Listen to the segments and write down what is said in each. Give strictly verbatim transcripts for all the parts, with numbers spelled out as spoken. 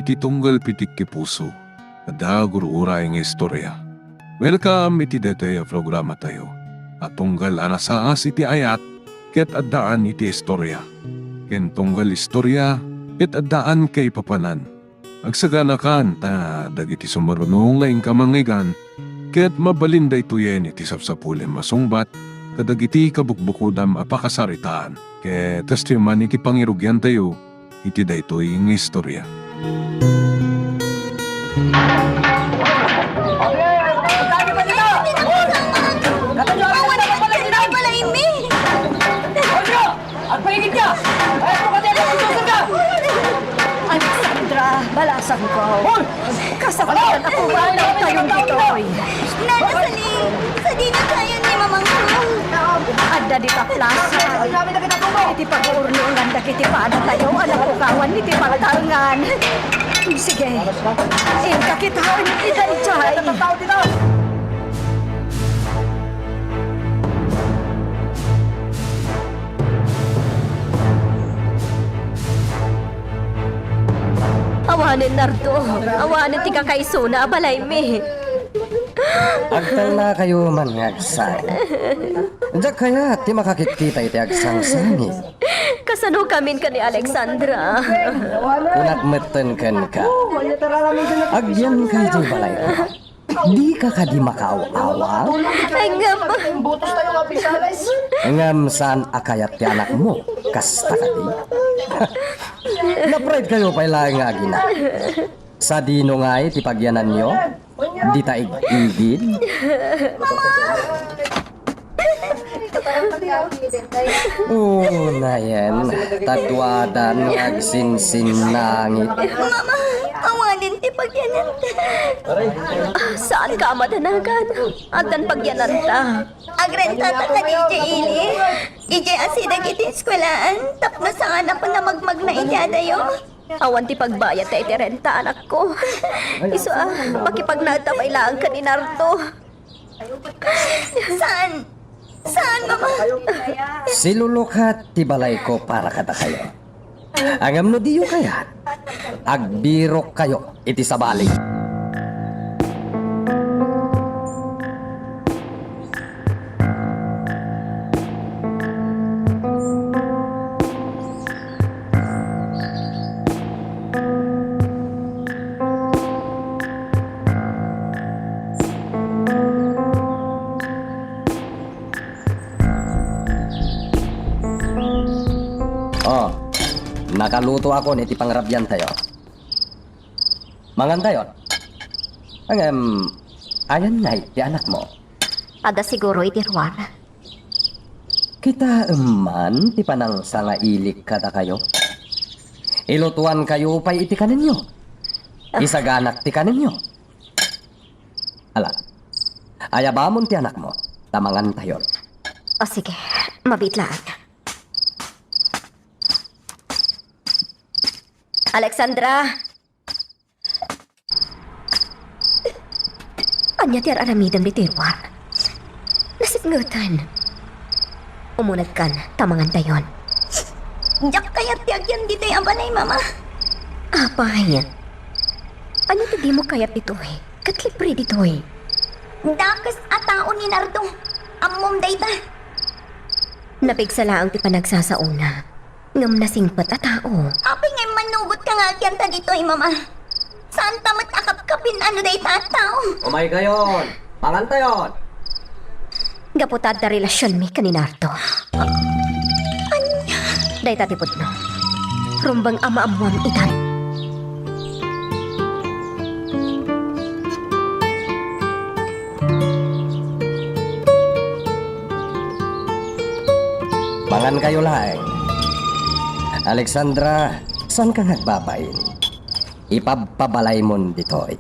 iti tunggal pitikki puso, adda gur-uray nga istorya. Welcome iti daytoy a programatayo a tunggal a nasaas iti ayat ket addaan iti istorya, ken tunggal istorya ket addaan kaipapanan. Agsaganakan ta dagiti sumaruno nga inka mangngeggan ket mabalin daytoyen iti sapsapulem a sungbat kadagiti kabukbukodam a pakasaritaan. Ket kastoy man iti pangirugiantayo iti daytoy nga istorya. Agpaigid ka! Kaya ko ka tayo, magsusun ka! Alexandra, balasang ko. Hoy! Kasaktan ako, ano tayo ditoy? Nana Saling, sadino tayo ni Mamang ko? Adda dita plaza. Iti pag-uurnongan dagiti padatayo a napukawan iti pagtalngan. Sige, inka kitaen ita idiay. Awanen, Nardo. Awanen ti kakaisuna a balaymi. Agtalnakayo man nga agsangit. Diak kayat ti makakitkita iti agsangsangit. Kasano kamin ken ni Alexandra? Kunak metten kenka. Agyanka idiay balayko. Dika kadi makaaw-awang? Ay, ngem. Ngem saan a kayat ti anakmo? Kasta kadi? Napride kayo pay laeng nga agina. Sadino ngay ti pagyananyo? Dita ig-igid? Unayen, taduadan nga agsinsinnangit. Mama, awanen ti pagyananta. Ah, saanka a madanagan. Addan pagyananta. Agrentata kadi idiay ili. Idiay asideg iti eskuelaan tapno saan a panamagmagna iti adayo. Awan ti pagbayadta iti renta, anakko. Isu a, makipagnaedta pay laeng ken ni Nardo. Saan? Saan, Mama? Silulukat ti balayko para kadakayo. Ngem no diyo kayat, agbirokkayo iti sabali. Oh, nakalutoakon iti pangrabiantayo. Mangantayon. Ngem, ayan ngay ti anakmo? Adda siguro iti ruar. Kitaem man ti panangsangaili kadakayo. Ilutuankayo pay iti kanenyo. Ah. Isaganak ti kanenyo. Ala, ayabamon ti anakmo, ta mangantayon. O sige, mabiit laeng. Alexandra! Ania ti ar-aramidem ditoy ruar? Nasipngeten. Umunegkan ta mangantayon. Diak kayat ti agyan ditoy a balay, Mama. Apay, ania ti dimo kayat ditoy? Ket libre ditoy. Dakes a tao ni Nardo. Ammom dayta. Napigsa laeng ti panagsasaona. Ngem nasingpet a tao. Apay nga immanugotka nga agyanta ditoy, Mama? Saanta met a kapkapin a no dayta a tao. Umaykayon! Mangantayon! Gapu ta adda relasionmi ken ni Nardo. Ania? Dayta ti pudno. Rumbeng a maammoam itan. Mangankayo laeng. Alexandra, saanka nga agbabain? Ipabpabalaymon ditoy.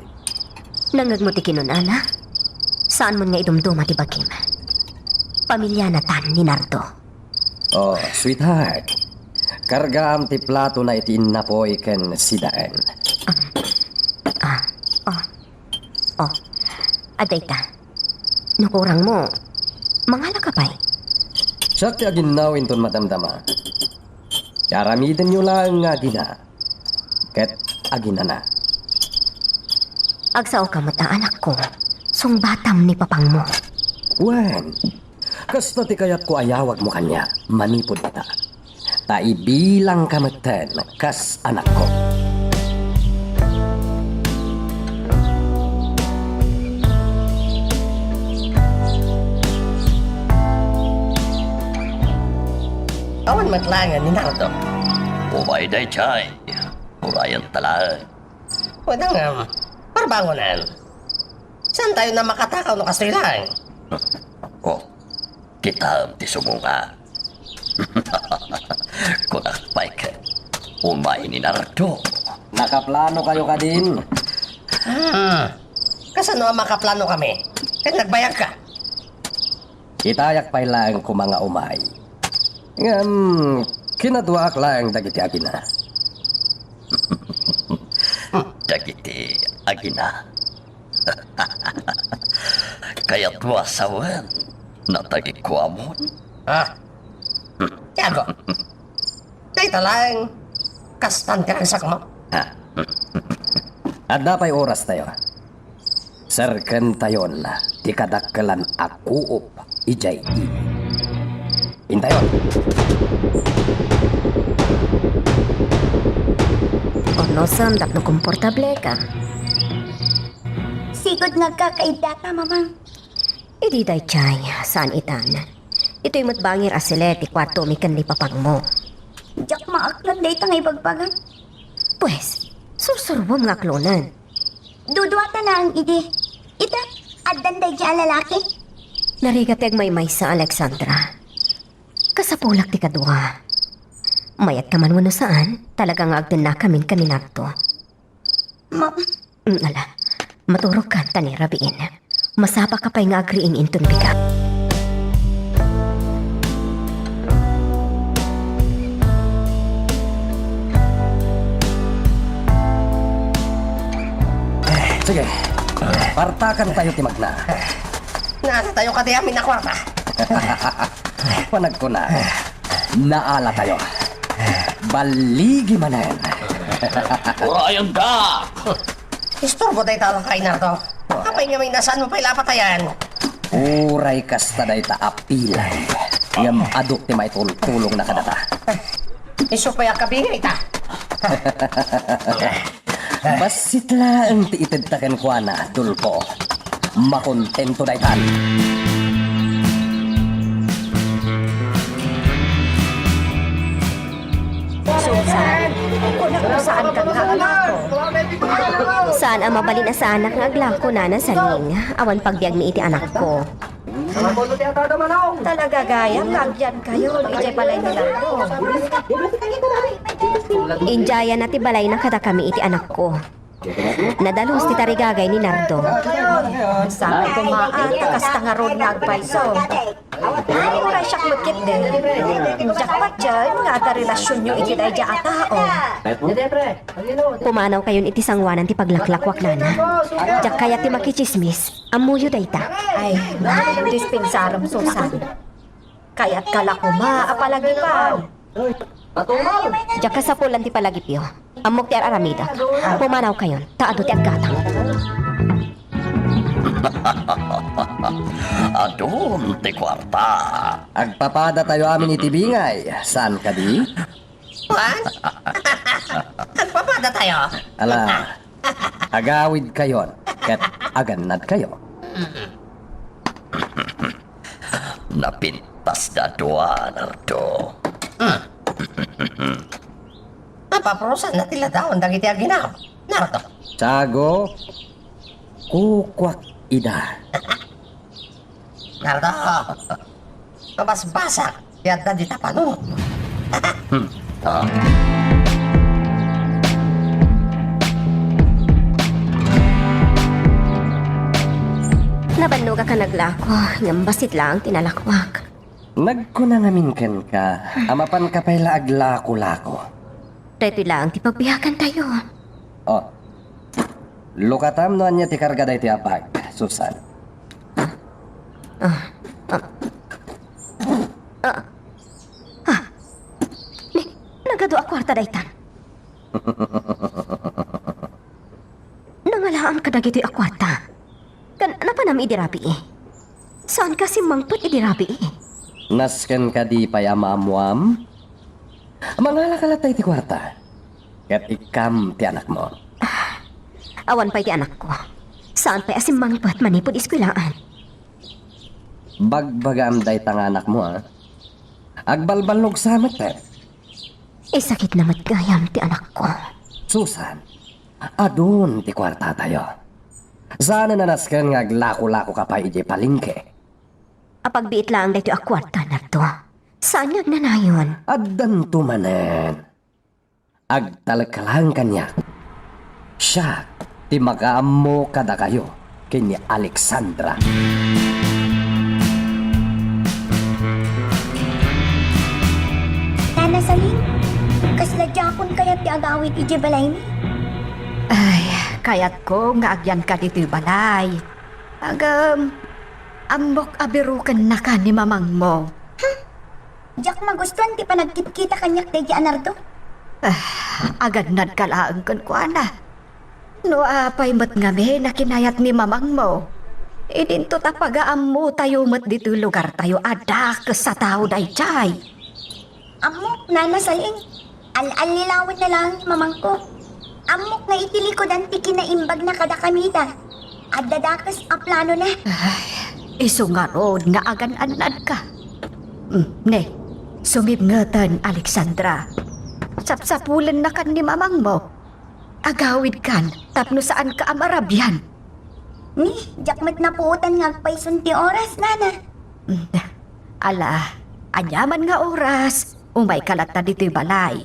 Nangngegmo ti kinun-ana? Saanmon nga idumduma ti bagim. Pamilianatan ni Nardo. Oh, sweetheart. Kargaam ti platona iti innapoy ken sidaen. Ah, ah, oh. Oh, adda ita. No kurangmo, mangalaka pay. Siak ti aginnaw inton madamdama. Aramidenyo laeng nga agina. Ket aginana. Agsaoka met a, anakko, sungbatam ni papangmo. Wen, kasta ti kayatko a yawagmo kaniak manipud ita. Ta ibilangka metten kas anakko. Awan met laengen ni Nardo. Umay daydiay. Urayenta laeng. Wen, ngem, parbangonen. Saantayon a makatakaw no kastoy laeng? Oh, kitaem ti sumunga. Kunak pay ket, umay ni Nardo. Nakaplanokayo kadin? Hmm. Kasano a makaplanokami? Ket nagbayagka? Itayak pay laeng koma nga umay. Ngem, kinaduaak laeng dagiti agina. Dagiti agina. Kayatmo a sawen, natagikko amon. Ah, Tiago. Dayta laeng, kastan ti ragsakmo. Ah. Adda pay orastayo. Serkentayon ti kadakkelan a kuop idiay ili. Intayon. Urnosem tapno komportableka. Sigud nga agkakaiddata, Mamang. Idi daydiay, saan itan. Ditoy met bangir a sele ti kuartomi ken ni papangmo. Diak maaklon dayta nga ibagbagam. Pues, sursuruem nga aklonen. Duduata laeng idi. Ita, addan daydiay a lalaki. Narigat ti agmaymaysa, Alexandra. Kasapulak ti kadua. Mayatka man wenno saan, talaga nga agtennakamin ken ni Nardo. Ma- Mm, ala, maturogka ta ni rabiin. Masapaka pay nga agriing inton bigat. Sige, partakan tayo ti magna. Naala tayo kadi amin a kuarta. Panagkuna, naala tayo. Balligi manen. Urayanda! Isturbo dayta a lakay, Nardo. Apay nga may nasaan mo pay lapatayan? Uray kasta dayta a pilay. Ngem adu ti maitultulongna kadata. Isu pay a kabingay ta. Bassit laeng ti itedta kenkuana, Dulpo. Makontento daytan. Susan, kunak no saan ka nga aglako. Saan a mabalin a saanak nga aglako, Nana Saning. Awan pagbiagmi iti anakko. Talaga gayam nga agyankayo idiay balay ni Nardo. Indiayan na ti balayna kadakami iti anakko. Nadalus ti tarigagay ni Nardo. Saan koma a ta kasta ngarud nga agpayso. Uray siak met ketdi. Diak patien nga adda relasionyo iti daydiay a tao. Pumanawkayon iti sangoanan ti paglaklakwak, Nana. Diak kayat ti makitsismis. Ammoyo dayta. Ay, dispensarem, Susan. Kayatka la koma a palagipan. Diak kasapulan ti palagipyo. Ammok ti ar-aramidek. Pumanawkayon, ta adu ti aggatang. Adun ti kuarta. Agpapadatayo amin iti bingay, saan kadi? Wan? Agpapada tayo. Ala, agawidkayon ket agannadkayo. Napintas da dua, Nardo. Hmm. Napaparusan na ti ladaon dagiti aginaw, Nardo. Sago, kukuak ida. Nardo, mabasbasak ti adda dita panunot. Hmm. Ah. Nabannogak a naglako, ngem bassit laeng ti nalakuak. Nagkuna ngamin kenka a mapanka pay la aglakolako. Daytoy laeng ti pagbiagantayo. Oh. Lukatam no ania ti karga daytoy a bag, Susan. Ah. Ah. Ah. Ah. Ah. Ni, nagadu a kuarta daytan. dagitoy a kuarta. Ken napanam idi rabii? Saanka simmangpet idi rabii? Nasken kadi pay a maammuam? Mangalaka latta iti kuarta, ket ikkam ti anakmo. Awan pay ti anakko. Saan pay a simmangpet manipud eskuelaan. Bagbagaam dayta nga anakmo, a. Agbalballog sa met, eh. Isakitna met gayam ti anakko. Susan, adun ti kuartatayo. Saan a nasken nga aglako-lakoka pay idiay palengke. Apagbiit laeng daytoy a kuarta, Nardo. Saan nga agnanayon? Addanto manen. Agtalekka laeng kaniak. Siak ti makaammo kadakayo ken ni Alexandra. Nana Salin, kasla diakon kayat ti agawid idiay balaymi? Ay, kayatko nga agyanka ditoy balay. Ngem, ammok a birukennaka ni mamangmo. Diak magustuan ti panagkitkita kaniak daydi a Nardo. Ah, agannadka laeng kenkuana. No apay met ngamin a kinayat ni mamangmo, idinto ta pagaammotayo met ditoy lugartayo a dakes a tao daydiay. Ammok, Nana Salin. Al-allilawenna laeng ni mamangko. Ammok nga iti likudan ti kinaimbagna kadakamita. Adda dakes a planona. Ay, isu ngarud nga agan-annadka. Mm, ne, sumibngeten, Alexandra. Sapsapulennakan ni mamangmo. Agawidkan tapno saanka a marabian. Ni, diak met napuotan nga agpayson ti oras, Nana. Mm, ala, aniaman nga oras, umayka latta ditoy balay.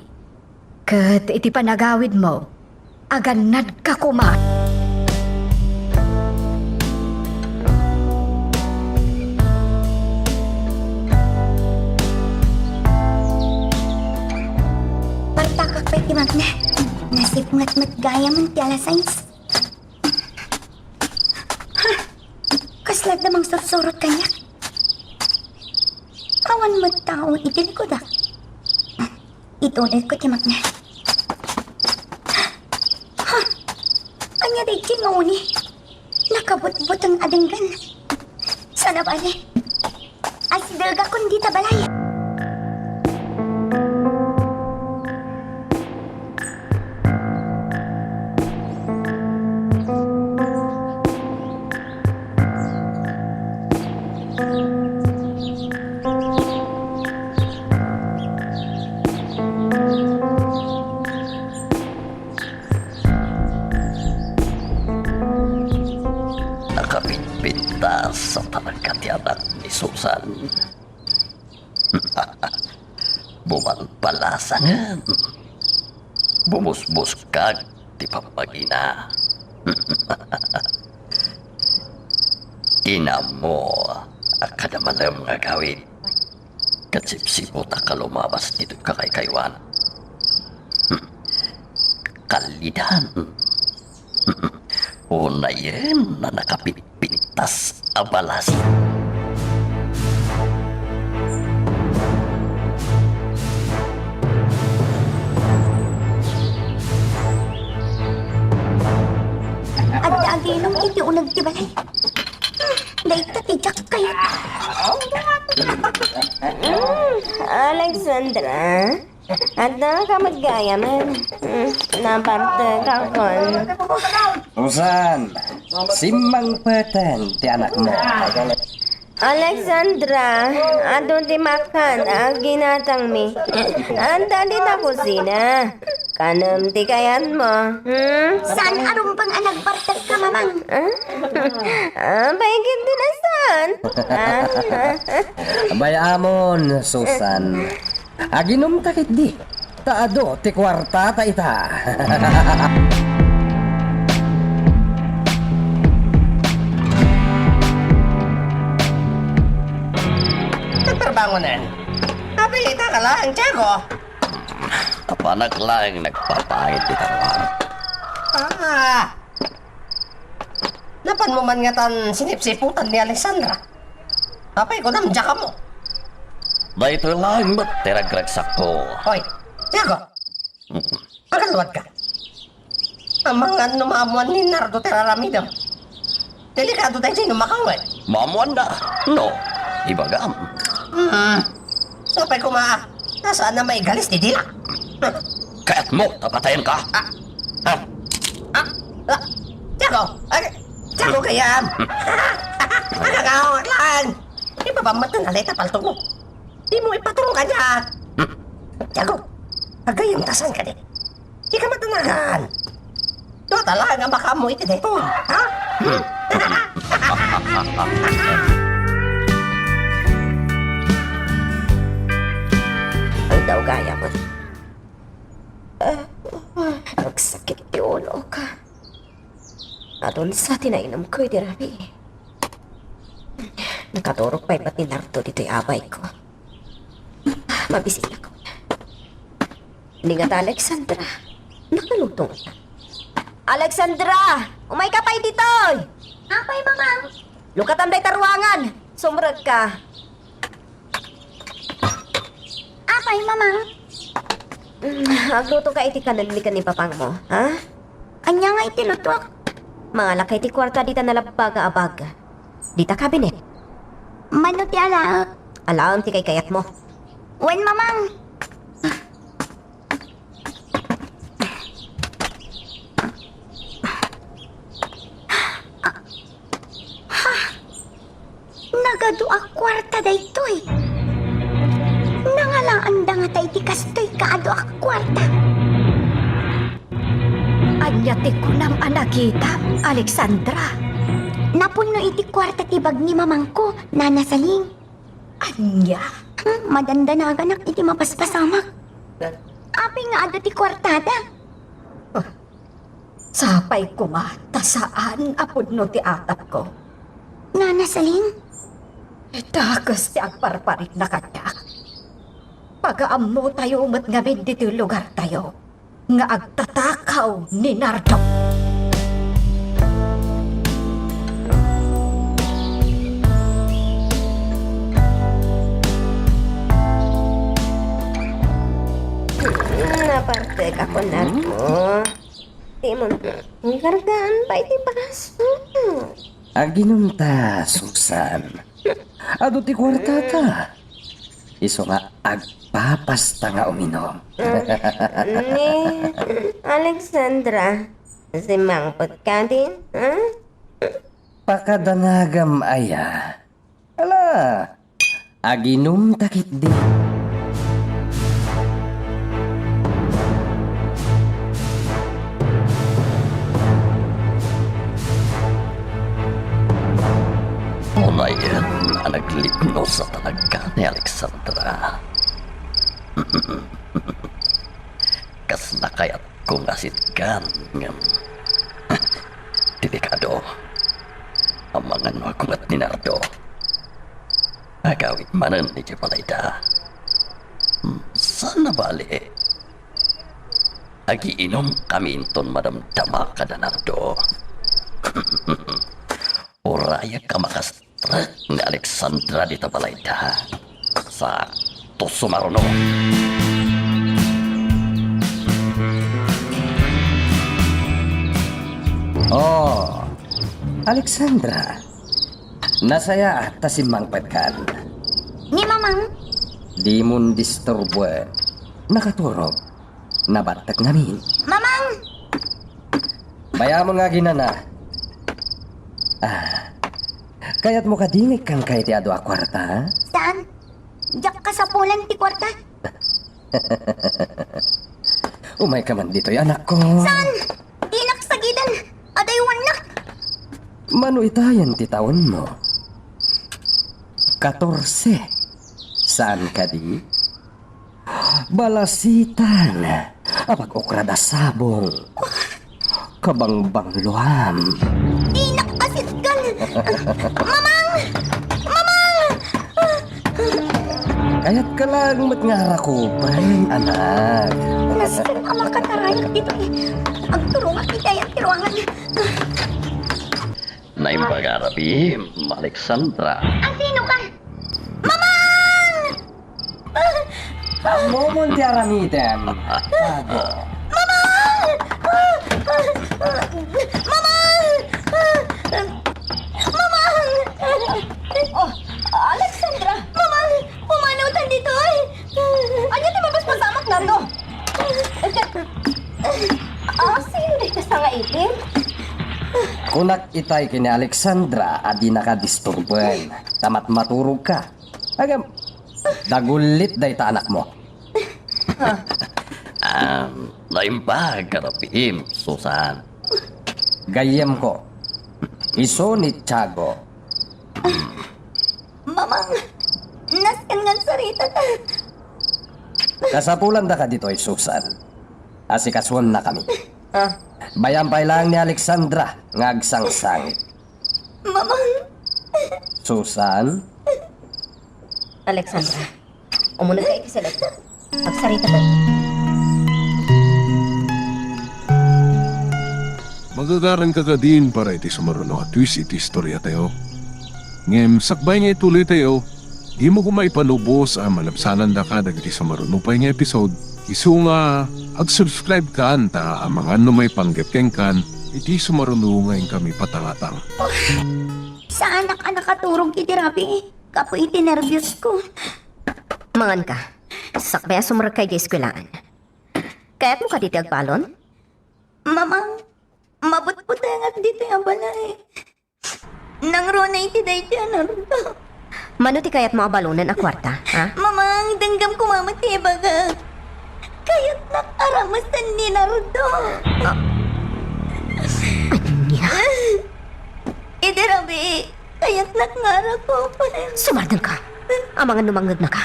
Ket iti panagawidmo, agannadka koma. Partakak pay ti magna. Nasipnget met gayam ti alas sais. Ha? Kasla adda mangsursurot kaniak? Awan met tao iti likudak. Itulelko ti magna. Ha? Ania daytoy nga uni? Nakabutbuteng a denggen. Saan a bale? Asidegakon dita balay. Nakapinpintas a talaga ti anak ni Susan. Bumalbalasangen. Bumusbuskag ti pammagina. Inammo a kada malem nga agawid, ket sipsiput a kalumabas ditoy kakaykaywan. Kallidan. Unayen a nakapitpittas a balas. Adda aginum iti uneg ti balay. Dayta ti Jack kayat. Mm, Alexandra, adda ka met gayamen. Mm, nabartekakon. Susan, simmangpeten ti anakmo. Alexandra, adu ti makan a ginatangmi. Adda dita kusina. Kanem ti kayatmo, hmm? Saan a rumbeng a nagbartekka, Mamang? Ah? Ah, baigit ti nasaan? Ah, ah. Bay-amon, Susan. Aginumta ketdi, ta adu ti kuartata ita. Nagtrabangonen. Apay, ita ka laeng, Tiago? Apanak laeng nagpapangit ti taruan. Ah! Napanmo man ngatan sinipsiputan ni Alexandra? Apay, kunam, diak ammo. Daytoy laeng met ti ragragsakko. Hoy, Tiago! Mm. Agluwadka. Amangan no maammuan ni Nardo ti ar-aramidem. Delikado daydiay no makawet. Maammuanna. No, ibagam. Hmm. Sapay koma, ta saan a maigalis ti dila. Kayatmo ta patayenka? Ah. Ah. Ah. Ah. Tiago! Ay, Tiago gayam! Agagawak lang! Ipapammat na lay ta paltogmo. Dimo ipaturong kaniak. Hmm. Tiago, agayam ta saan kadi? Dika matanagan. Dua ta laeng a makaammo iti daytoy, ha? Hmm. Aldaw gayam. Ah, nagsakit ti ulok. Adunsa ti nainumko iti rabii. Nakaturog pay met ni Nardo ditoy abayko. Mabisitako. Ni ngata Alexandra, nakaluto ngata. Alexandra! Umayka pay ditoy! Apay, Mamang? Lukatam dayta ruangan! Sumrekka! Apay, Mamang? Mm, aglutoka iti kanenmi ken ni papangmo, ha? Ania nga iti lutuak? Mangalaka iti kuarta dita nalabbaga a bag. Dita kabinet. Mano ti alaek? Alaem ti kaykayatmo. Wen, Mamang. Ha? Nagadu a kuarta daytoy. Nangalaanda ngata iti kastoy kaadu a kuarta. Ania ti kunam a nakitam, Alexandra? Napunno iti kuarta ti bag ni mamangko, Nana Saling. Ania? Hmm, madandanaganak iti mapaspasamak. Apay nga adu ti kuartada? Ah, sapay koma ta saan a pudno ti atapko. Nana Saling? Dakes ti agparparikna kaniak. Pagaammotayo met ngamin ditoy lugartayo nga agtatakaw ni Nardo. Hmm, napartek ako, Nardo. Dimon, kargaan pay ti baso. Aginumta, Susan. Adu ti kuartata. Isu nga agpapasta nga uminom. Ni Alexandra, simmangpet kadin, ha? Pakadanagam aya. Ala, aginumta ketdi. Unayen a naglipnos a talaga ni Alexandra. Kas nakayatko nga sitgan, ngem delikado. Amangan no agkumat ni Nardo. Agawid manen iti balayda. Hmm, saan a bale? Agiinomkami inton madamdama kada Nardo. Urayek a makastrek ni Alexandra dita balayda. Sakto sumaruno. Oh, Alexandra, nasayaat ta simmangpetkan. Ni Mamang? Dimon disturboen. Nakaturog. Nabattek ngamin. Mamang! Bayamon nga aginana. Ah, kayatmo kadi nga ikkanka iti adu a kuarta? Saan? Diak kasapulan ti kuarta. Umayka man ditoy, anakko. Saan? Dinak sagiden. Adaywannak. Mano itayen ti tawenmo? Katorse. Saan kadi? Balasitan a pag-ukrad a sabong. Kabangbangloam. Dinak asitgan! Mamang! Mamang! Kayatka laeng met nga arakupen, anak. Nasken a makatarayak ditoy. Agturongak iti ayan ti ruangan. Naimbag a rabii, Alexandra. Asino ka? Mamang! Ammomon ti aramidem, Tago. Mamang! Mamang! Mamang! Oh, Alexandra! Mamang! Pumanawtan ditoy! Ania ti mabasbasamak, Nardo? Ah, sino dayta sangaitim? Kunak itay ken ni Alexandra a dinaka disturben, ta matmaturogka. Agam, dagullit dayta anakmo. Ah, naimbag a rabiim, Susan. Gayyemko. Isu ni Tiago. Mamang, nasken nga agsaritata. Kasapulandaka ditoy, Susan. Asikasuennakami. Ah. Bayam pay laeng ni Alexandra nga agsangsangit. Mamang. Susan? Alexandra, umunegka iti select. Agsarita tayo. Magagaranka kadin para iti sumaruno a twist iti istoriatayo. Ngem sakbay nga ituloytayo, dimo koma ipanubos a malabsanandaka dagiti sumaruno pay nga episode. Isu nga, ag-subscribe kan ta amangan no maipanggep kenkan iti sumaruno nga inkami patangatang. Saanak a nakaturog iti rabii gapu iti nerbios ko. Manganka. Sakbay a sumrekka idiay eskuelaan. Kayatmo kadi ti agbalon? Mamang, mabutbutengak ditoy a balay. Nangruna iti daytoy a Nardo. Mano ti kayatmo a balonen a kuarta, ha? Mamang, denggem koma met ti ibagak. Kayatnak a ramesen ni Nardo. Ah. Ania? Idi rabii, kayatnak nga arakupen. Sumardengka. Amangan no mangngegnaka.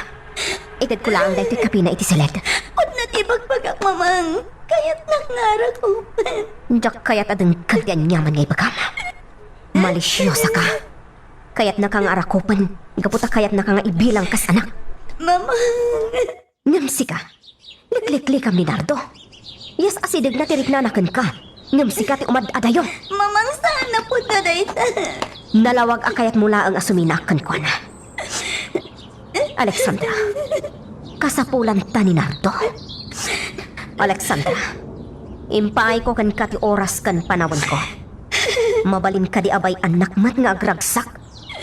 Itedko laeng daytoy kapina iti select. Pudno ti ibagbagak, Mamang. Kayatnak nga arakupen. Diak kayat a denggen ti aniaman nga ibagam. Malisiosa ka. Kayatnaka nga arakupen, gapu ta kayatnaka nga ibilang kas anak. Mamang! Ngem sika, likliklikam ni Nardo. Yes, asidegna ti riknana kenka. Ngem sika ti umad-adayo. Mamang, saan a pudno dayta. Nalawag a kayatmo laeng a suminak kenkuana. Alexandra, kasapulanta ni Nardo. Alexandra, impaayko kenka ti oras ken panawenko. Mabalin kadi a bay-annak met nga agragsak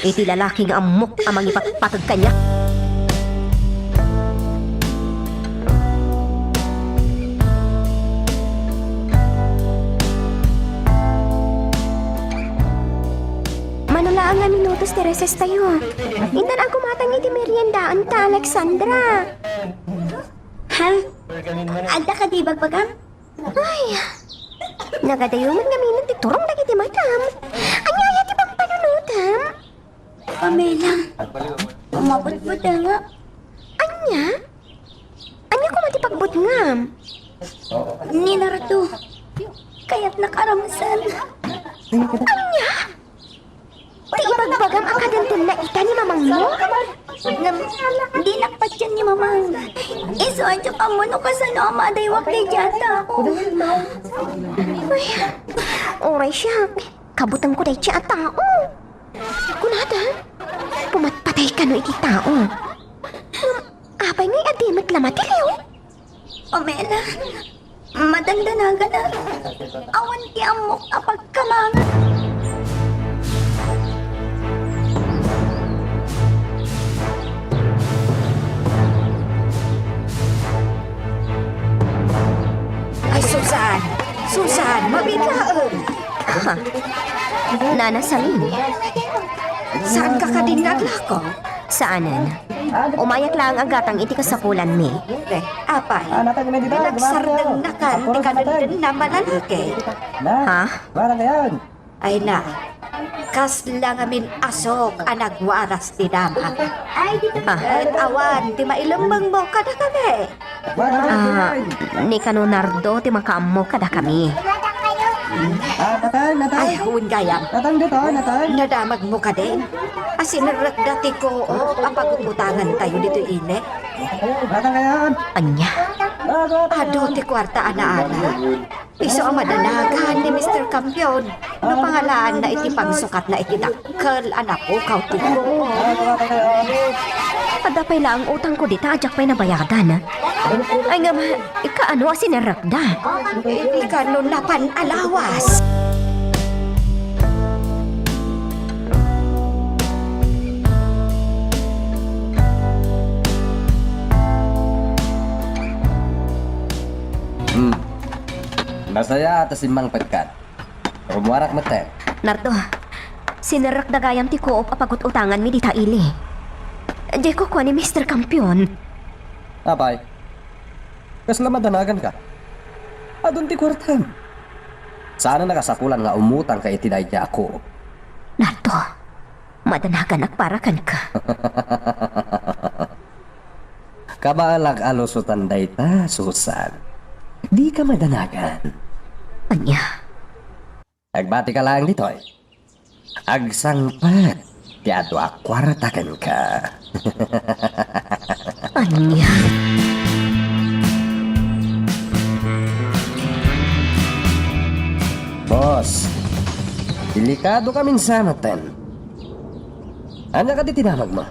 iti lalaki nga ammok a mangipatpateg kaniak? Mano laeng nga minutos ti recess tayo. Intan a gumatang iti meriendaanta, Alexandra. Ha? Adda kadi ibagbagam? Ay, nagadayo met ngamin ti turong dagiti matam. Ania aya ti pagpanunotam? Pamela, mabutbutengak. Ania? Ania koma ti pagbutngam? Ni Nardo, kayatnak a ramesen. Ania? Ti ibagbagam a kadendenna ita ni mamangmo? Ngem, dinak patien ni Mamang. Isu a diak ammo no kasano a madaywak daydiay a tao. Uy, uray siak, kabutengko daydiay a tao. Kunada, pumatpatay kano iti tao. Ngem, apay ngay a di met la matiliw? Pamela, madandanagan a. Awan ti ammok a pagkamangan. Ay, Susan! Susan, mabiit laeng! Ha? Nana Salin? Saanka kadin nga aglako? Saanen. Umayak laeng a gatang iti kasapulanmi. Eh, apay, pinagsardengnakan ti kadendennam a lalaki. Ha? Ay na, kasla ngamin asok a nagwaras ti damag. Ha? Ket awan ti mailemmengmo kadakami. Ah, ni kano Nardo ti makaammo kadakami. Ay, wen gayam. Nadamagmo kadi? A sinerrekda ti koop a pagupotangentayo ditoy init? Ania? Adu ti kuarta a naala. Isu a madanagan ni Mister Campion no pangalaanna iti pangsukatna iti dakkel a napukaw ti koop. Adda pay laeng utangko dita a diak pay nabayadan. Ay ngem, kaano a sinerrekda? Iti kano napan a lawas. Hmm. Masaya ta simmangpetkan. Rumuarak metten. Nardo, sinerrekda gayam ti kuop a pagut-utanganmi dita ili. Diay kukua ni Mister Campion. Apay, kasla madanaganka? Adun ti kuartam. Saan a nakasapulan nga umutangka iti dayta a kuop. Nardo, madanaganak para kenka. Kabaelak a lusotan dayta, Susan. Dika madanagan. Ania? Agbatika laeng ditoy. Agsangpet ti adu a kuarta kenka. Ania? Boss, delikado ka minsan, ten. Ania kadi ti damagmo?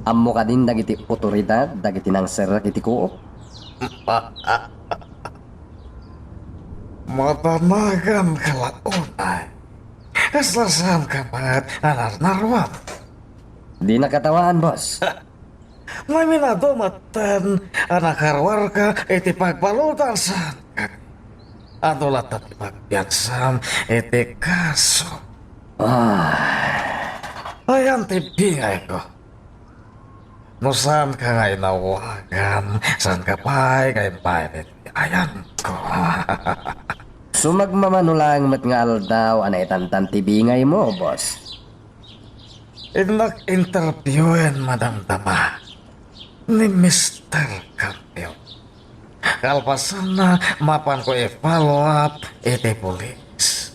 Ammo kadin dagiti otoridad dagiti nangserrek iti kuop? Madanagan ka la unay. Kasla saan ka met a narnaruam? Di nakatawaan, boss. Maminado metten a nakaruarka iti pagbaludan, saan kadi? Adu latta ti pagbiansam iti kaso? Ah. Ayan ti bingayko. No saanka nga inawagan, saanka pay nga imbayen iti ayanko. Sumagmamano laeng met nga aldaw a naitantan ti bingaymo, boss. Innak interviewin madamdama ni Mister Campion. Kalpasanna, mapanko i-follow up iti pulis.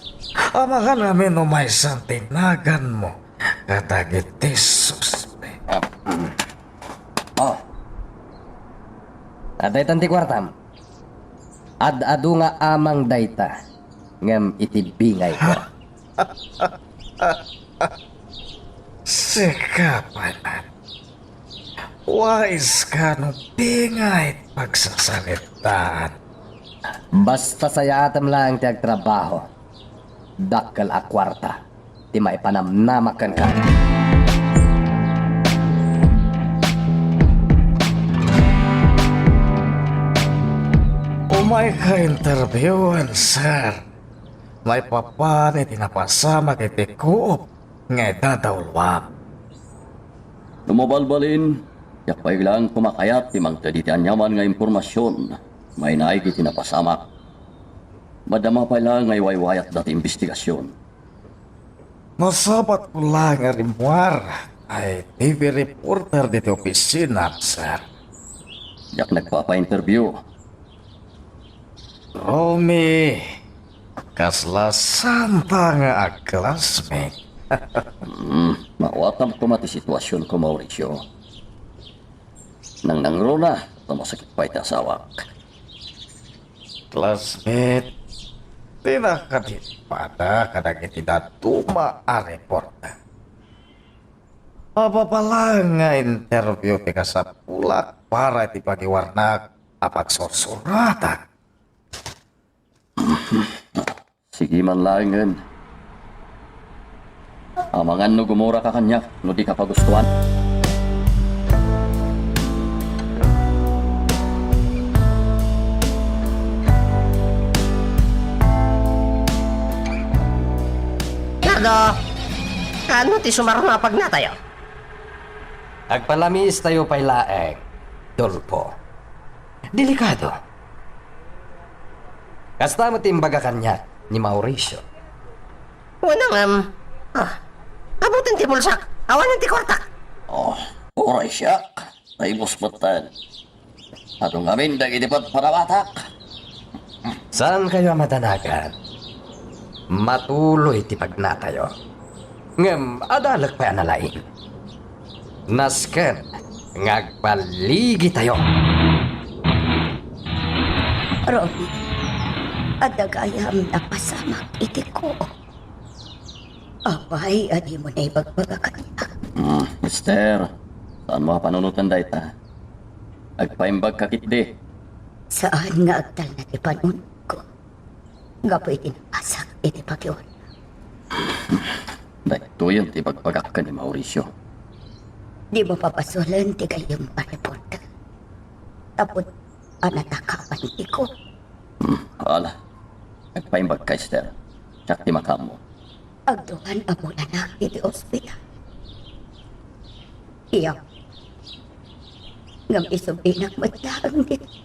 Amangan ngamin no maysan ti naganmo kadagiti suspek. Ah, mm. Oh. Adda itan ti kuartam. Ad-adu nga amang dayta, ngem iti bingayko. Sika pay met. Wais ka no bingay pagsasalitaan. Basta sayaatem laeng ti agtrabaho, dakkel a kuarta ti maipanamnamak kenka. Umayka interviewin, sir. Maipapan iti napasamak iti kuop nga idadauluam. No mabalbalin, diak pay laeng koma kayat ti mangted iti aniaman nga impormasion nga inaig iti napasamak. Madama pay laeng nga iwaywayatda ti imbestigasion. Nasabatko laeng nga rimmuar a T V reporter ditoy opisina, sir. Diak nagpapa-interview. Romy, kasla saanta nga a-classmate. Hmm, maawatam koma ti situasionko, Mauricio. Nangnangruna, ta masakit pay ti asawak. Classmate, dina kadi pada kadagiti dadduma a reporter. Apay laeng nga interview ti kasapulak para iti pagiwarnak a pagsursuratak. Sige man laengen. Amangan no gumuraka kaniak no dika pagustuan. Nardo, kaano ti sumarunapag natayo? Agpalamiistayo pay laeng, Dolfo. Delikado. Kasta met ti imbaga kaniak ni Mauricio. Wen, ngem, ah, abutin ti bulsak, awanen ti kuartak. Oh, uray siak, ta ibus metten. Adu ngamin dagiti padpadawatak. Saankayo a madanagan. Matuloy ti pagnatayo. Ngem adalek pay a nalaing. Nasken nga agballigitayo. Romy, adda gayam napasamak iti kuop. Apay a dimo naibagbaga kaniak? Hmm, mister, Saanmo a panunoten dayta? Agpaimbagka ketdi. Saan nga agtalna ti panunotko gapu iti napasak iti pakiwana. Daytoyen ti ibagbagak ken ni Mauricio. Dimo pabasolen ti gayyem a reporter. Tapno a natakawan ti ko. Hmm, ala. Agpaimbagka, Esther. Siak ti makaammo. Agduan a bulanak iti ospital. Iya. Ngem isublinak met laeng ditoy.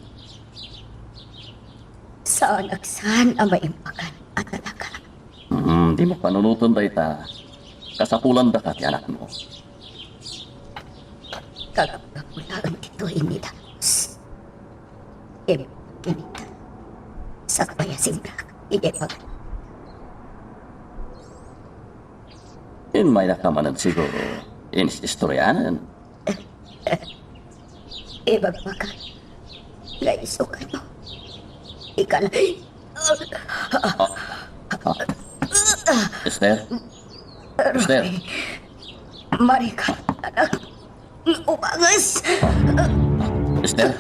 Saanak saan a maimbagan a talaga. Hmm, dimo panunoten dayta. Kasapulandaka ti anakmo. Kagapgapu laeng ditoy ni Darius. Em, kinita. Sakbay a simrak, idiay pag- Immaynaka manen siguro, inis-istorianen. Ibagbagak nga isu kano. Ikal- Ah, ah. Esther? Esther? Marikan, anak. Umanges. Esther?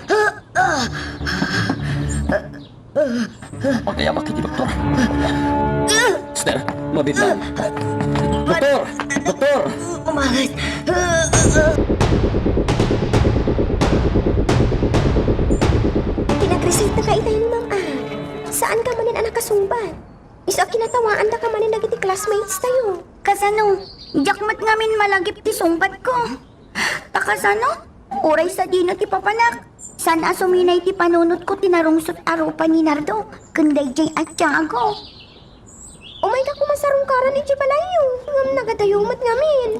Pagayabak iti doktor. Esther, mabiit lang. Doktor! Doktor! Umanges. Pinagreseta ka itay ni Ma'am Ann. Saanka manen a nakasungbat. Isu a kinatawaandaka manen dagiti classmates tayo. Kasano? Diak met ngamin malagip ti sungbatko. Ta kasano? Uray sadino ti papanak, saan a suminay ti panunotko ti narungsot a rupa ni Nardo ken daydiay a Tiago. Umayka koma sarungkaran idiay balayyo, ngem nagadayo met ngamin.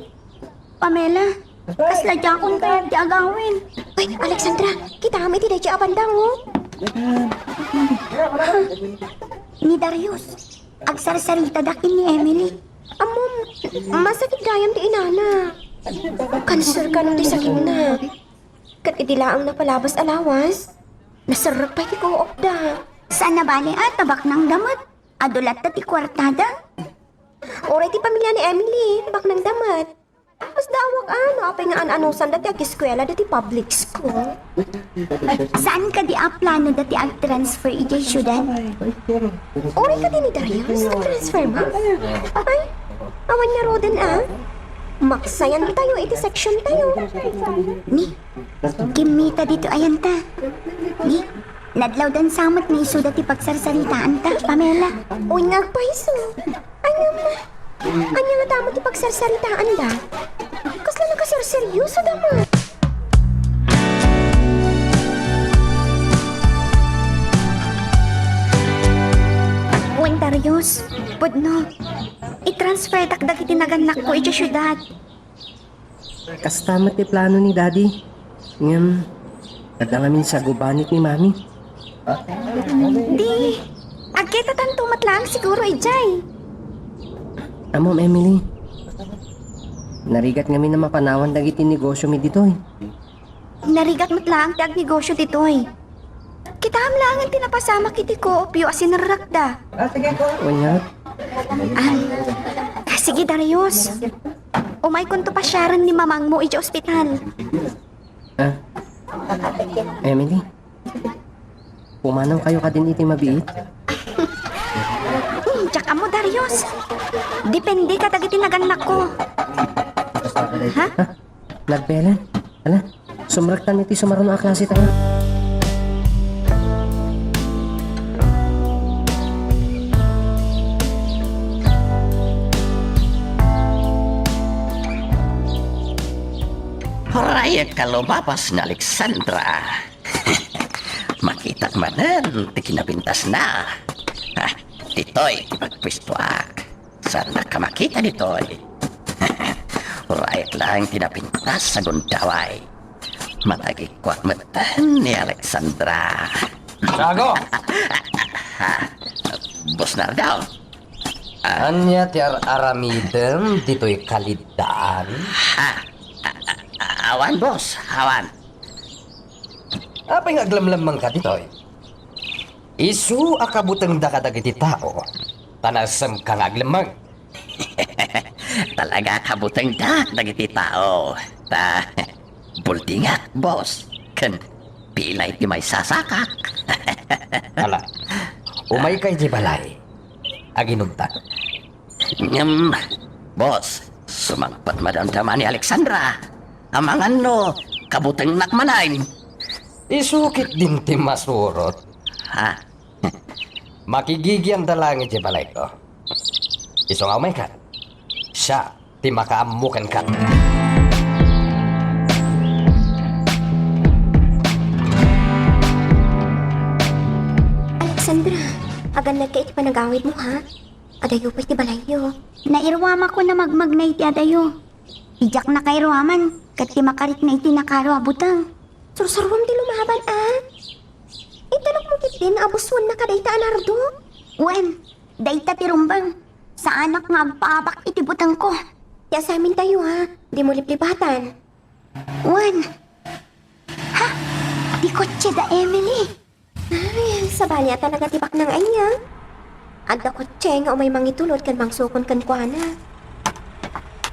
Pamela, kasla diakon kayat ti agawid. Ay, Alexandra, kitaem iti daydiay a banda, oh. Ni Darius, agsarsaritadak ken ni Emily. Ammom, masakit gayam ti inana. Kanser kano ti sakitna. Ket idi laeng napalabas a lawas, naserrek pay ti kuopda. Saan a bale a, ta baknangda met. Adu latta ti kuartada. Uray ti pamilya ni Emily, baknangda met. Kasla awak a, no apay nga an-anusanda ti ageskuela ditoy public school. Saan kadi a planoda ti agtransfer idiay siudad? Uray kadi ni Darius, agtransfer man? Ay, awan ngaruden a. Maksayan tayo iti section tayo. Ni, kimmita ditoy ayanta. Ni, nadlawdan sa met nga isuda ti pagsarsaritaanta, Pamela. Uy, nga agpaiso. Ania, ania nga damo ti pagsarsaritaanda? Kasla nakaserseryosoda met. Wen Darius, pudno, itransferdak dagiti nagannakko idiay siudad. Kasta met ti plano ni Daddy. Ngem, adda ngamin sagubanit ni Mami. Di, agkitatanto met laeng siguro idiay. Ammom, Emily, narigat ngamin a mapanawan dagiti negosyomi ditoy. Narigat met laeng ti agnegosyo ditoy. Kitaem laengen ti napasamak iti koopyo a sinerrekda. Wen ngarud. Ah, sige, Darius. Umaykonto pasiaren ni mamangmo idiay ospital. Ah, Emily, pumanawkayo kadin iti mabiit? Hmm, diak ammo, Darius. Depende kadagiti nagannakko. Ha? Ha? Nagbelen? Ala, sumrektan iti sumaruno a klase tayo. Uray ka lumabas nga Alexandra. Makitak manen ti kinapintasna. Ah, ditoy ti pagpuestoak. Saannaka makita ditoy. Uray laeng ti napintas a gundaway. Matagikuak metten ni Alexandra. Tiago! Boss Nardo. Ah. Ania ti ar-aramidem ditoy kaliddaan? Ah, ah, ah, awan, boss. Awan. Apay nga aglemlemmengka ditoy? Isu a kabutengda kadagiti tao, ta nasemka nga aglemmeng. Talaga a kabutengda dagiti tao. Ta, Buldingak, boss. Ken pilay ti maisasakak. Ala, umayka idiay balay. Aginumta. Ngem, boss, sumangpet madamdama ni Alexandra. Amangan no, kabutengnak manen. Isu ketdin ti masurot. Ha? Makigigianda laeng idiay balayko. Isu nga umayka. Siak ti makaammo kenka. Alexandra, agannadka iti panagawidmo, ha? Adayo pay ti balayyo. Nairuamako a magmagna iti adayo. Ti diak nakairuaman, ket ti makarikna iti nakaro a buteng. Sursurom ti lumaban, a? Italokmo ketdin a bussuennaka dayta a Nardo? Wen, dayta ti rumbeng. Saanak nga agpaabak iti butengko. Ti asamintayo, ha? Dimo liplipatan. Wen. Ha? Ti kotse da Emily. Ay, sabali a talaga ti baknang ania. Adda kotse nga umay mangitulod ken mangsukon kenkuana.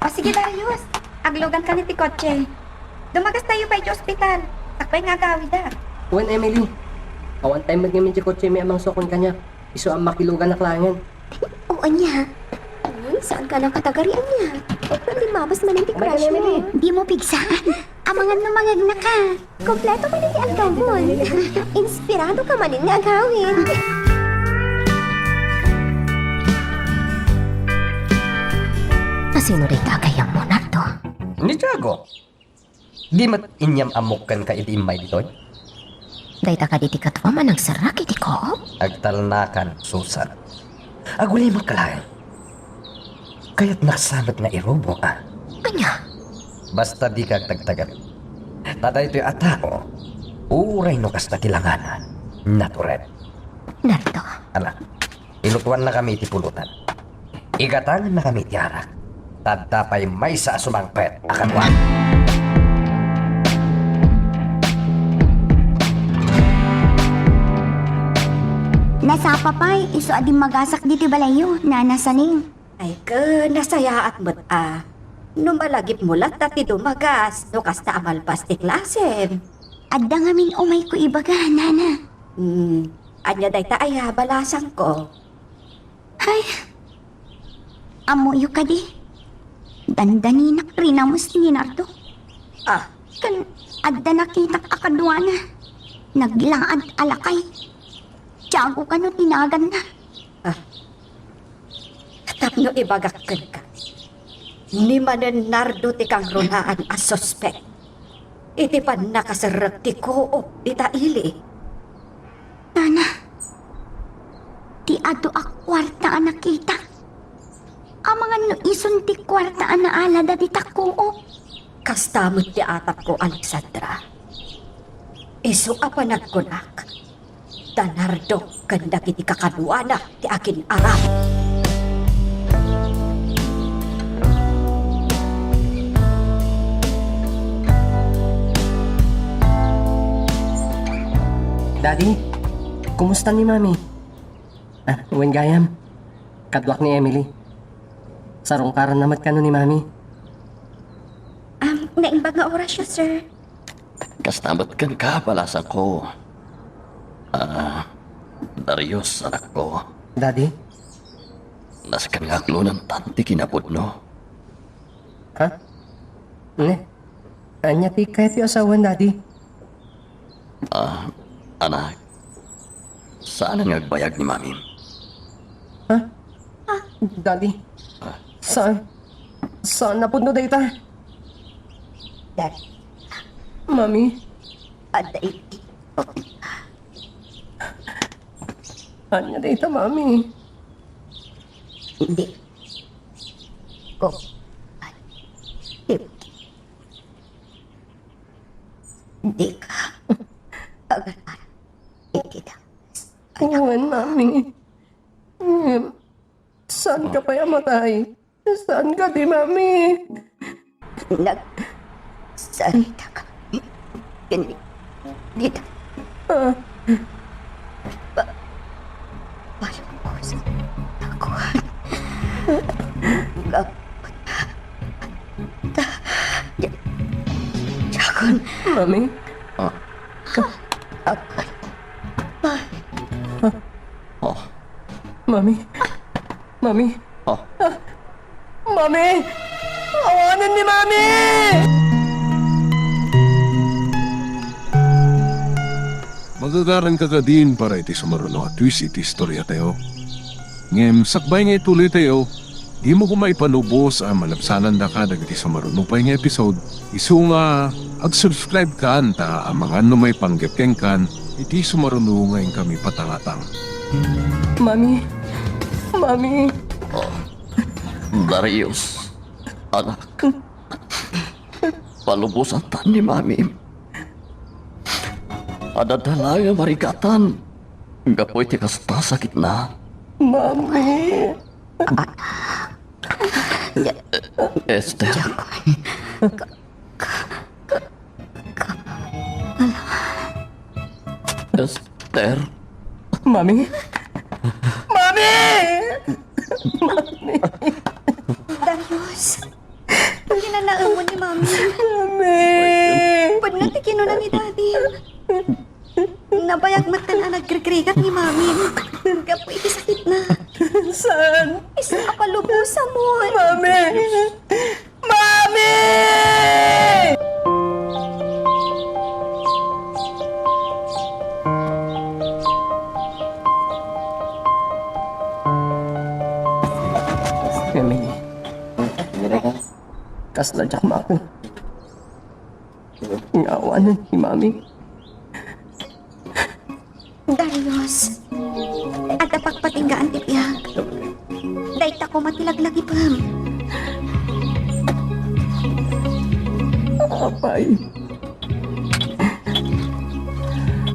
O sige, Darius. Aglugankan iti kotse. Dumagastayo pay iti ospital. Sakbay nga agawidak. Wen, Emily. Awan time met ngamin ti kotsemi a mangsukon kaniak. Isu a makiluganak laengen. O, ania? Uy, saanka nakatagari, ania? Limmabas manen ti crush mo. Dimo pigsaan. Amangan no mangegnaka. Kompleto manen ti aldaw mo. Inspirado ka manen nga agawid. Asino dayta a gayyemmo, Nardo? Ni Tiago. Di met inyam-ammok kenka idi immay ditoy? Dayta kadi ti kaduam a nangserrak iti co-op? Agtalnakan, Susan. Agulimek laeng. Kayatnak sa met nga irubo, a. Ania? Basta dika agtagtagari. Ta daytoy a tao, uray no kasta ti langana, natured. Nardo. Ala. Ilutuannakami iti pulutan. Igatangannakami iti arak. Ta adda pay maysa a sumangpet a kaduak. Nasapa pay, isu a dimmagasak ditoy balayyo, Nana Saning. Ay, ket nasayaat met a. No malagipmo latta ti dumagas, no kasta a malpas ti klasem. Adda ngamin umayko ibaga, Nana. Hmm, ania dayta aya, balasangko? Ay, ammoyo kadi? Dandaninak rinamus ni Nardo. Ah. Ken adda nakitak a kaduana. Naglaad a lakay. Tiago kano ti naganna. Ah. Tapno ibagak kenka, ni manen Nardo ti kangrunaan a suspek iti pannakaserrek ti co-op dita ili. Nana, ti adu a kuarta a nakita. Amangan no isun ti kuarta a naalada dita co-op. Kasta met ti atapko, Alexandra. Isu a panagkunak, ta Nardo ken dagiti kakaduana ti akin-aram. Daddy, kumusta ni Mami? Ah, wen gayam. Kaduak ni Emily. Sarungkaranna met kano ni Mami. Um, naimbag nga orasyo, sir. Kasta met kenka, balasangko. Ah, Darius, anakko. Daddy? Nasken nga aklonentan ti kinapudno. Ha? Ne? Ania ti kayatyo a sawen, Daddy? Ah, anak, saan nga agbayag ni Mami? Ha? Ah, Daddy? Ah. Saan? Saan napudno dayta? Dad. Mami? Adda iti. Ania dayta, Mami? Hindi. Ko. Hindi ka. Agar-agar. Hindi na. Wen, Mami. Ngem, saan ka pay a matay? Saan ka di, Mami? Nagsarita ka. Hindi. Dita. Ah. Pa-, palungkos. Ako. Ka-, ta-, ya-, Diakon. Mami? Ah. Ah. Oh. Mami? Mami? Oh. Mami! Awanen ni Mami! Magagaranka kadin para iti sumaruno a twist iti istoriatayo. Ngem sakbay nga ituloytayo, dimo koma ipalubos a malabsanandaka dagiti sumaruno pay nga episode, isu nga ag-subscribe kan ta amangan no maipanggep kenkan iti sumaruno nga inkami patangatang. Mami! Mami! Darius, anak, palubosantan ni Mami. Adda la nga marigatan gapu iti kasta sakitna. Mami! Esther. Esther. Mami? Mami! Darius, kinanaemon ni Mami. Mami! Pudno ti kinuna ni Daddy. Nabayag met a nagrigrigat ni Mami gapu iti sakitna. Saan? Isu a palubosamon. Mami! Mami! Mami, kasla diak maawat nga awanen ni Mami. Darius, adda pakpatinggaan ti biag. Dayta koma ti laglagipem. Apay.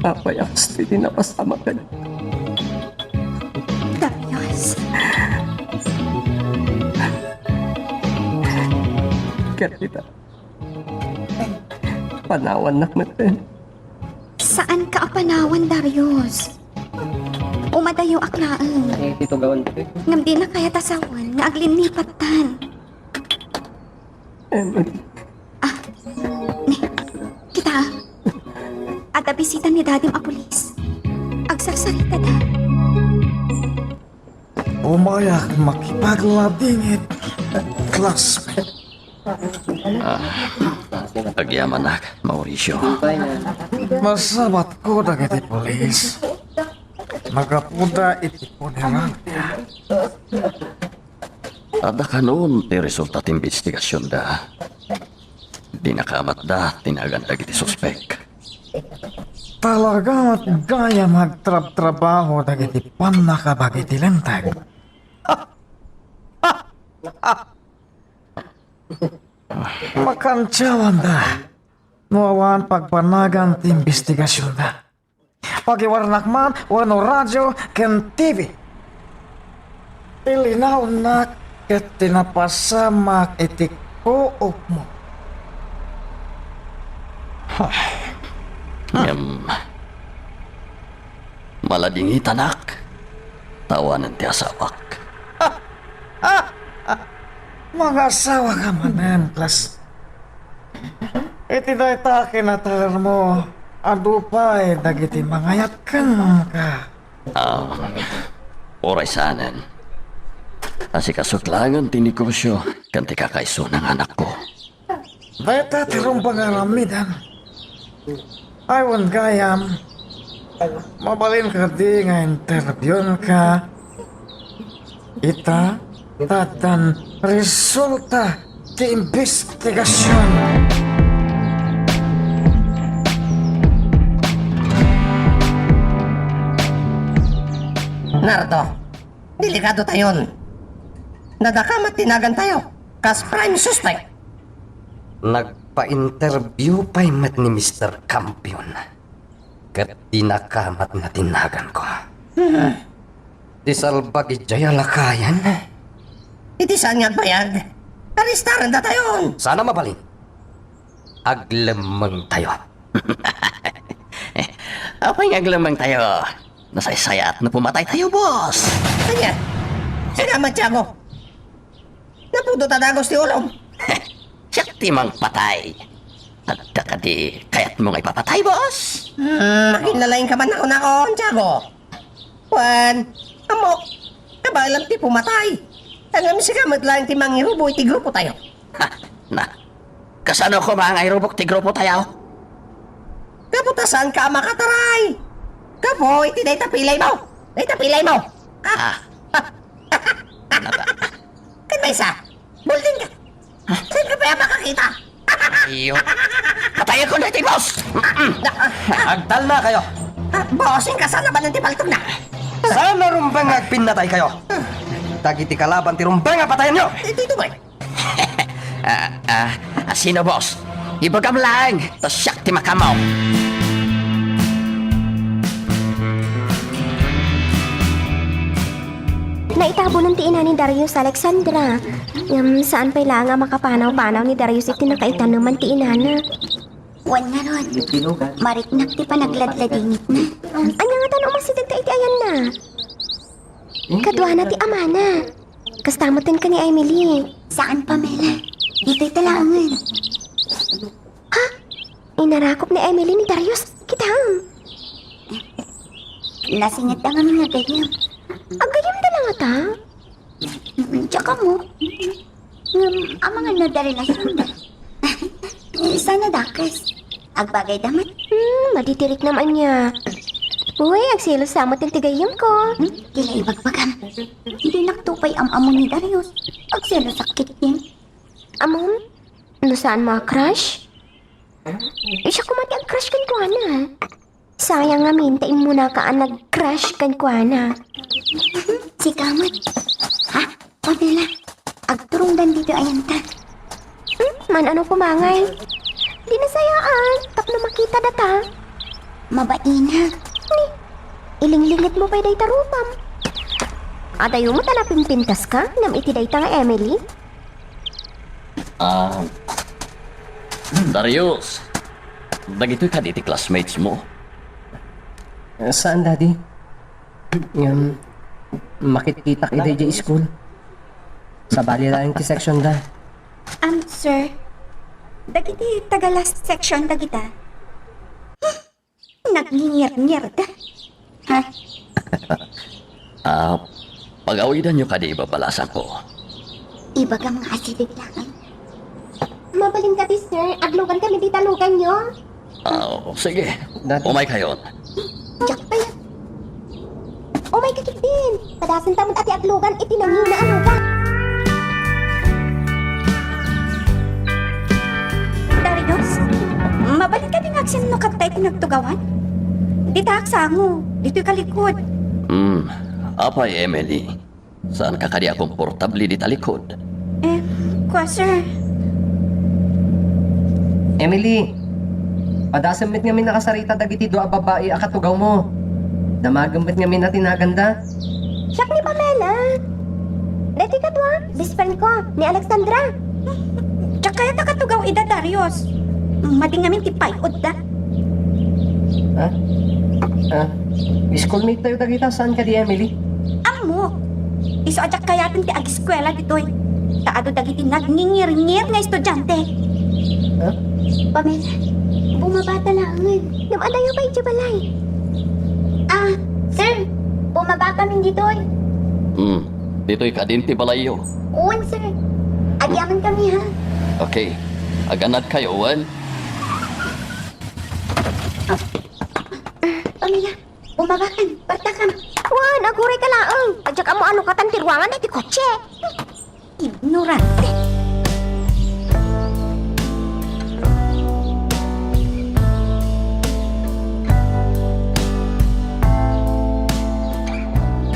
Apay, a kas iti napasamak. Darius. Ket ita, panawannak metten. Saanka a panawan, Darius. Umadayoak laeng. Eh, tito, gawan ko, eh. Ngem dinakayat a sawen nga aglinnipattan. Emily. Ah, ni, kita. Adda bisita ni Dadim a pulis. Agsarsaritada. Umayak makipagladingit, classmate. Ah, agyamanak, Mauricio. Masabatko dagiti pulis. Nagapuda iti funeral. Adda kanon ti resulta ti imbestigasionda. Dinakamatda ti nagan dagiti suspek. Talaga met gayam agtrabtrabaho dagiti pannakabag iti linteg. Makantiawanda no awan pagpanagan ti imbestigasionda. Pagiwarnak man wenno radio ken T V. Ti linaonnak ket ti napasamak iti kuopmo. Ngem, maladingitanak, ta awanen ti asawak. Mangasawa ka manen, class. Iti dayta a kinatayarmo, adu pay dagiti mangayat kenka. Ah, uray saanen. Asikasok laengen ti negosio ken ti kakaisuna nga anakko. Dayta ti rumbeng nga aramiden. Ay, wen gayam, mabalin kadi nga interviewka ita, ta addan resulta ti imbestigasion. Nardo, delikado tayon. Nadakamat ti nagantayo kas prime suspect. Nagpa-interview pay met ni Mister Campion. Ket dinakamat nga ti naganko. Hmm. Ti salbag idiay a lakayen. Iti saan nga agbayag, arestarendatayon. Sana mabalin. Aglemmengtayo. Apay nga aglemmengtayo? Nasaysayat no pumataytayo, boss. Ania? Sinamat, Tiago. Napudot a dagus ti ulom. Siak ti mangpatay. Adda kadi kayatmo nga ipapatay, boss? Hmm, makinnalaing ka man ako nakon, Tiago. Wen, ammok, kabaelam ti pumatay. Ngem sika met laeng ti mangirubo iti grupotayo. Ha, na, kasano koma nga irubok ti grupotayo? Gapu ta saanka a makataray. Gapu iti dayta pilay mo. Dayta pilay mo. Ah. Ah. Nata. Ket maysa, building ka. Saan ka pay a makakita? Iyo. Patayenko na ti boss! Agtalna kayo! Ah, bossing ka, saan a banen ti paltogna? Saan a rumbeng nga agpinnatay kayo? Dagiti kalaban ti rumbeng a patayenyo! Iti tubay. Ah, ah, ah, sino, boss? Ibagam laeng, ta siak ti makammo. Naitabonan ti ina ni Darius, Alexandra. Ngem saan pay laeng a makapanaw-panaw ni Darius iti nakaitaneman ti inana. Wen ngarud, mariknak ti panagladladingitna. Ania ngatan umasideg ta iti ayanna? Kaduana ti amana. Kasta met ken ni Emily. Saan, Pamela. Ditoy ta laengen. Ha? Inarakop ni Emily ni Darius. Kitam. Nasingedda ngamin nga gayyem. Agayyemda la ngata? Mm, diak ammo. Ngem, amangan no adda relasionda. Saan a dakes? Agbagayda met. Hmm, madidirik naman niya. Uy, agselos sa met ti gayyemko. Hmm, dila ibagbagam. Dinakto pay am-ammo ni Darius. Agselos a ketdin. Ammom? No saan mo a-crush? Siak koma ti ag-crush kenkuana. Sayang ngamin ta immunaka a nag-crush kenkuana. Sika met. Ha? Pamela, agturongdan ditoy ayanta. Hmm? Man-ano koma ngay? Di nasayaan, tapno makita data. Mabainag. Ni, ilinglingitmo pay dayta rupam. Adayo met a napimpintaska, ngem iti dayta nga Emily? Ah, Darius, dagitoy kadi ti classmates mo? Eh, saan, Daddy. Ngem, makitkitak idiay school. Sabali laeng ti section da. Um, sir, dagiti taga last section dagita. Nagngingirngirda. Ha? Ah, pagawidanyo kadi ibabalasanko. Ibagam nga asideg laeng. Mabalin kadi, sir. Aglugan kami dita luganyo. Ah, sige. Dati. Umay kayon. Diak pay. Umay ka ketdin. Padasenta met a ti aglugan iti nangina a lugan. Darius, mabalin kadi nga agsenno kadta iti nagtugawan? Dita agsango, ditoy kalikod. Hmm, apay, Emily? Saanka kadi a komportable dita likod? Eh, kua, sir. Emily, padasem met ngamin a kasarita dagiti dua a babai a katugawmo. Damagem met ngamin a ti naganda. Siak ni Pamela. Daytoy kadua, best friend ko, ni Alexandra. Diak kayat a katugaw ida, Darius. Madi ngamin ti pay-odda. Ha? Ah, schoolmate tayo dagita, saan kadi, Emily? Ammok. Isu a diak kayaten ti ageskuela ditoy. Ta adu dagiti nagngingirngir nga estudiante. Ha? Pamela, bumabata laengen. Ngem adayo pay idiay balay. Ah, sir, bumaba kami ditoy. Hmm, ditoy kadin ti balayyo? Wen, sir. Agyamankami, ha? Okay. Aganadkayo, wen? Pamela, bumabakan. Partakan. Wen, agurayka laeng. Diak ammo a nukatan ti ruangan iti kotse. Ignorante.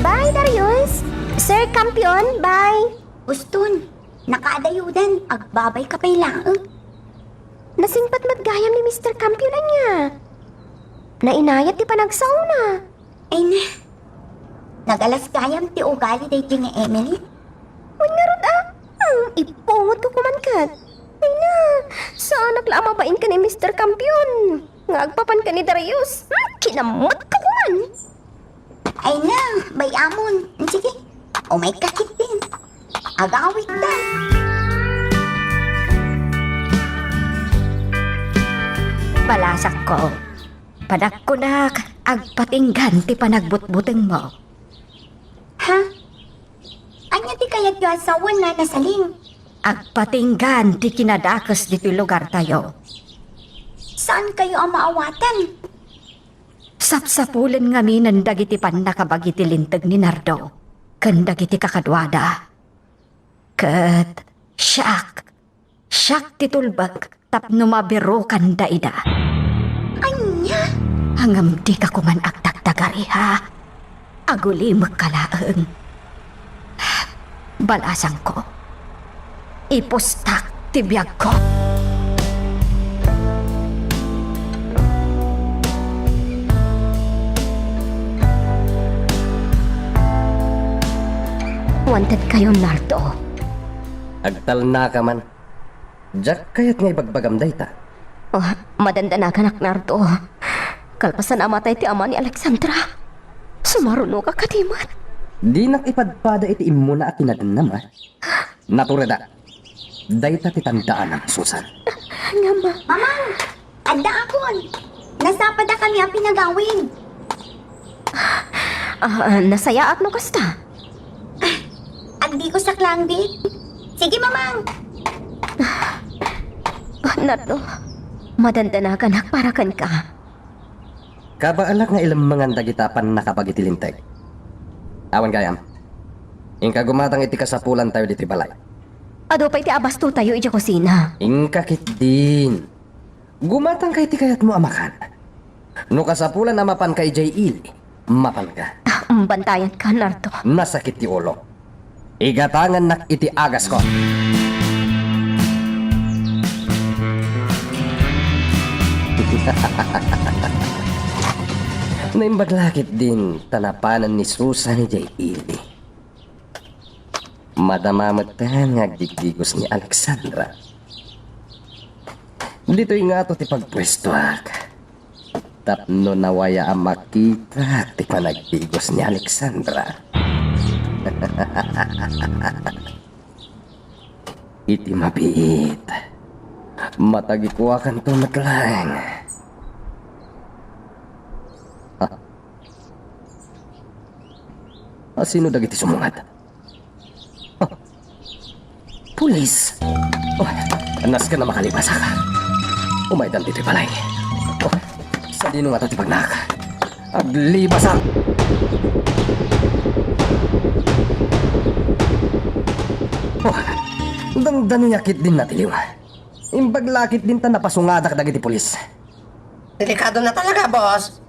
Bye, Darius. Sir Campion, bye. Uston, nakaadayodan, agbabayka pay laeng. Nasingpet met gayam ni Mister Campion ania. Nainayat ti panagsaona. Ay na. Nagalas gayam ti ugali daytoy nga Emily. Wen ngarud a, hmm, ipungotko koman ket. Ay na, saanak la a mabain ken ni Mister Campion nga agpapan ken ni Darius. Hmm, kinammetka koman. Ay na, bay-amon. Sige, umayka ketdin. Agawidta. Balasangko, panagkunak, agpatinggan ti panagbutbutengmo. Ha? Ania ti kayatyo a sawen, Nana Saling? Agpatinggan ti kinadakes ditoy lugartayo. Saankayo a maawaten? Sapsapulen ngaminen dagiti pannakabagi ti linteg ni Nardo ken dagiti kakaduada. Ket siak, siak ti tulbek tapno mabirukan daida. Ania? Ngem dika koman agdagdagari, ha? Agulimekka laeng. Balasangko, ipustak ti biagko. Wanted kayo, Nardo. Agtalnaka man. Diak kayat nga ibagbagam dayta. Oh, madandanaganak, Nardo. Kalpasan a matay ti ama ni Alexandra, sumarunoka kadi met. Dinak ipadpada iti immuna a kinadennam, a. Naturedak. Dayta ti tandaanam, Susan. Ngem, Mamang! Adda akon! Nasapadakami a pinagawid. Ah, nasayaat no kasta. Ah, agdigusak lang, di. Sige, Mamang. Ah, Nardo, madandanaganak para kenka. Kabaelak nga ilemmengan dagita a pannakabagi ti linteg. Awan gayam. Inka gumatang iti kasapulantayo ditoy balay. Adu pay ti abastotayo idiay kusina. Inka ketdin. Gumatangka iti kayatmo a makan. No kasapulan a mapanka idiay ili, mapanka. Ah, bantayanka, Nardo. Nasakit ti ulo. Igatangannak iti agasko. Naimbag la ketdin ta napanen ni Susan idiay ili. Madama met nga agdigdigos ni Alexandra. Ditoy ngato ti pagpuestoak tapno nawaya a makita ti panagdigos ni Alexandra. Iti mabiit, matagikuakanto met laeng. Ah. Asino dagiti sumungad? Ah. Pulis! Oh, nasken a makalibasak. Umaydan ditoy balay. Oh, sadino ngata ti pagnak? Aglibasak! Oh, dandani a ketdin natiliw. Imbag la ketdin ta napasungadak dagiti pulis. Delikado na talaga, boss.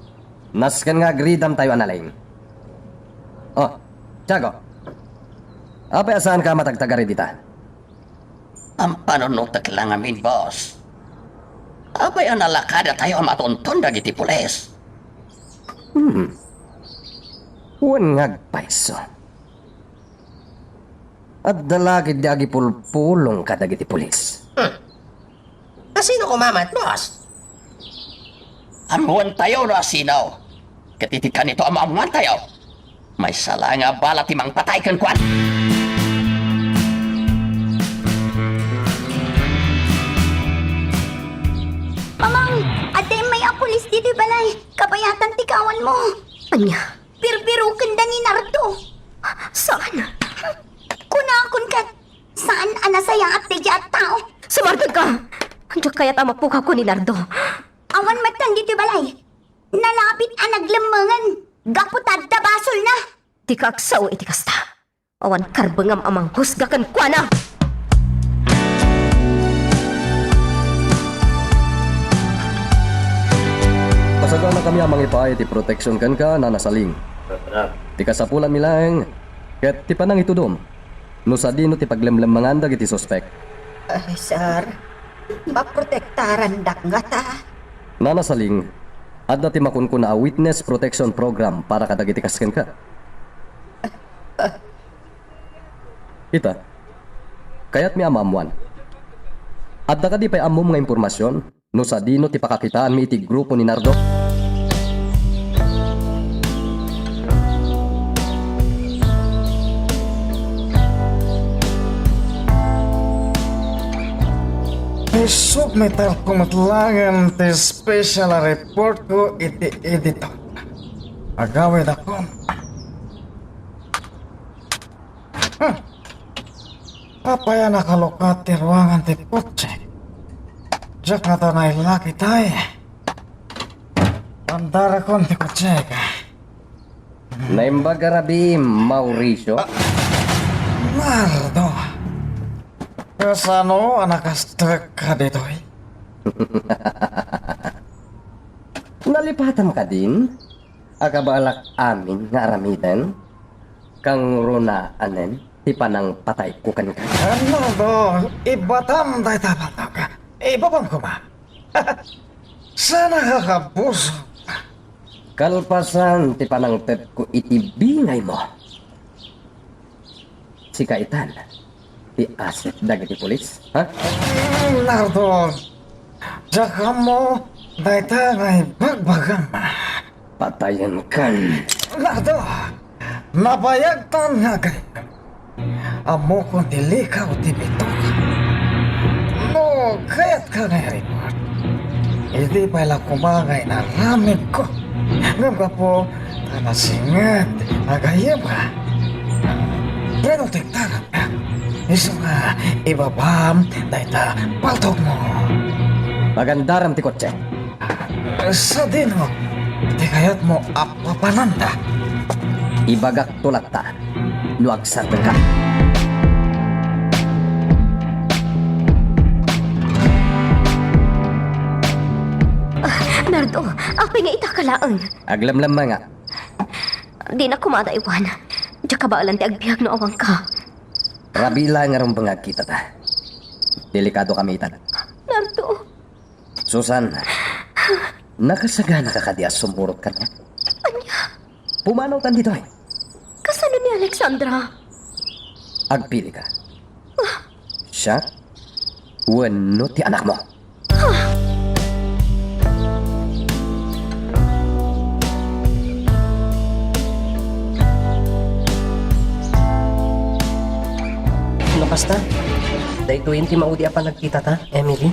Nasken nga agridamtayo a nalaing. Oh, Tiago. Apay a saanka a matagtagari dita? Ampanunotek la ngamin, boss. Apay a nalakadatayo a matonton dagiti pulis? Hmm. Wen nga agpayso. Adda la ketdi agipulpulong kadagiti pulis. Hmm. Asino koma met, boss? Ammoantayo no asino. Ket iti kanito a maammoantayo, maysa la nga bala ti mangpatay kenkuan. Mamang, adda immay a pulis ditoy balay. Kabayatan ti kawanmo. Ania? Birbirokenda ni Nardo. Saan? Kunakon ket, saan a nasayaat daydiay a tao. Sumardengka! Diak kayat a mapukaw ni Nardo. Awan met kan ditoy balay. Nalabit a naglemmengen gapu ta adda basolna. Dika agsao iti kasta. Awan karbengam a manghusga kenkuana. Pasaganakami a mangipaay ti protection kenka, Nana Saling. Ti kasapulanmi laeng ket ti panangitudom no sadino ti paglemlemmengan dagiti suspek. Ay, sir, maprotektarandak ngata. Nana Saling, adda ti makunkuna a witness protection program para kadagiti kas kenka. Ita, kayatmi a maammoan. Adda kadi pay ammom nga impormasion no sadino ti pakakitaanmi iti grupo ni Nardo? Isubmitarko met laeng ti special a reportko iti editor. Agawidakon. Hmm. Apay a nakalukat ti ruangan ti kotse? Diak ngata nailak itay. Pandarakon ti kotse. Naimbag a rabiim, Mauricio. Ah, Nardo. Kasano a nakastek ka ditoy? Nalipatam kadin? Agabaalak amin nga aramiden? Kangrunaanen ti panangpatayko kenka? Nardo, ibatam dayta bantog. Ibabam koma. Saan a kakabusor? Kalpasan ti panangtedko iti bingaymo, sika itan ti asset dagiti pulis, ha? Mm, Nardo, diak ammo dayta nga ibagbagam. Patayenkan. Nardo, nabayagtan nga agayam. Ammokon ti likaw ti bitok. No kayatka nga i-report, idi pay la koma nga inaramidko. Ngem gapu ta nasinged nga agayamka, protektaranka. Isu nga ibabam dayta paltokmo. Pagandaram ti kotse. Sadino ti kayatmo a papananda? Ibagakto latta no agsardengka. Ah, Nardo, apay nga ita ka laeng? Aglamlamma nga. Dina koma adaywan. Diak kabaelan ti agbiag no awanka. Rabii la nga rumbeng nga agkitata. Delikado kami itan. Nardo. Susan, nakasaganaka kadi a sumurot kaniak? Ania? Pumanawtan ditoy. Kasano ni Alexandra? Agpilika. Ah. Siak wenno ti anakmo? Ah. No kasta, daytoyen ti maudi a panagkitata, Emily.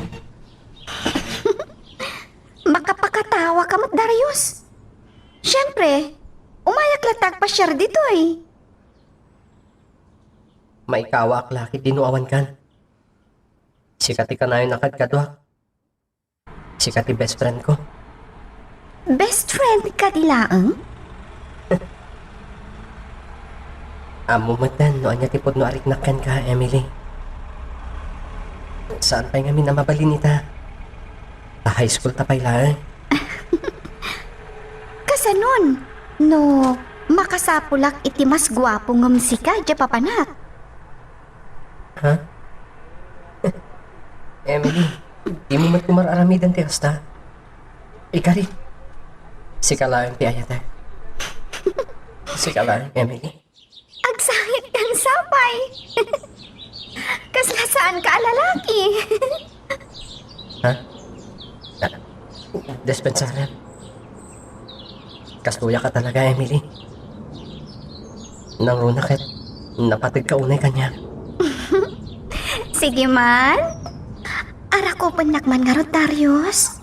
Makapakatawa ka met, Darius. Siempre, umayak latta agpasiar ditoy. Maikawaak la ketdi no awankan. Sika ti kanayon a kadkaduak. Sika ti best friend ko. Best friend kadi laeng? Ammom metten no ania ti pudno a riknak kenka, Emily. Saan pay ngamin a mabalin ita. Ta high school ta pay laeng. Kasanon, no makasapulak iti mas guapo ngem sika idiay papanak? Ha? Emily, dimo met koma ar-aramiden ti kasta. Ikari, sika laeng ti ayatek. Sika laeng, Emily. Agsangitkan sapay. Kasla saanka a lalaki. Ha? Dispensaren. Kastoyak a talaga, Emily. Nangruna ket napategka unay kaniak. Sige man. Arakupennak man ngarud, Darius.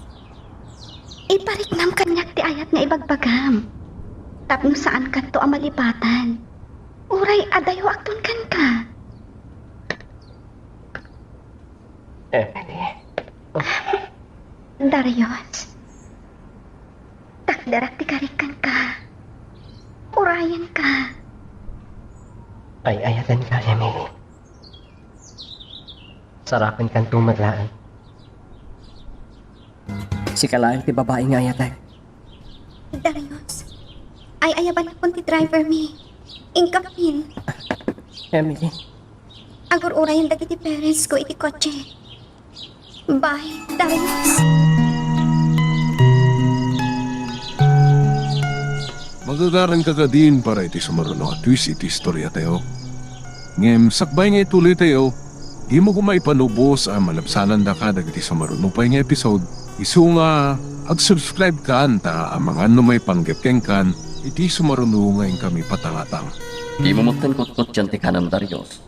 Ipariknam kaniak ti ayat nga ibagbagam. Tapno saankanto a malipatan. Uray adayoakton kenka. Emily. Darius, takderak ti karik kenka. Urayenka. Ay-ayatenka, Emily. Sarakenkanto met laeng. Sika laeng ti babai nga ayatek. Darius, ay-ayabanakon ti driver mi. Inka pin. Emily. Agur-urayen dagiti parents ko iti kotse. Bye, Darius. Magagaranka kadin para iti sumaruno a twist iti istoriatayo. Ngem sakbay nga ituloytayo, dimo koma ipanubos a malabsanandaka dagiti sumaruno pay nga episode. Isu nga ag-subscribe kan ta amangan no maipanggep kenkan iti sumaruno nga inkami patangatang. Dimo metten kutkotian ti kanem, Darius.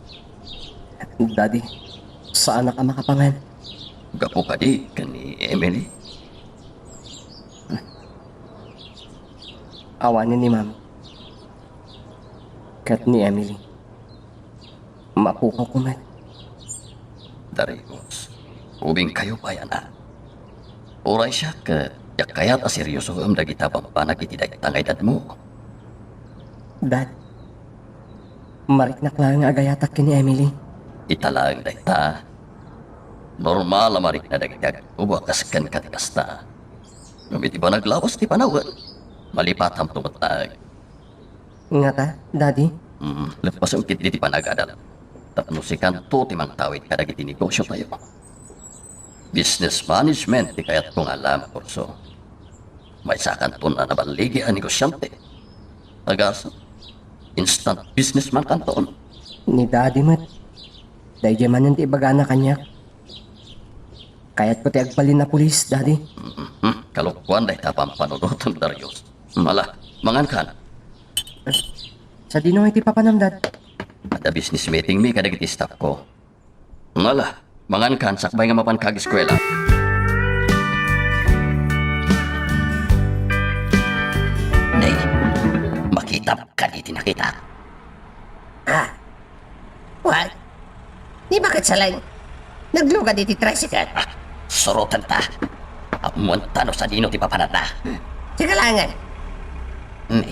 Daddy, saanak a makapangan. Gapu kadi ken ni Emily? Awanen ni Mami ket ni Emily. Mapukawko met. Darius, ubingkayo pay, anak. Uray siak, diak kayat a seriosoem dagita bambanag iti dayta nga edadmo. Dad, mariknak laeng nga agayatak ken ni Emily. Ita laeng dayta. Normal a marikna dagiti agtubo a kas kenka ti kasta. Ngem iti banag lawas ti panawen, malipatamto met laeng. Ngata, Daddy? Mm, leppasem ketdi ti panagadal. Tapno sikanto ti mangtawid kadagiti negosyotayo. Business management ti kayatko nga alam, kurso. Maysakanton a naballigi a negosiante. Agasem, instant businessman kanton. Ni Daddy met, daydiay manen ti ibagana kaniak. Kayatko ti agbalin a pulis, Daddy. Mm, kalokuan dayta pampanunotem, Darius. Ala, mangankan. Sadino iti papanam, Dad? Adda business meeting mi kadagiti staff ko. Ala, mangankan sakbay nga mapanka ageskuela. Nay, makitam kadi ti nakitak? Ah, what? Ni baket saleng? Naglugad iti tricycle? Ah, surotenta. Ammoenta no sadino ti papananna. Sige langen. Ni,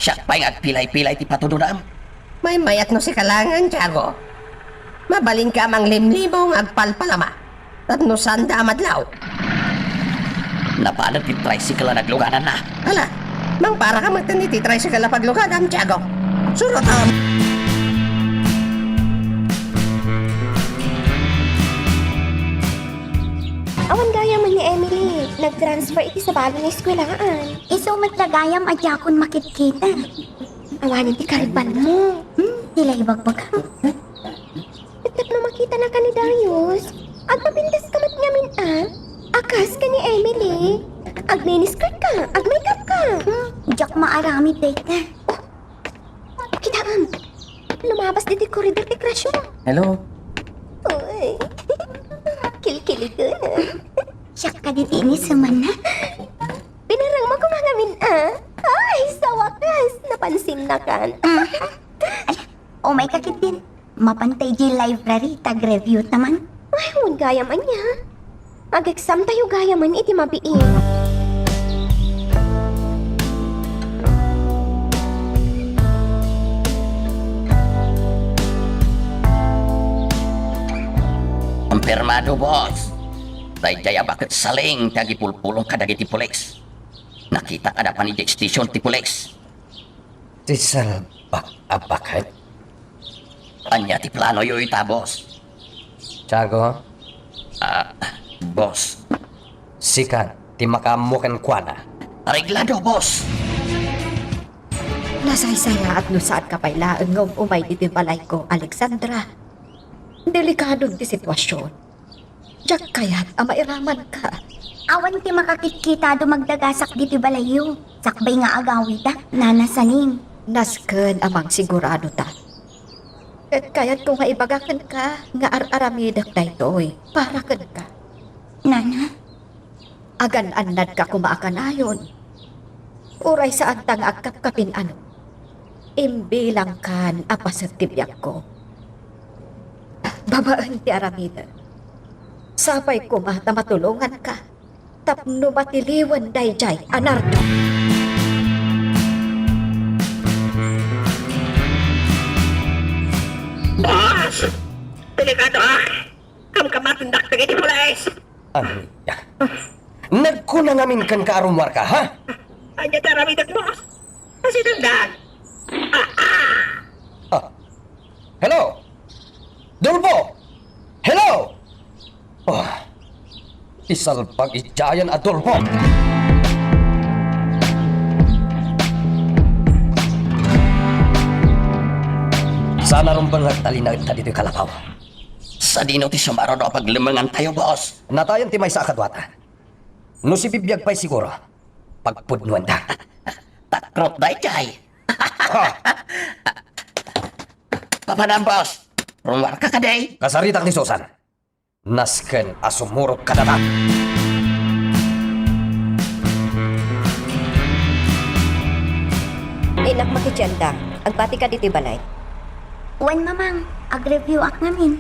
siak pay nga agpilay-pilay ti patudonam. Maymayat no sika langen, Tiago. Mabalinka a manglimlimo nga agpalpalama. Tapno saanda a madlaw. Napanen ti tricycle a naglugadanna. Ala, mangparaka met iti tricycle a paglugadam, Tiago. Surotam. Awan gayam ni Emily, nag-transfer iti sabali nga eskuelaan. Isu met la gayam a diakon makitkita. Awanen ti karbanmo. Hmm, ti la ibagbagam. Tapno makitanaka ni Darius, agpapintaska met ngamin a. A kas ken ni Emily, agminiskirtka, agmakeupka. Hmm, diak maaramid dayta. Oh, kitaem. Lumabas ditoy koridor ti crush mo. Hello. Uy. Kilkiligen. Siak kadi ti inisemanna. Pinarangmo koma ngamin a. Ay, sa wakas, napansinnakan. Ala, umayka ketdin. Mapanta idiay library, tag-review ta man. Ay, wen gayam ania. Ag-exam tayo gayamen iti mabiit. Kumpirmado, boss. Daydiay a baket saleng ti agipulpulong kadagiti pulis. Nakitak a napan idiay station ti pulis. Ti salbak a baket? Ania ti planoyo ita, boss? Tiago? Ah, boss. Sika ti makaammo kenkuana. Areglado, boss. Nasaysayaat no saanka pay laeng nga um-umay ditoy balayko, Alexandra. Delikado ti sitwasion. Diak kayat a mairamanka. Awan ti makakitkita a dumagdagasak ditoy balayyo. Sakbay nga agawidak, Nana Saning. Nasken a mangsigurado ta. Ket kayatko nga ibaga kenka nga ar-aramidek daytoy para kenka. Nana? Agan-annadka koma a kanayon. Uray saanta nga agkapkapin-ano, imbilangkan a paset ti biagko. Babaen ti aramidek, sapay koma ta matulonganka tapno matiliwen daydiay a Nardo. Boss! Delikado, ha? Kamkamatendak dagiti pulis! Ania? Nagkuna ngamin kenka a rummuarka, ha? Ania ti aramidek, boss? Asidengdan! Ah, ah! Ah. Hello? Dolfo! Hello! Oh, isalbag idiayen a Dolfo! Saan a rumbeng nga agtalinaedta ditoy kalapaw. Sadino ti sumaruno a paglemmengantayo, boss? Natayen ti maysa a kaduata. No sibibiag pay siguro, pagpudnoenda. Takrot daydiay. Ha! Papanam, boss? Rummuarka kadi? Kasaritak ni Susan. Nasken a sumurot kadata. Innak makitienda, agbatika ditoy balay. Wen, Mamang, agreview-ak ngamin.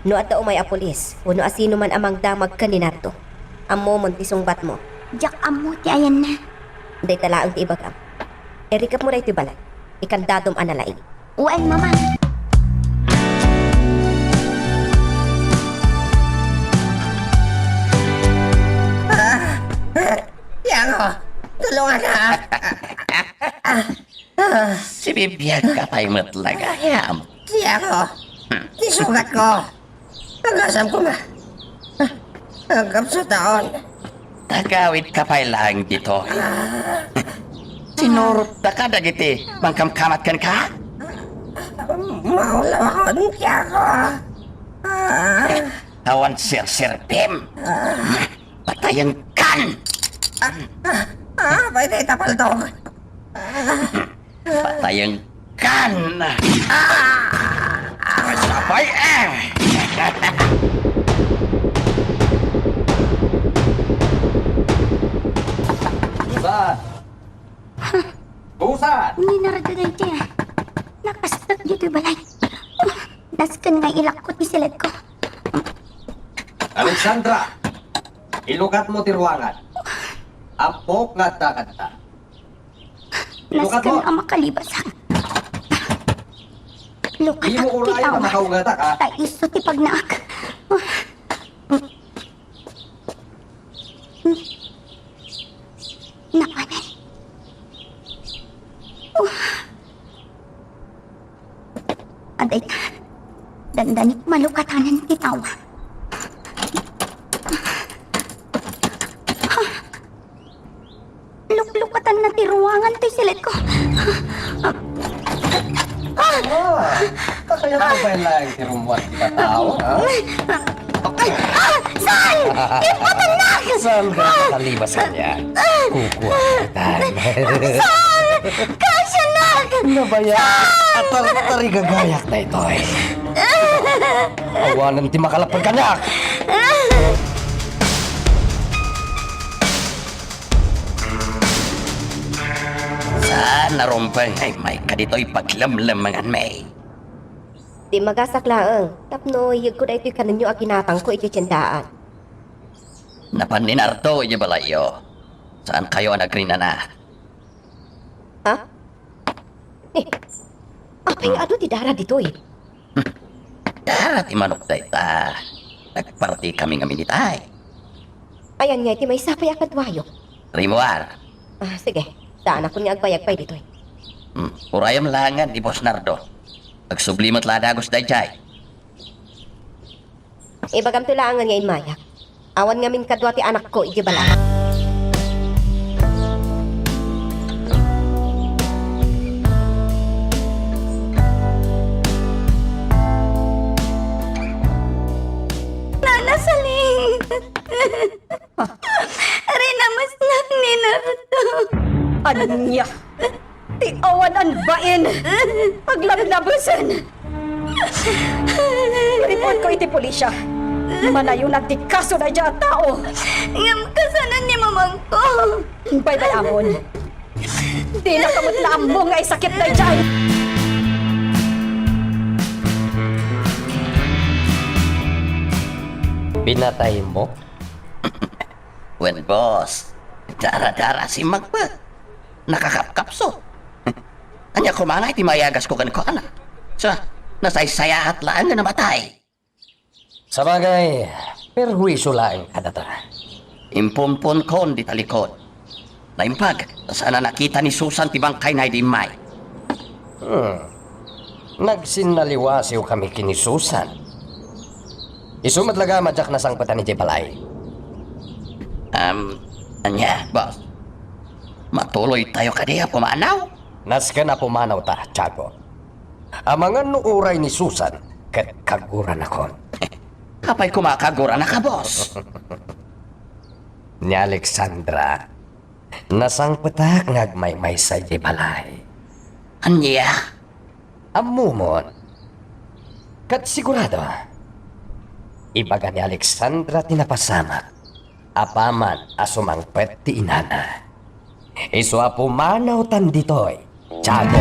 No adda umay a pulis, wenno asino man a mangdamag ken ni Nardo, ammomon ti sungbatmo. Diak ammo ti ayanna. Dayta laeng ti ibagam. Irikepmo daytoy balay. Ikandadom a nalaing. Wen, Mamang. Ah, ah, Tiango, tulungan na. Ah, ah. Sibibiag ka pay met la gayam. Tiango, ti sugat ko. Agasam koma. Agkapsut taon. Agawid ka pay laeng ditoy. Sinurot daka dagiti mangkamkamat kenka? Maulawakon, Tiango. Ah. Awan serserbim. Ah. Patayen kan! Ah, ah, ah, pwede tapaldog. Ah. Patayen kan! Ah! Sabay, eh! Busan! Busan! Ni Nardo daytoy, ah. Nakastak ditoy balay. Nasken nga ilakko ti siletko. Alexandra! Ilukatmo ti ruangan. Ammok nga adda kanta. Nasken a makalibasak. Lukatak ti awa. Dimo urayen a makaungatak, ha? Ta isu ti pagnaak. Napanen. Adayta, dandani malukatanan ti tawa. Luklukatanna ti ruangan ti siletko. Ah! Kakayaat mo pay laeng ti rummuar ti katao, ha? Ay, ah! Saan? Ipatannak! Saan ka nakaliwas kaniak? Kukua kita. Saan? Kasianak! Nabaya! Saan? Atartarigagayak daytoy. Awanen ti makalapag kaniak! Saan a rumbeng nga immayka ditoy paglemlemmenganmi? Di magasak laeng, tapno yegko daytoy kanenyo a ginatangko iti tiendaan. Napan ni Nardo iti balayyo. Saankayo a nagrinana? Ha? Eh, apay nga adu ti dara ditoy? Dara ti manok dayta. Nagpartikami ngamin itay. Ayan nga iti maysa pay a kaduayo. Rimuar. Ah, sige. Saanakon nga agbayag pay ditoy. Hmm. Urayem laengen ni Boss Nardo. Agsubli met la a dagus daydiay. Ibagamto laengen nga immayak. Awan ngamin kadua ti anakko iti balay. Nana Saling! Rinamasnak ni Nardo. Ania? Ti awan a bain, paglablabesen. Report ko iti pulisya. Manayon ti kaso daydiay a tao. Ngem kasano ni mamangko? Baybay-amon. Dinaka met naammo nga isakit daydiay. Pinataymo? Wen, boss. Dara-dara a simmagpet. Nakakapkapsut. Ania koma ngay ti maiyagasko kenkuana? Sa, nasaysayaat laeng nga namatay. Sabagay, perhuiso laeng kadata. Impumpunkon di talikod. Naimbag, ta saan a nakita ni Susan ti bangkayna idi immay. Hmm. Nagsinnaliwasiwkami ken ni Susan. Isu met laga a madiak nasangpetan idiay balay. Am, ania, boss? Matuloytayo kadi a pumanaw? Nasken a pumanawta, Tiago. Amangan no uray ni Susan ket kaguranakon. Apay koma a kaguranaka, boss? Ni Alexandra, nasangpetak nga agmaymaysa idiay balay. Ania? Ammomon. Ket sigurado, Ibaga ni Alexandra ti napasamak apaman a sumangpet ti inana. Isu a pumanawtan ditoy, Tiago.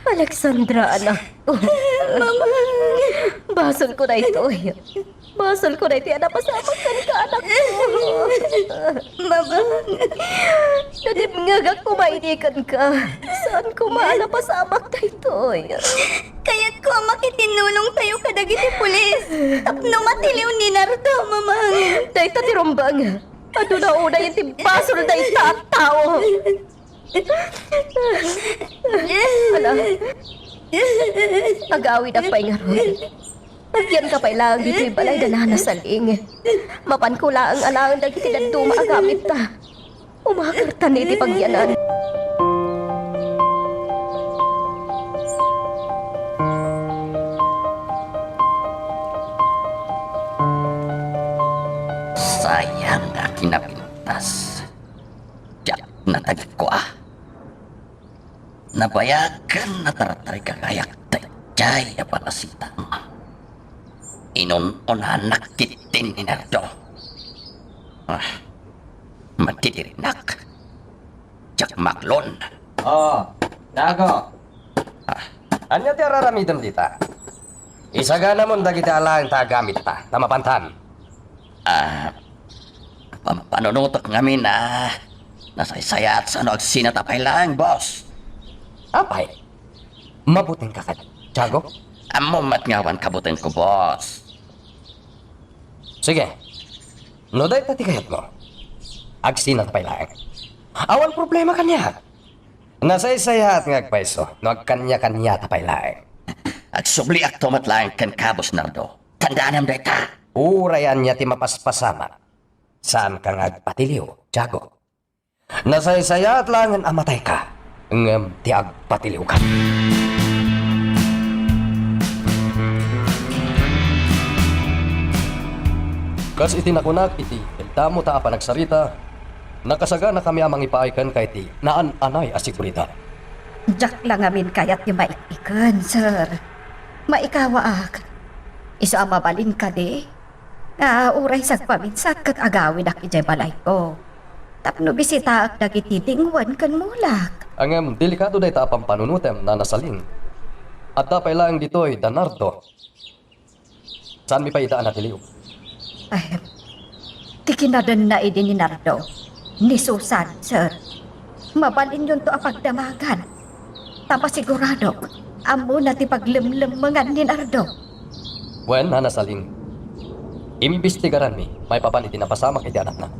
Alexandra, anak. Mamang! Basolko daytoy. Basolko daytoy a napasamak kenka, anak. Mamang! Nadimngegak koma idi kenka. Saan koma a napasamak daytoy. Kayatko a makitinnulongtayo kadagiti pulis tapno matiliw ni Nardo, Mamang. Dayta ti rumbeng. Aduna unay ti basol dayta a tao. Ala, agawidak pay ngarud. Agyanka pay laeng ditoy balay da Nana Saling. Mapanko laeng alaen dagiti dadduma a gamitta. Umakartan iti pagyanan. Sayang a kinapintas. Diak natagikua. Nabayagen a tartarigagayak daydiay a balasitang. Inun-unanak ketdi ni Nardo. Ah, madidirinak. Diak maaklon. Oh, Tiago. Ah. Ania ti ar-aramidem dita? Isaganamon dagiti alaen ta agamitta, ta mapantan. Ah, pampanunotek ngamin a nasaysayaat sano agsinata pay laeng, boss. Apay, mabutengka kadi, Tiago? Ammom met nga awan kabutengko, boss. Sige, no dayta ti kayatmo, agsinata pay laeng. Awan problema kaniak. Nasaysayaat nga agpayso no agkaniakaniata pay laeng. Agsubliakto met laeng kenka, Boss Nardo. Tandaanam dayta. Uray ania ti mapaspasamak, saanka nga agpatiliw, Tiago. Nasaysayaat laengen a matayka, ngem ti agpatiliwka. Kas iti nakunak iti eldamo ta a panagsarita, nakasaganakami a mangipaay kenka iti naan-anay a seguridad. Diak la ngamin kayat ti maik-iken, sir. Maikawaak. Isu a mabalin kadi nga uray sagpaminsak ket agawidak idiay balayko tapno bisitaek dagiti dingwen ken mulak. Ngem delikado dayta a pampanunotem, Nana Saling. Adda pay laeng ditoy da Nardo. Saanmi pay ida a natiliw? Ay, ti kinadenna idi ni Nardo, ni Susan, sir. Mabalinyonto a pagdamagan. Ta masiguradok, ammona ti paglemlemmengan ni Nardo. Wen, Nana Saling, imbestigaranmi maipapan iti napasamak iti anakna.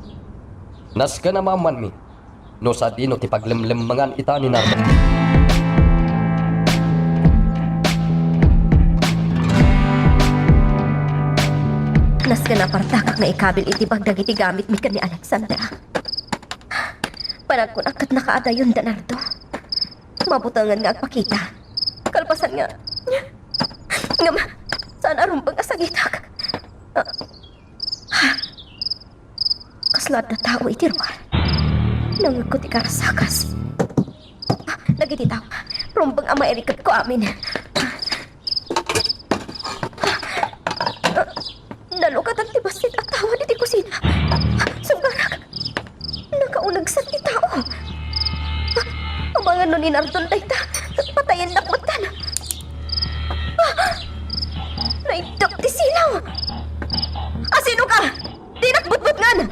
Nasken a maammoanmi no sadino ti paglemlemmengan ita ni Nardo. Nasken a partakak nga ikabil iti bag dagiti gamitmi ken ni Alexandra. Panagkunak ket nakaadayon da Nardo. Mabutengen nga agpakita. Kalpasan nga, ngem, saan a rumbeng a sagitak. Ah, Kasla adda tao iti ruar. Nangngegko ti karasakas. Ah, dagiti tao, rumbeng a mairiketko amin. Ah, nalukatan ti bassit a tao iti kusina. Sunggarak. Nakaunegsan ti tao. Ah, amangan no ni Nardon dayta. Patayennak metten. Ah, naiddep ti silaw. Asino ka? Dinak butbutngan!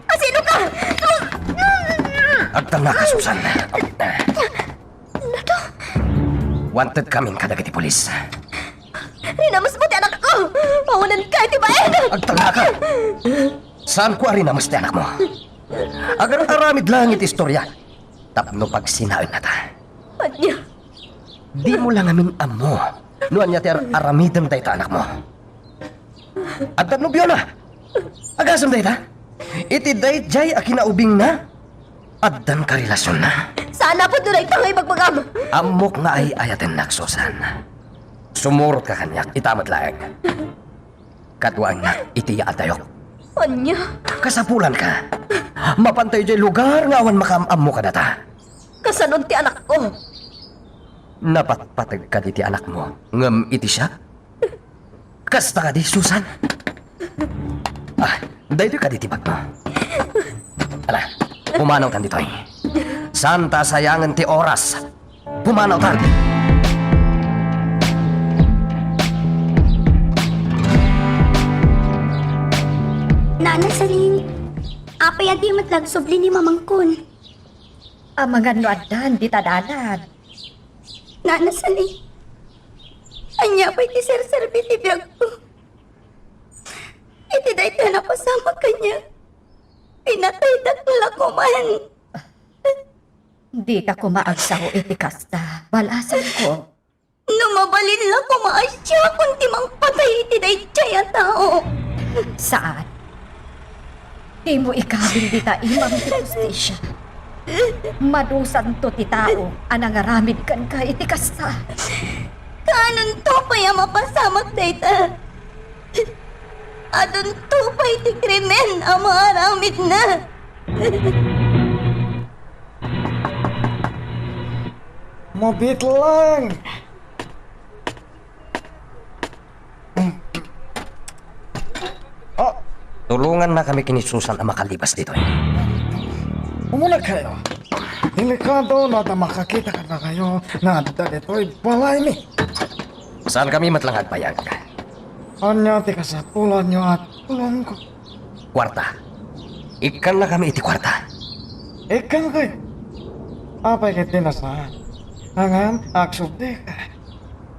Asino ka? Agtangaka, Susan. Nado? Wanted kamin kadagiti pulis. Rinamesmo ti anakko! Awanan ka iti bain! Agtangaka! Saanko a rinames ti anakmo. Agar-aramid lang iti istorya tapno pagsinaennata. Ania? Dimo lang amin ammo no ania ti ar-, aramidem dayta anakmo. Addan nobiona. Agasem dayta? Iti daydiay a kinaubingna, addan karelasionna. Saan a pudno dayta nga ibagbagam? Ammok nga ay-ayatennak, Susan. Sumurotka kaniak, ita met laeng. Kaduaennak iti yaatayok. Ania? Kasapulanka. Mapantayo idiay lugar nga awan makaam-ammo kadata. Kasano ti anakko? Napatpateg kadi ti anakmo, ngem iti siak? Kasta kadi, Susan? Ah, daytoy kadi ti bagmo. Ala, pumanawtan ditoy. Saanta a sayangen ti oras. Pumanawtan! Nana Saling, apay a di met la agsubli ni mamangkon? Amangan no addan dita dalan. Nana Saling, ania pay ti serserbi ti biagko iti dayta a napasamak kaniak? Pinataydak la koman. Dika koma agsao iti kasta, balasanko. No mabalin la koma a siakon ti mangpatay iti daydiay a tao. Saan. Dimo ikabil dita imam ti hustisia. Madusanto ti tao a nangaramid kenka iti kasta. Kaanonto pay a mapasamak dayta? Adunto pay ti krimen a maaramidna. Mabitleng! Ah, tulongannakami ken ni Susan a makalibas ditoy. Umunegkayo. Delikado no adda makakita kadakayo nga adda ditoy balaymi. Saankami met la nga agbayag. Ania ti kasapulanyo a tulongko? Kuarta. Ikkannakami iti kuarta. Ikkankayo? Apay ket di saan? Ngem agsublika.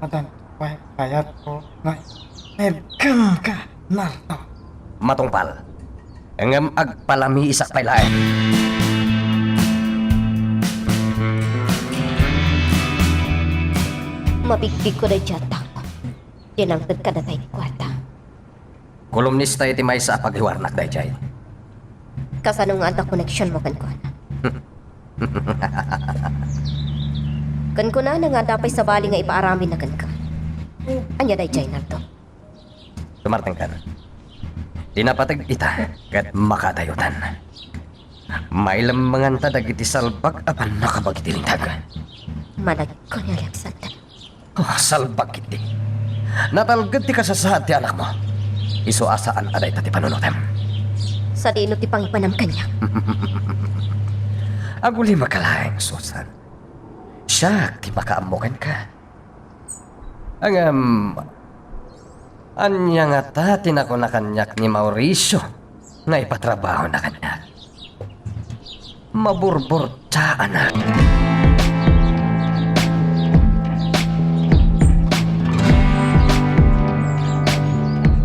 Addan pay kayatko nga ikkanka, Nardo. Matungpal. Ngem agpalamiisak pay laeng. Mabigbigko daydiay a tao. Diay nangted kadata iti kuarta. Kolumnista iti maysa a pagiwarnak daydiay. Kasano nga adda koneksionmo kenkuana? Ken kunana nga adda pay sabali nga ipaaramidna kenka. Ania daydiay, Nardo? Sumartengkan. Ti napateg ita ket makaadayotan. Mailemmenganta dagiti salbag a pannakabag iti linteg. Malagipko ni Alexander. Oh, salbag ketdi. Natalged ti kasasaad ti anakmo. Isu a saan a dayta ti panunotem. Sadino ti pangipanam kaniak? Agulimaka laeng, Susan. Siak ti makaammo kenka. Ngem, ania ngata ti nakuna kaniak ni Mauricio nga ipatrabahona kaniak? Maburburtsaanak.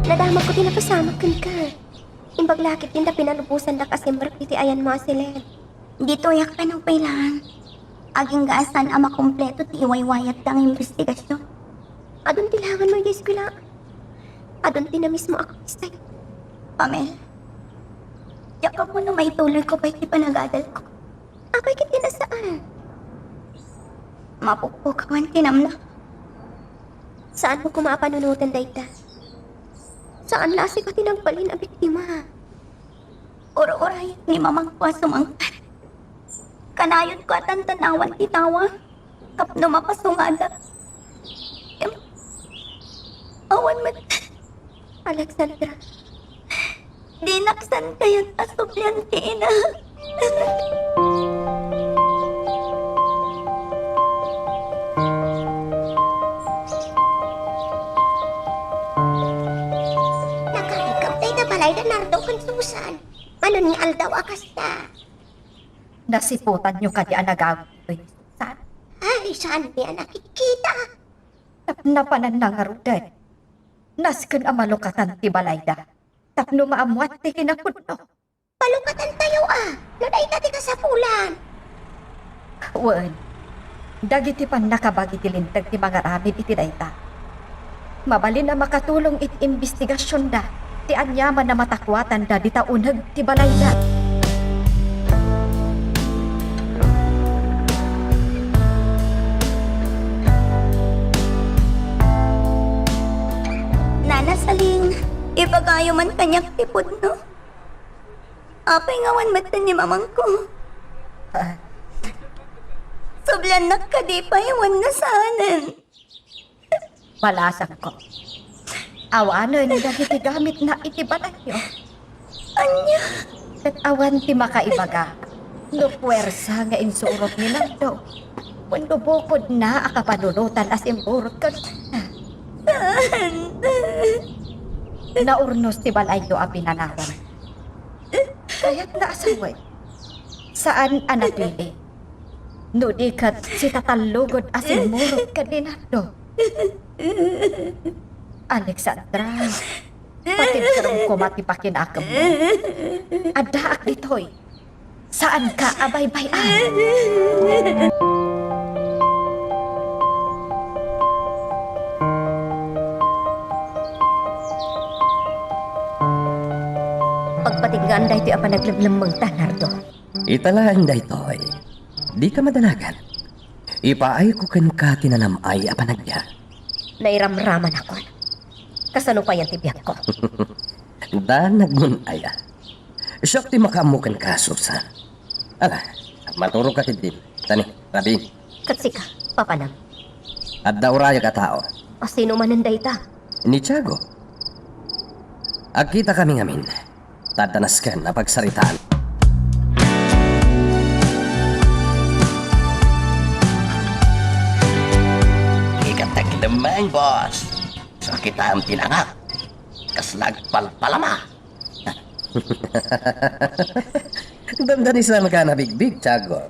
Nadamagko ti napasamak kenka. Imbag la ketdin ta pinalubosandak a simrek iti ayanmo a siled. Ditoyak kano pay laeng. Agingga a saan a makompleto ti iwaywayatda nga imbestigasion. Adun ti langanmo idiay eskuela. Adun ti namismo a kapustayo. Pamela, diak ammo no maituloyko pay ti panagadalko. Apay ket ti nasaan? Mapukpukawan ti namnam. Saanmo koma a panunoten dayta. Saan la a sika ti nagbalin a biktima. Ur-urayek ni mamangko a sumangpet. Kanayonko a tantan-awan ti tawa tapno mapasungada. Em, awan met. Alexandra. Dinak saan kayat a sublian ti ina. Nakarigaw dayta balayda, Nardo ken Susan. Manon nga aldaw a kasta? Nasiputanyo kadi a nagawid ditoy ni Susan? Ay, saanmi a nakikita. Napnapananna ngaruden. Nasken a malukatan ti balayda tapno maammoan ti kinapudno. Palukatantayo a, no dayta ti kasapulan. Wen, dagiti pannakabag iti linteg ti mangaramid iti dayta. Mabalin a makatulong iti imbestigasionda ti aniaman a matakuatanda dita uneg ti balayda. Nana Saling, ibagayo man kaniak ti pudno. Apay nga awan metten ni mamangko? Ah, Tubliannak kadi pay wenno saanen? Balasangko. Awanen dagiti gamitna iti balayyo. Ania? Ket awan ti makaibaga no puwersa nga insurot ni Nardo wenno bukodna a kapanunotan a simmurot kenkuana. Naurnos ti balayyo a pinanawan. Kayatna a sawen. Saan a napili. No di ket sitatallugod a simmurot ken ni Nardo. Alexandra, patibkerem koma ti pakinakemmo. Addaak ditoy. Saanka a baybay-an. Pagpatiknaan daytoy a panaglemlemmengta, Nardo. Ita laeng daytoy. Dika madanagan. Ipaayko kenka ti nanam-ay a panagbiag. Nairamramanakon. Kasano payen ti biagko? Danagmon aya. Siak ti makaammo kenka, Susan. Ala, maturogka ketdin. Tani, rabii. Ket sika, papanam? Adda urayek a tao. A sino manen dayta? Ni Tiago. Agkitakami ngamin. Ta adda nasken a pagsaritaan. Dika taglemmeng, boss. Sakitam ti langak. Kasla agpalpalama. Dandanisanka a nabigbig, Tiago.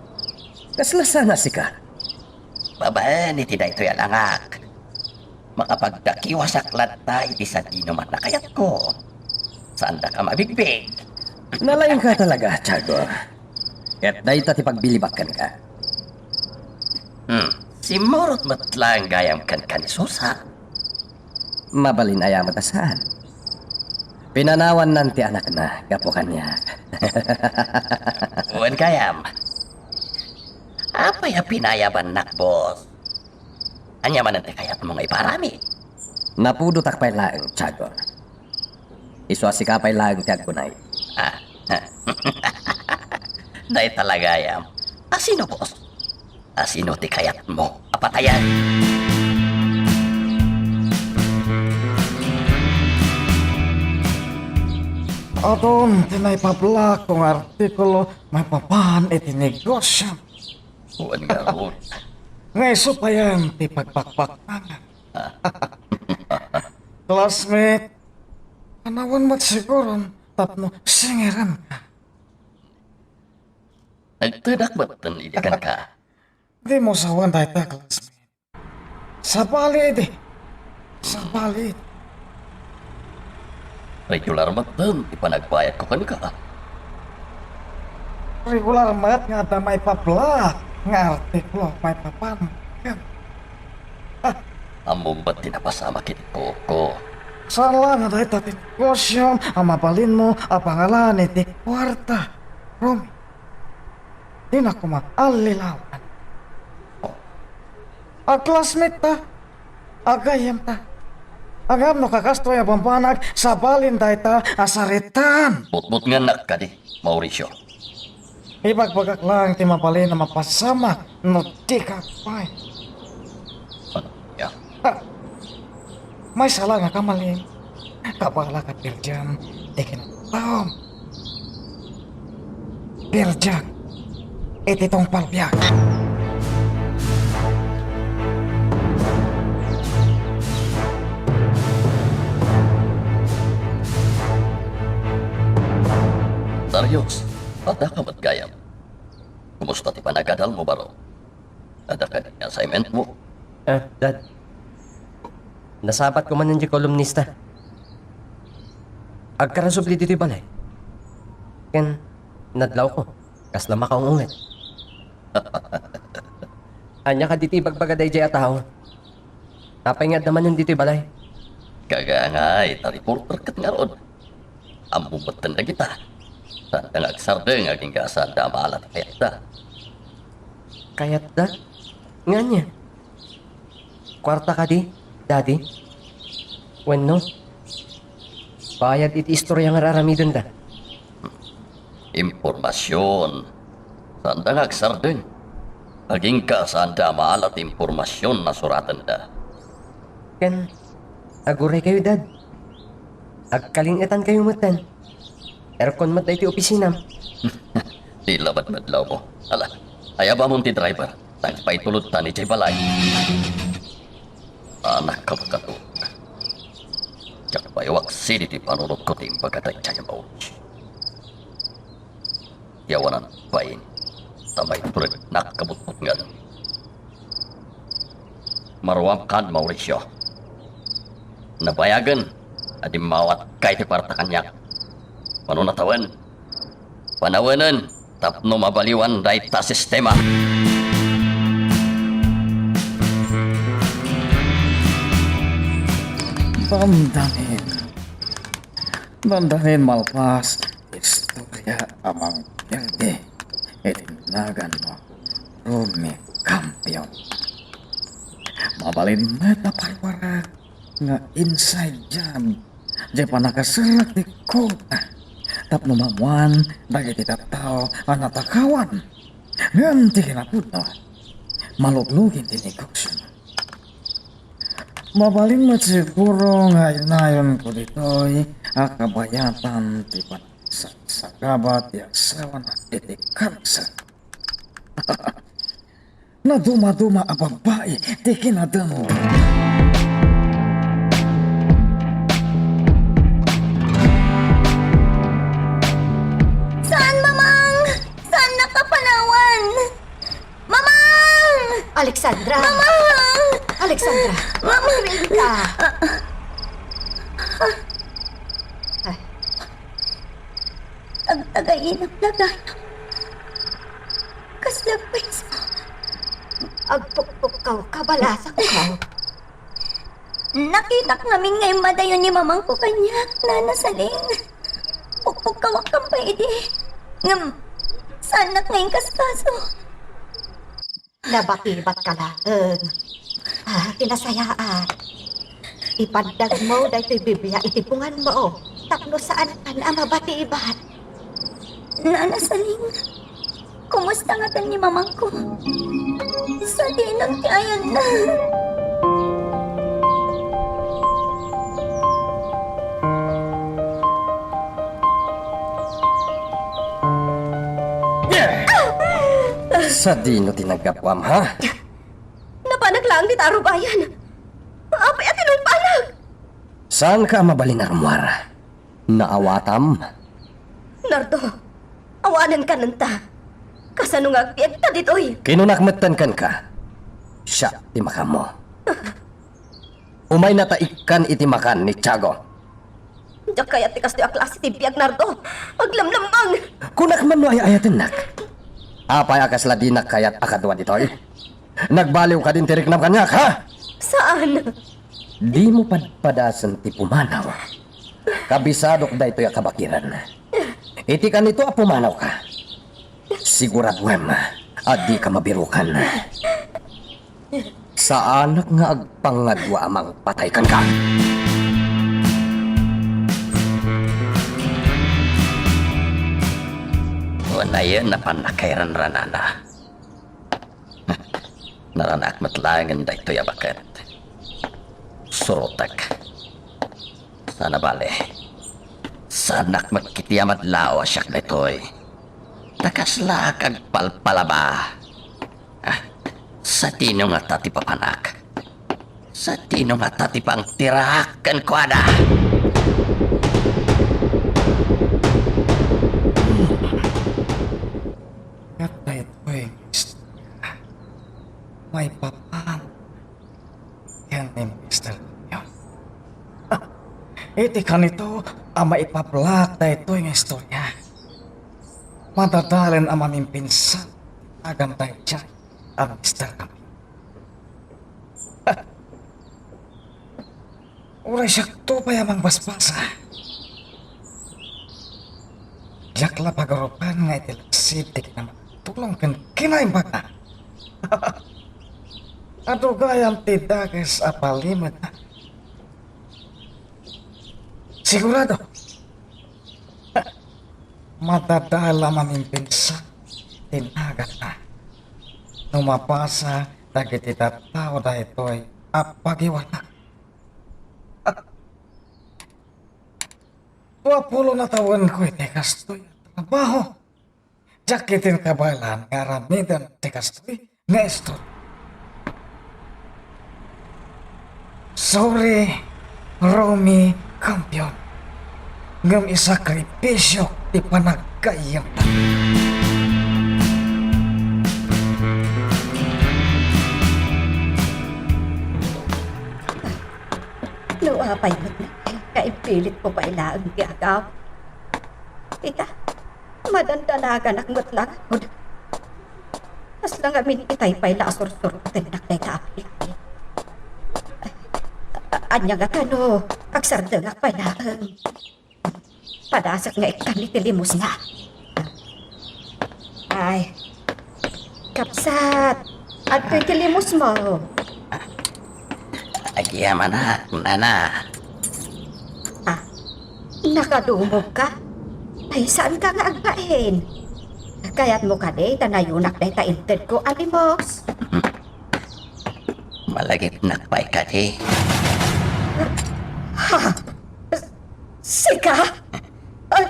Kasla saan a sika? Babaen iti daytoy a langak, makapagdakiwasak latta iti sadinoman a kayatko. Saandaka mabigbig. Nalaingka talaga, Tiago. Ket dayta ti pagbilibak kenka. Hmm. Simmurot met laeng gayam kenka ni Susan. Mabalin aya met a saan? Pinanawannan ti anakna gapu kaniak. Wen gayam. Apay a pinayabannak, boss? Ania manen ti kayatmo nga iparamid? Napudotak pay laeng, Tiago. Isu a sika pay laeng ti agkunay. Ah. Dayta la gayam. A sino, boss? A sino ti kayatmo a patayen? Adun ti naipablakko nga artikulo maipapan iti negosio. Wen ngarud. Nga isu payen ti pagbakbaknangan. Classmate, anawen met siguron tapno singirenka. Agtedak metten idi kenka. Dimo sawen dayta, classmate. Sabali idi. Sabali idi. Regular metten ti panagbayadko kenka. Regular met nga adda maipablak nga artikulo maipapan ken. Ah. Ammom met ti napasamak iti puokko. Saan la nga dayta ti negosio a mabalinmo a pangalan iti kuarta, Romy. Dina koma allilawan. A classmate ta, a gayyem ta. Ngem no kakastoy a bambanag, sabalin dayta a saritaan. Butbutngennak kadi, Mauricio. Ibagbagak laeng ti mabalin a mapasamak no dika agpay. Ano ya? Ah, maysa la nga kamalin. Kabalak a perdiam ti kinataom. Perdiak iti tungpal biag. Darius, addaka met gayam. Kumusta ti panagadalmo, baro? Adda kadi nga assignmentmo? Ah, Dad. Nasabatko manen diay kolumnista. Agkarasubli ditoy balay. Ken nadlawko, kasla makaung-unget. Ania kadi ti ibagbaga daydiay a tao? Apay nga adda manen ditoy balay? Kagangay ta reporter ket ngarud. Ammom metten dagita. Saanda nga agsardeng agingga saanda a maala ti kayatta. Kayatda? Nga ania? Kuarta kadi, Daddy? Wenno, bayad iti istoria nga ar-aramidenda? Impormasion. Saanda nga agsardeng. Agingga saanda a maala ti impormasion a suratenda. Ken, aguraykayo, Dad. Agkaling-etankayo metten. Aircon met daytoy opisinam. Ti labad met lawmo. Ala, ayabamon ti driver. Nagpaitulodtan idiay balay. Anak, kabkato. Diak pay waksidi ti panunotko ti imbaga daydiay a mauli. Ti awanan bain, ta maiturednak kabutbutngen. Maruamkan, Mauricio. Nabayagen a dimmawatka iti parta kaniak. Mano natawen, panawenen tapno mabaliwan dayta a sistema. Dandanin. Dandanin malpas ti istoria a mangperde iti naganmo, Romy Campion. Mabalin met a parparak nga inside job diay pannakaserrek ti kota tapno maammoan dagiti tattao a natakawan. Ngem ti kinapudno, maluglugin ti negosio. Mabalin met siguro nga inayonko ditoy a kabayatan ti panagsagsagaba ti asawana iti kanser. Nadumaduma a babai ti kinadamdam. Saan, Mamang! Saannak a panawan! Mamang! Alexandra! Mamang! Alexandra! Mamang! Rita! Ay. Agtagaynak lagayam. Kasla pweso. Agpukpukkaw ka, balasangko. Nakitak ngamin nga immadayo ni mamangko kaniak, Nana Saling. Pukpukkawak pay idi. Ngem, saannak nga inkaskaso. Nabakibat ka laeng. Ah, ti nasayaat. Ipaddagmo daytoy Biblia iti bunganmo tapno saankan a mabakibat. Nana Saling, kumusta ngaten ni mamangko? Sadino ti ayanna? Sadino ti naggapuam, ha? Napanak laeng dita a rubayan. Apay a tinungpanak? Saanka a mabalin a rummuar? Naawatam. Nardo, awanen kanenta. Kasano nga agbiagta ditoy? Kinunak metten kenka. Siak ti makaammo. Umayna ta ikkan iti makan ni Tiago. Diak kayat ti kastoy a klase ti biag, Nardo. Aglamlemmang! Kunak man no ay-ayatennak. Apay a kasla dinak kayat a kadua ditoy? Nagbaliw kadin ti riknam kaniak, ha? Saan? Dimo padpadasen ti pumanaw. Kabisadok daytoy a kabakiran. Iti kanito a pumanawka, siguraduem a dika mabirukan. Saanak nga agpangadua a mangpatay kenka. Unayen a pannakairanranana. Naranak met laengen daytoy a baket. Surotek. Sana bale. Saanak met ketdi a madlaw a siak daytoy. Ta kaslaak agpalpalaba. Ah, satino ngata ti papanak? Satino ngata ti pangtiraak kenkuana? Ket daytoy nga istorya, maipapan ken ni Mister Campion. Iti kanito a maipablak daytoy nga istorya, madadalen a mamimpinsan ti nagan daydiay a Mister Campion. Uray siakto pay a mangbasbasa, diak la pagarupen nga iti laksid ti kinamatulong ken kinaimbagna. Adu gayam ti dakes a palimed. Sigurado, madadal a mamimpinsan ti naganna. no mapasa dagiti tattao daytoy a pagiwanak. Dua pulo na tawenko iti kastoy a trabaho. Diak ketdin kabaelan nga aramiden ti kastoy nga istorya. Sorry, Romy Campion. Ngem isakripisio ti panaggayyemta. No apay met nga impilitko pay laeng ti agaw. Ita, madandanaganak met la ngarud. Kasla ngamin itay pay la a sursurotennak dayta a paglaing. A-, ania ngata no agsardengak pay laeng? Padasek nga ikkan iti limosna. Ay, kabsat, adtoy ti limosmo. Agyamanak, nana. Ah, nakadungogka? Ay, saanka nga agbain? Kayatmo kadi ta nayunak dayta intedko a limos? Malagipnak pay kadi. Ha? Sika? Ay,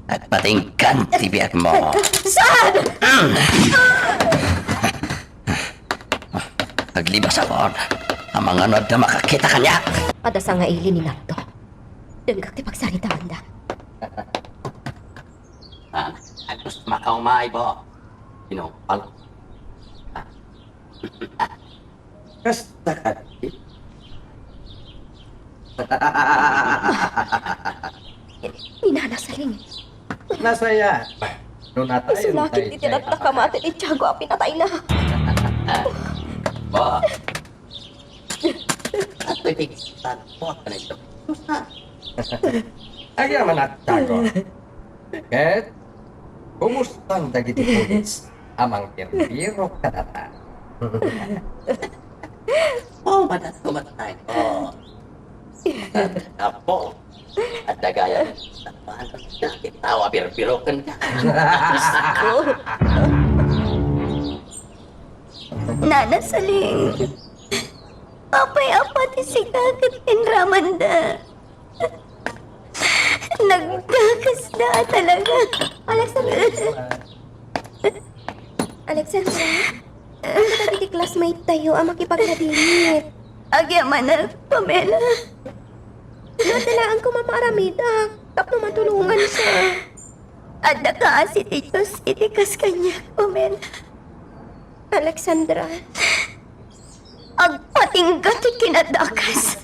agpatinggan ti biagmo. Saan? Aglibasakon. Amangan no adda makakita kaniak. Adda sangaili ni Nardo. Denggak ti pagsaritaanda. Ah, aggus makaumay, bo. Pinupal. Kasta kadi? Ni Nana Saling. Nasaya. No natayon. Isu lakit ti tinatna kamati ti Tiago a pinatayna. Ba? Atoy ti tan po kanito. Agyamanak, Tiago. Ket, kumustan dagiti pulis a mangbirbiro kadata? Oh, madat kumatay. Oh. Apo, adda gayam. Tapano ti tao a birbiro kenka? Diyos ko. Nana Saling, apay a pati sika ket inramanda? Nagdakesda talaga. Alexandra! Alexandra, ania dagiti classmate tayo a makipagladingit? Agyamanak, Pamela. Adda laeng koma maaramidak tapno matulonganka. Adda kaasi ti Dios iti kas kaniak, Pamela. Alexandra, agpatingga ti kinadakes.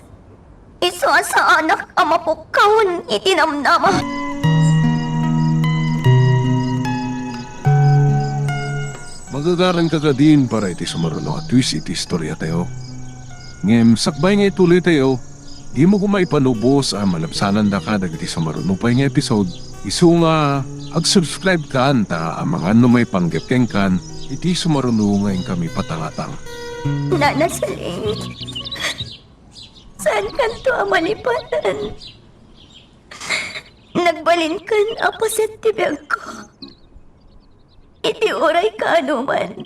Isu a saanak a mapukkawen iti namnama. Magagaranka kadin para iti sumaruno a twist iti istoriatayo. Ngem sakbay nga ituloytayo, dimo koma ipanubos a malabsanandaka dagiti sumaruno pay nga episode. Isu nga ag-subscribe kan ta amangan no maipanggep kenkan iti sumaruno nga inkami patangatang. Nana Saling, saankanto a malipatan? Nagbalinkan a paset ti biagko. Iti uray kaanoman,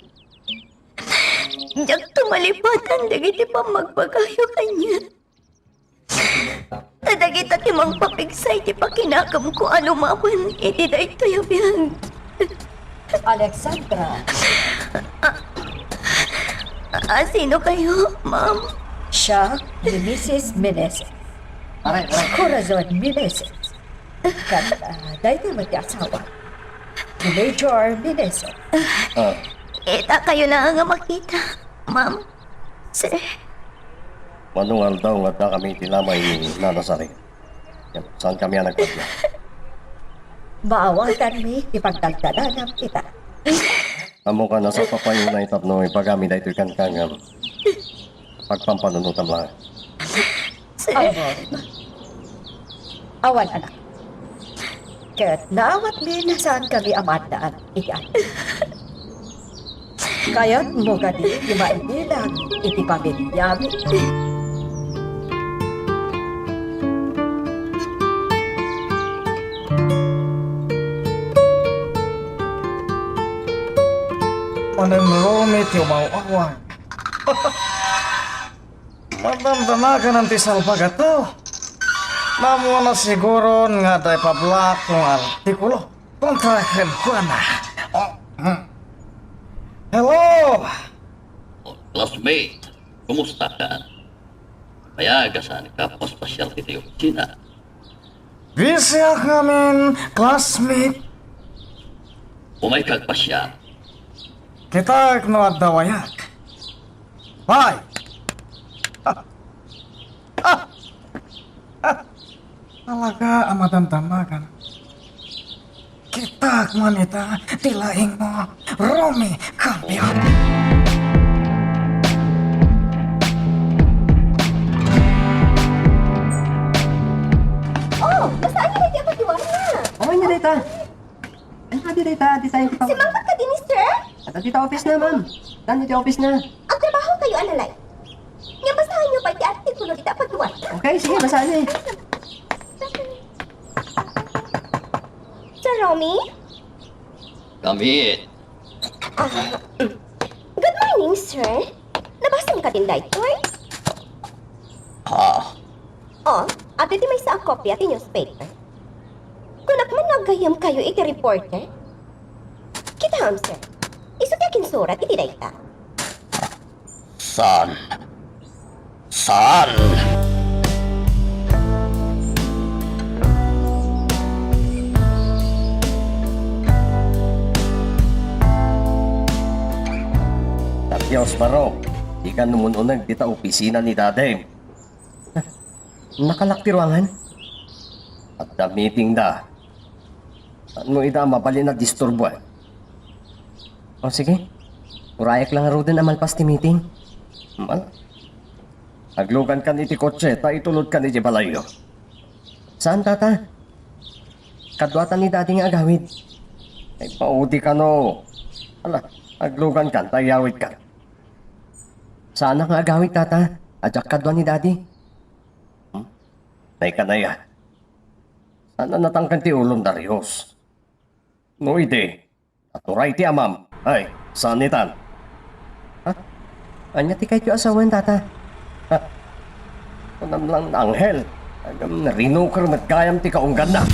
diakto malipatan dagiti pammagbagayo kaniak. Ta dagita ti mangpapigsa iti pakinakemko a lumaban iti daytoy a biag. Alexandra. A, sino kayo, ma'am? Siak ni Missus Meneses. Aray, aray. Corazon Meneses. Ket, ah, daytoy met ti asawa. Ni Major Meneses. Ah. Ita kayo lang nga makita, ma'am. Sir. Mano nga aldaw nga addakami iti lamay ni Nana Saling? Saan kami a nagpadna? Maawatanmi ti pagdaldalanam ita. Ammoka, nasappapayo unay tapno ibagami daytoy kenka ngem pagpampanunotam laeng. Sir. Awan. Awan, anak. Ket naawatmi a saankami a maaddaan iti adu. Kayatmo kadi ti maibilang iti pamiliami? Anem Romy ti umaw-awag. Madamdamaganan ti salbagato. Namuna siguron nga adda ipablak nga artikulo kontra kenkuana. Hello! Classmate, kumusta ka? Kaya gasan ka paspasial iti opisina. Busy ak ngamin, classmate. Umay ka agpasiar. Kitaek no adda wayak. Bye! Talaga a madamdamagan. Kitaek man ita ti laingmo, Romy Campion. Oh, basaan niyo na ti apat di warna? Okay na dayta. Ay, pwede dayta, di tayo kita. Simangkot ka din, sir? At dita office na, ma'am. Dani ti office na. Agtrabaho kayo, alalay. Nga basahan niyo pa iti artikulo dita pagduwat. Okay, sige, basahan niyo eh. Sir Romy? Kami. Ah, good morning, sir. Nabasam ka din daytoy? Ah. Oh, adda ti maysa a kopia ti newspaper. Kunak man no aggayam kayo iti reporter? Kitaem, sir. Isu ti akinsurat iti dayta. Saan? Saan? Adios, Baro. Dikan umun-uneg dita opisina ni Daddy. Nakalak ti ruangan? Adda meeting da. Saan mo ida mabalin a disturboen? O sige, urayak lang ngaruden a malpas ti meeting. Mal-, aglugankan iti kotse ta itulodkan iti balayyo. Saan, tata? Kaduatan ni Daddy nga agawid. Ay, paudi kano. Ala, aglugankan ta iyawidkan. Saanak nga agawid, tata. Adiak kadua ni Daddy. Hmm? Nay kanaya. Saan a natangken ti ulom, Darius? No idi, naturay ti amam. Ay, saan itan? Ha? Ania ti kayatyo a sawen, tata? Ha? Kunam lang, Angel. Agam narinuker met gayam ti kaungganna.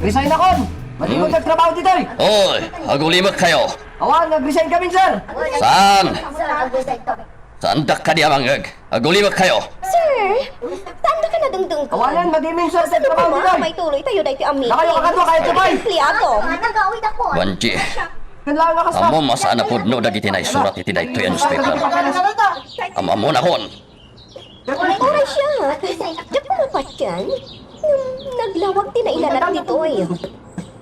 Resign akon! Madi mo Hmm? Nagtrabaho ditoy! Oy, agulimek kayo. Awan, nag-resign kami, sir! Saan? Saan dakka di amangeg? Agulimek kayo. Sir, saan da ka nadungdungkon? Awanan, madimin, sir, sa trabaho ditoy. Maituloy tayo dahil ti amin. Nakayo ka kadwa, kaya sabay. Empleyado. Banji. Kailangan ka sa- Ammo, masaan a pudno dagiti naisurat iti daytoy a newspaper. Amamon akon. Oras siya. Diak pumapatyan. Naglawag ti nailanat ditoy.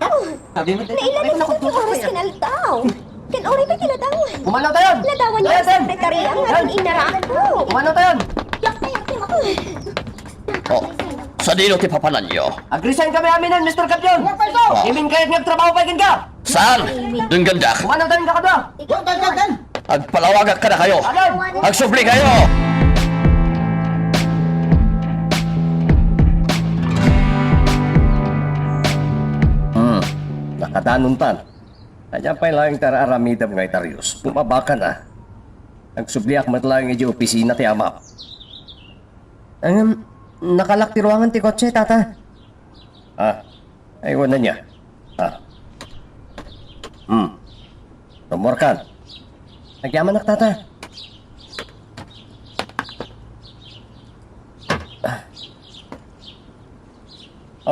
Oh, nailanat ditoy ti oras ken aldaw. Ken oras ti ladawan. Umano tayon! Ladawan niya ang sekretarya nga atin inarako. Umano tayon! Oh, sadino ti papananyo? Agresign kami aminen, Mister Campion! Ah. Imin kayat nga agtrabaho pay kenka! Saan? Denggendak. Umano tayon, kakadua! Agpalawagak kadakayo. Agsubli kayo. Hmm, nakadanontan. Ania pay laeng ti ar-aramidem ngay, Darius? Bumabaka na. Agsubliak met laeng idiay opisina ti amam. Ngem, nakalak ti ruangan ti kotse, tata. Ah, ay, wala niya. Ah. Hmm. Rumorkan. Agyamanak, tata. Ah.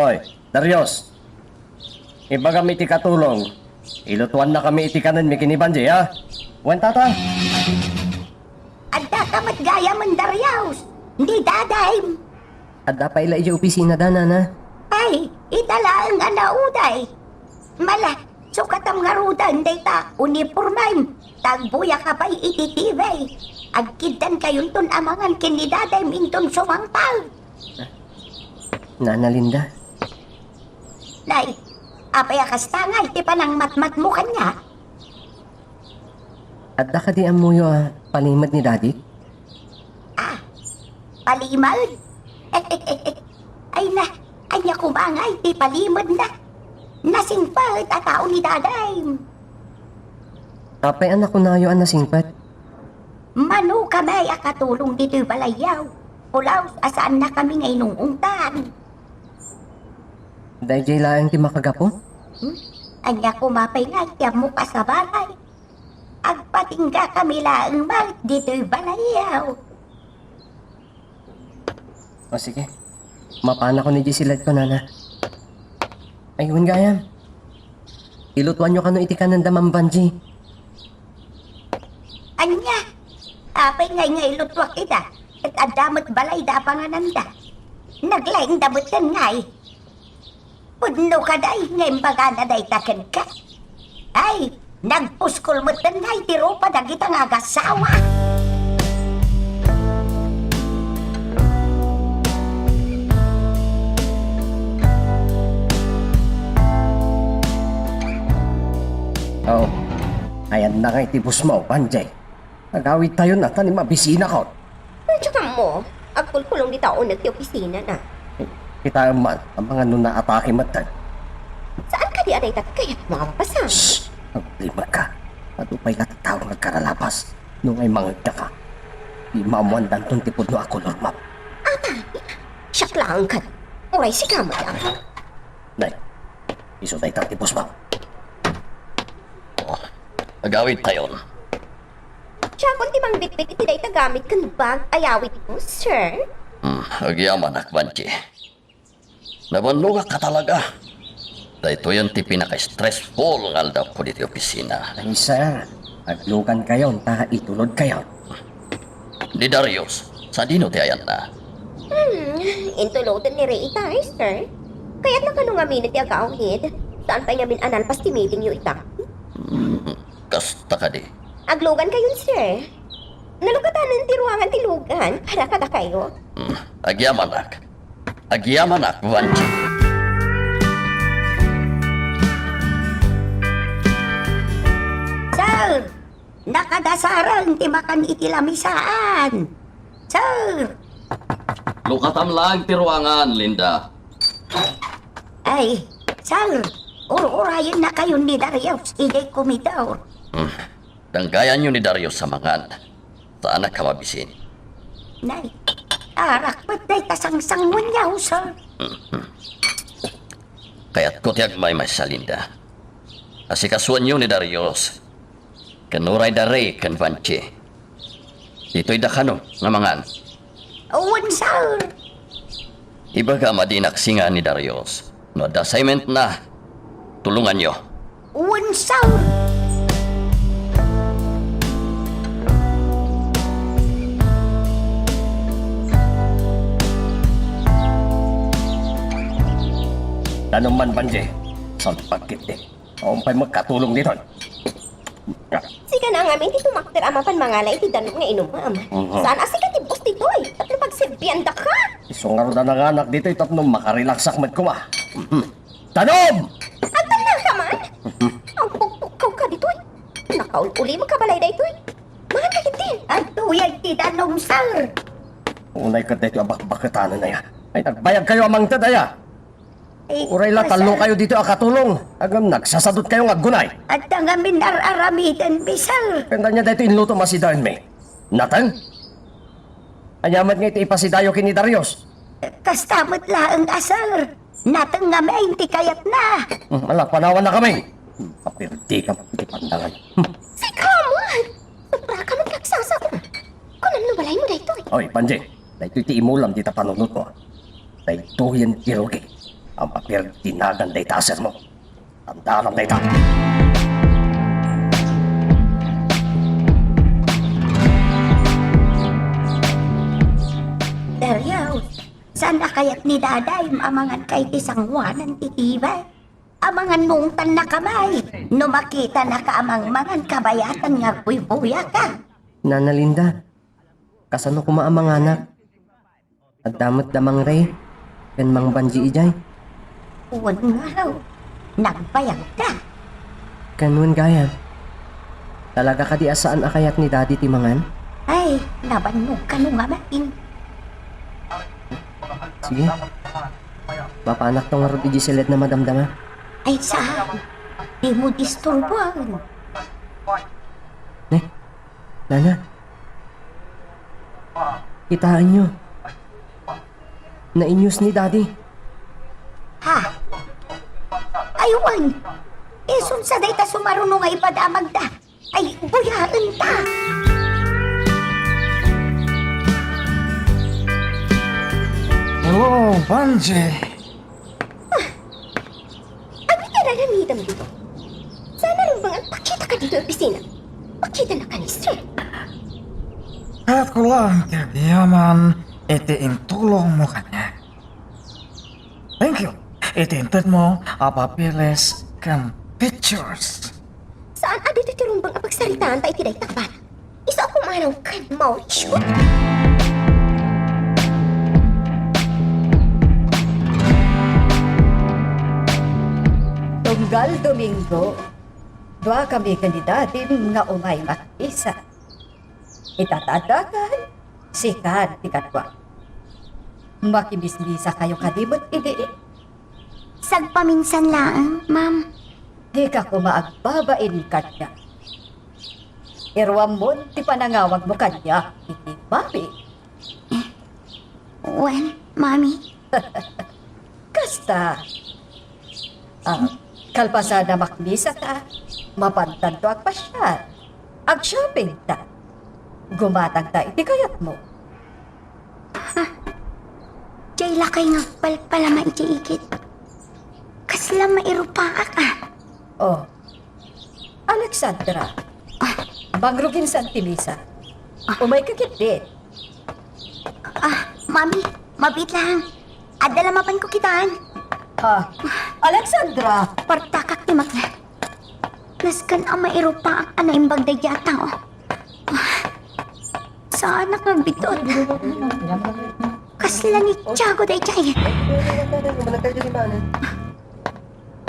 Oy, Darius. Ibagam iti katulong. Ilutuannakami iti kanenmi ken ni Banji, ha? Wen, tata? Adda ka met gayamen, Darius. Ni Daddy. Adda pay la idiay opisina da, nana. Ay, ita laeng a nauday. Mala, sukatam ngaruden dayta unipormem. Ta agbuya ka pay iti T V. Agkiddan kayonton amangan ken ni Daddy inton sumangpal. Nana Linda. Nay, apay a kasta nga iti panangmatmatmo kaniak? Adda kadi ammoyo a palimed ni Daddy? Ah, palimed? Ay na, Ania koma ngay ti palimedna? Nasingpet a tao ni Daday. Apay a nakunayo a nasingpet? Mano kami a katulong ditoy balayyo. Pulaw a saannakami nga inung-ungtan. Daydiay laeng ti makagapu? Hmm? Ania koma pay nga ti ammok a sabali? Agpatingga kami laeng met ditoy balayyo. O sige, mapanakon idiay siled ko, nana. Ay, wen gayam. Ilutuanyo kano iti kanenda, Mang Banji. Ania? Apay ngay nga ilutuak ida? Ket adda met balayda a pangananda. Naglaingda metten ngay. Pudno kadi nga imbagana dayta kenka? Ay, nagpuskol metten ngay ti rupa dagita nga agasawa. Oh, ayanna ngay ti busmo, Banji. Agawidtayon a ta ni mabisinakon. Wen, diak ammo. Agkulkulong dita uneg ti opisinana. Kitaem man, amangan no naatake metten. Saan kadi a dayta ti kayatmo a mapasam? Shh! Agdimagka. Adu pay la ti tao nga agkaralabas. No ngay mangegdaka, di maammoandanton ti pudno a kolormo. Atake? Siak laeng kadi. Uray sika met. Nay, isu dayta ti busmo. Oh, agawidtayon. Siakon ti mangbitbit iti dayta gamit ken bag a yawidko, sir. Hmm, agyamanak, Banji. Nabannogak a talaga. Daytoyen ti pinaka-stressful nga aldawko ditoy opisina. Ay, sir, aglugankayon ta itulodkayo. Ni Darius, sadino ti ayanna? Hmm, intuloden ni Ray itay, sir. Kayatna kano ngamin ti agawid? Saan pay ngamin a nalpas ti meetingyo ita? Hmm, kasta kadi. Aglugankayon, sir. Nalukatanen ti ruangan ti lugan para kadakayo. Hmm, agyamanak. Agyamanak, Banji. Sir, nakadasaren ti makan iti lamisaan. Sir! Lukatam laeng ti ruangan, Linda. Ay, sir, ur-urayennakayon ni Darius idiay komedor. Hmm. Danggayanyo ni Darius a mangan. Saanak a mabisin. Nay, arak met dayta sangsanguenyo, sir. Mhm. Kayatko ti agmaymaysa, Linda. Asikasuenyo ni Darius. Ken uray da Ray ken Banji. Ditoy da kano nga mangan. Wen, sir. Ibagam a dinak singa ni Darius. No adda assignment na, tulonganyo. Wen, sir. Danum man, Banji. Salpagkit di. Awan pay makatulong ditoy. Sika na ngamin ti tumakder a mapan mangala iti danum nga inumam. Mhm. Saan a sika ti boss ditoy? Tapno pagserbiandaka. Isu ngarud a nanganak ditoy tapno makarelaksak met koma. Mhm. Danum! Agtalnaka man? Mhm. Agpukpukkaw ka ditoy. Nakaul-ulimka balay daytoy. Mangan ka ketdin. Adtoy ti danum, sir. Unay ket daytoy a bakbaketanen aya. Ay, nagbayagkayo a mangted aya. Eh, uray la tallo kayo ditoy a katulong. Ngem nagsasadutkayo nga aggunay. Adda ngamin ar-aramidenmi, sir. Ken ania daytoy inlutom a sidaenmi? Nateng? Ania met nga iti ipasidayo ken ni Darius? Kasta met laeng a, sir. Nateng ngamin ti kayatna. Hmm, ala, panawanna kami. Hmm, paperdikam iti pandangan. Hmm. Sika man! Sobra ka met nga agsasao. Kunan no balaymo daytoy. Oy, Banji, daytoy ti imulam dita panunotmo. Daytoyen ti rugi a mapirdinagan dayta a sermon. Tandaanam dayta. Darius, saan a kayat ni Daday a mangan ka iti sangoanan ti tibay? Amangan mo ungtan na kamay. No makita na ka amang mangan kabayatan nga agbuybuyaka. Nana Linda, kasano koma a manganak? Adda met da Mang Ray ken Mang Banji idiay. Wen ngarud, nagbayag ka. Ken wen gayam, talaga kadi a saan a kayat ni Daddy ti mangan? Ay, nabannog kano ngamin. Sige. Mapanakto ngarud idiay sellet na madamdama. Ay, saan? Dimo disturbuan. Ne? Nana? Kitaenyo. Nainyos ni Daddy. Ha? Ay, wen. Isun sa dayta sumaruno nga ipadamagda. Ay, buyaenta. Hello, Banji. Ania ti aramidem ditoy? Saan a rumbeng a pakitaka ditoy opisina? Pakitana ka ni Sir. Kayatko laeng ti agyaman iti intulongmo kaniak. Thank you iti intedmo a papeles ken pictures. Saan a ditoy ti rumbeng a pagsaritaanta iti dayta a bana? Isu a pumanaw ken Mauricio. Tunggal Domingo, duakami ken ni Dadim nga umay makimisa. Ita ta addakan, sika ti kadua. Makimismisakayo kadi met idi? Sagpaminsan laeng, ma'am. Dika koma agbabain kaniak. Iruammon ti panangawagmo kaniak iti mami. Wen, mami. Kasta. Ah, kalpasan a makmisata, mapantanto agpasiar. Agshoppingta. Gumatangta iti kayatmo. Ha? Diay lakay nga agpalpalama idiay igid. Kasla mairupaak, a. Oh. Alexandra. Ah. Mangruginsan ti misa. Ah. Umayka ketdi. Ah, mami, mabiit laeng. Adda la mapanko kitaen. Ah, Alexandra! Partakak ti makna. Nasken a mairupaak a naimbag daydiay a tao. Saanak nga agbitud. Kasla ni Tiago daydiay.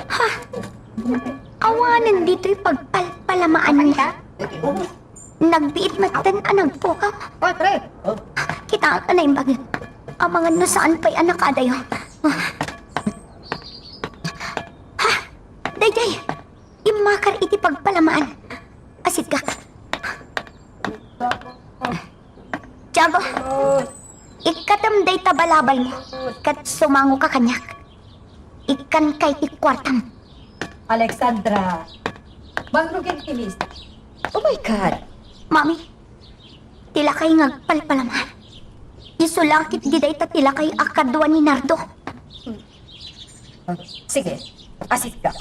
Ha? Awanen ditoy pagpalpalamaanna. Nagbiit metten a nagpukaw. Oy, pre! Kitaak a naimbag. Amangan no saan pay a nakadayo. Ha? Daydiay! Immakar iti pagpalamaan. Asitka. Tiago, ikkatem dayta balabalmo, ket sumangoka kaniak. Ikkanka iti kuartam. Alexandra, mangrugin ti misa. Umaykan. Mami, ti lakay nga agpalpalamaan. Isu la ketdi dayta ti lakay a kadua ni Nardo. Sige, asitka.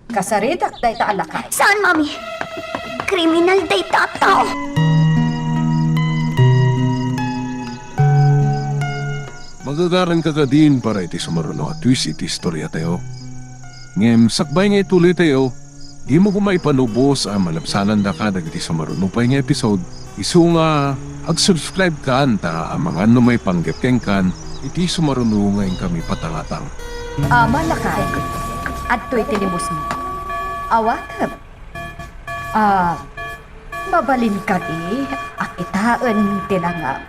Kasaritak dayta a lakay. Saan, mami? Kriminal dayta a tao. Magagaranka kadin para iti sumaruno a twist iti istoriatayo. Ngem sakbay nga ituloytayo, dimo koma ipanubos a malabsanandaka dagiti sumaruno pay nga episode. Isu nga ag-subscribe kan ta amangan no maipanggep kenkan iti sumaruno nga inkami patangatang. Ama, lakay, adtoy ti limosmo. Awatem. Ah, mabalin kadi a kitaen ti langam?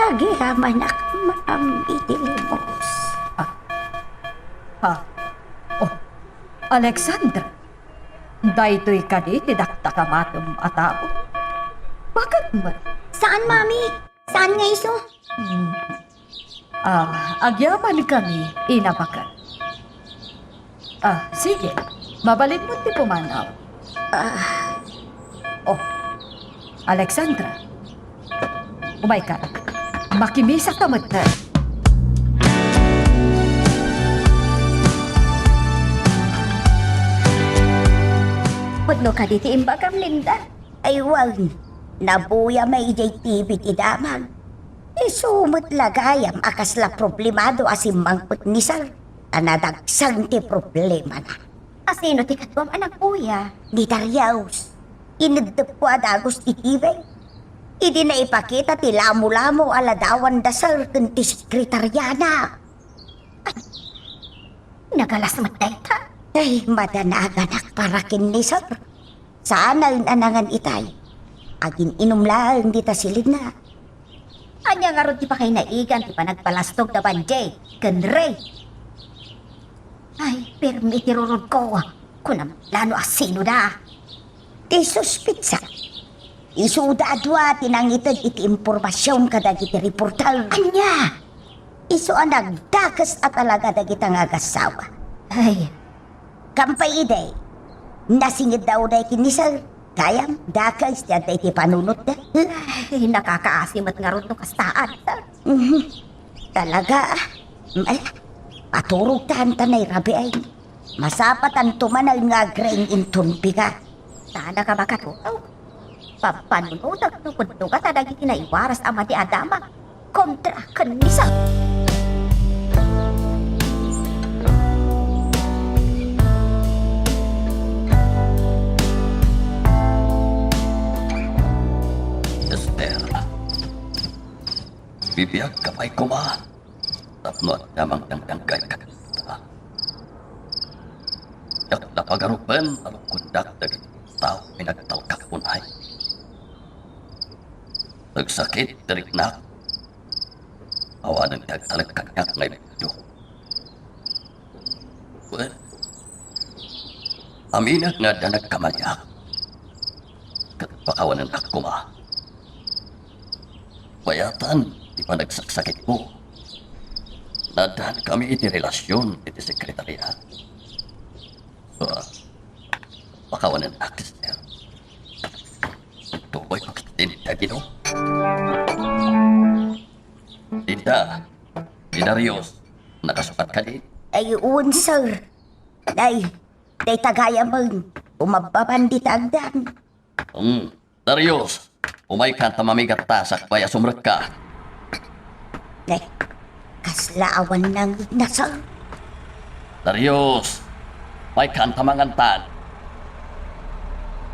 Agiramanak, ma'am, iti limos. Ah. Ha? Oh, Alexandra. Daytoy kadi ti dakdakamatem a tao? Bakit met? Saan, mami? Saan nga isu? Hmm. Ah, agyaman kami, Ina Bakat. Ah, sige. Mabalinmo ti pumanaw. Ah. Oh, Alexandra. Umayka. Makimisaka metten. Pudno kadi ti imbagam, Linda? Ay, wen. Nabuyam idiay T V ti damag. Isu met la gayam a kasla problemado a simmangpet ni Sir. Ta nadagsang ti problemana. Asino ti kaduam a nagbuya? Ni Darius. Ineddepko a dagus ti T V. Idi naipakita ti lamo-lamo a ladawan da Sir ken ti sekretariana. Ay, nagalas met dayta. Ay, madanaganak para ken ni Sir. Saan a nangan itay. Agin-inum laeng dita silidna. Ania ngarud ti pakainaigan ti panagpalastog da Banji ken Ray? Ay, pirmi ti rurod ko. Kunam la no asino da. Ti suspitsa, isuda a dua ti nangited iti impormasion kadagiti reporter. Ania? Isu a nagdakes a talaga dagita nga agasawa. Ay. Kampay idi, nasingedda unay ken ni Sir. Gayam, dakes ti adda iti panunotda. Ay, nakakaasi met ngarud no kastaat, Sir. Mhm. Talaga, ah. Ay, paturogtan ta nay rabii ay. Masapatanto manen nga agriing inton bigat. Tana ka makaturaw. Pampanunotek no pudno ka ta dagiti naiwaras a madi a damag kontra ken ni Sir. Esther, bibiag ka pay koma. Tapno adda mangdangdanggan kadata. Diak la pagarupen a lukkondak dagiti tao nga nagtalkak unay. Nagsakit ti riknak. Awanen ti agtalek kaniak nga ibagak. Wen, aminek nga adda nagkamaliak. Ket pakawanennak koma. Bayatan ti panagsaksakitmo. Naaddankami iti relasion iti sekretariat. Ah, pakawanennak, Esther. Tukoy ko ket dinta, Ginoo. Dinta, ni Darius, nakasukat kadi? Ay, wen, sir. Nay, dayta gayamen, umabba man dita agdan. Hmm, Darius, umayka ta mamigatta sakbay a sumrekka. Nay, kasla awan nangngegna, sir. Darius, umayka ta mangantan.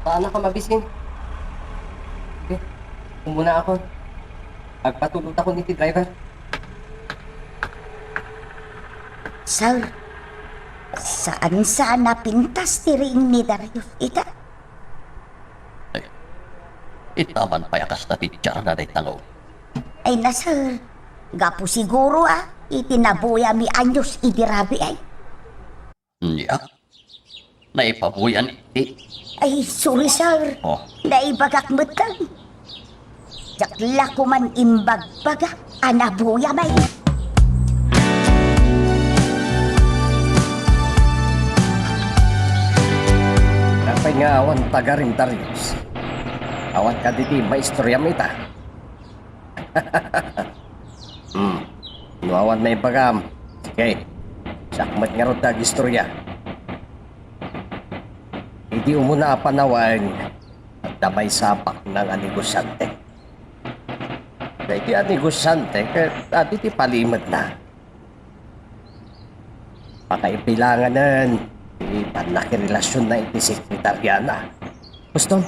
Saan ka mabisin? Sige, umuna ako. Agpatulot ako iti driver. Sir, saan sana pintas ti riing ni Darius ita? Ay, ita man pay a kasta ti tiarna dayta nga uli. Ay na, sir. Gapu siguro, ah, iti nabuyami a news idi rabii ay. Nia? Naipabuyan iti? Ay, sorry, sir. Oh. Naibagak met lang. Diak la koman imbagbaga a nabuyamay. Apay nga awan tagarim, Darius? Awan kaditi maistoriam ita? Hmm. No awan naibagam, sige. Siak met ngarud ti agistoria. Idi umuna a panawen, adda maysa a baknang a negosiante. Daydi a negosiante ket adu ti palimedna. Pakaibilanganen ti pannakirelasionna iti sekretariana. Ustom,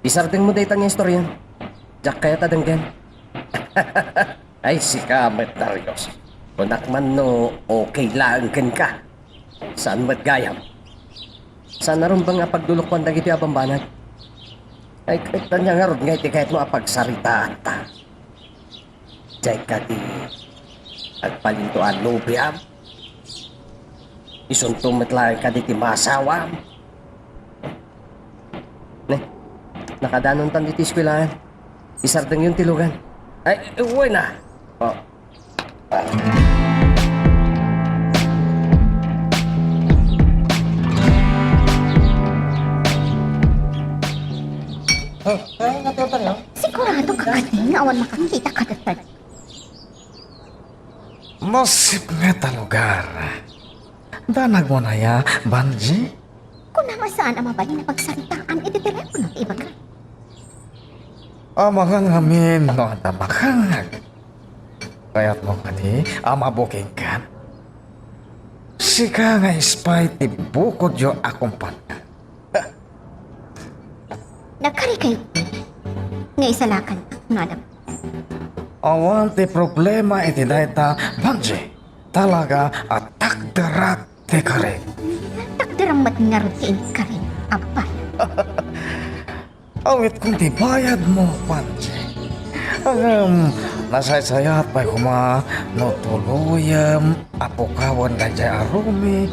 isardengmo dayta nga istoriam. Diak kayat a denggen. Ay, sika met, Darius. Kunak man no okay laeng kenka. Saan met gayam? Saan a rumbeng a pagdulukwan dagiti a bambanag? Ay, ket ania ngarud nga iti kayatmo a pagsaritaanta? Diay kadi agpalinto a nobiam? Isunto met laeng kadi ti maasawam? Ne, nakadanontan ditoy eskuelahan. Isardengyon ti lugan. Ay, wen a. Oh. Oh, ay, natutuloy, oh. Sigurado ka kadi nga awan makakita kadatayo? Nasipnget a lugar. Danagmo aya, Banji? Kunam a saan a mabalin a pagsaritaan iti telepono ti ibaga. Amangan ngamin no adda makangngeg. Kayatmo kadi a mabukingkan? Sika nga ispay ti bukodyo a kumpanya. Nagkarikay nga isalakan nga adam. Awan ti problema iti dayta, Banji. Talaga a takderak ti karin. Takderam met ngarud ti inkarin, abay. Awitkon ti bayadmo, Banji. Ngem, nasaysayat pay koma no tuloyem a pukawen daydiay a Romy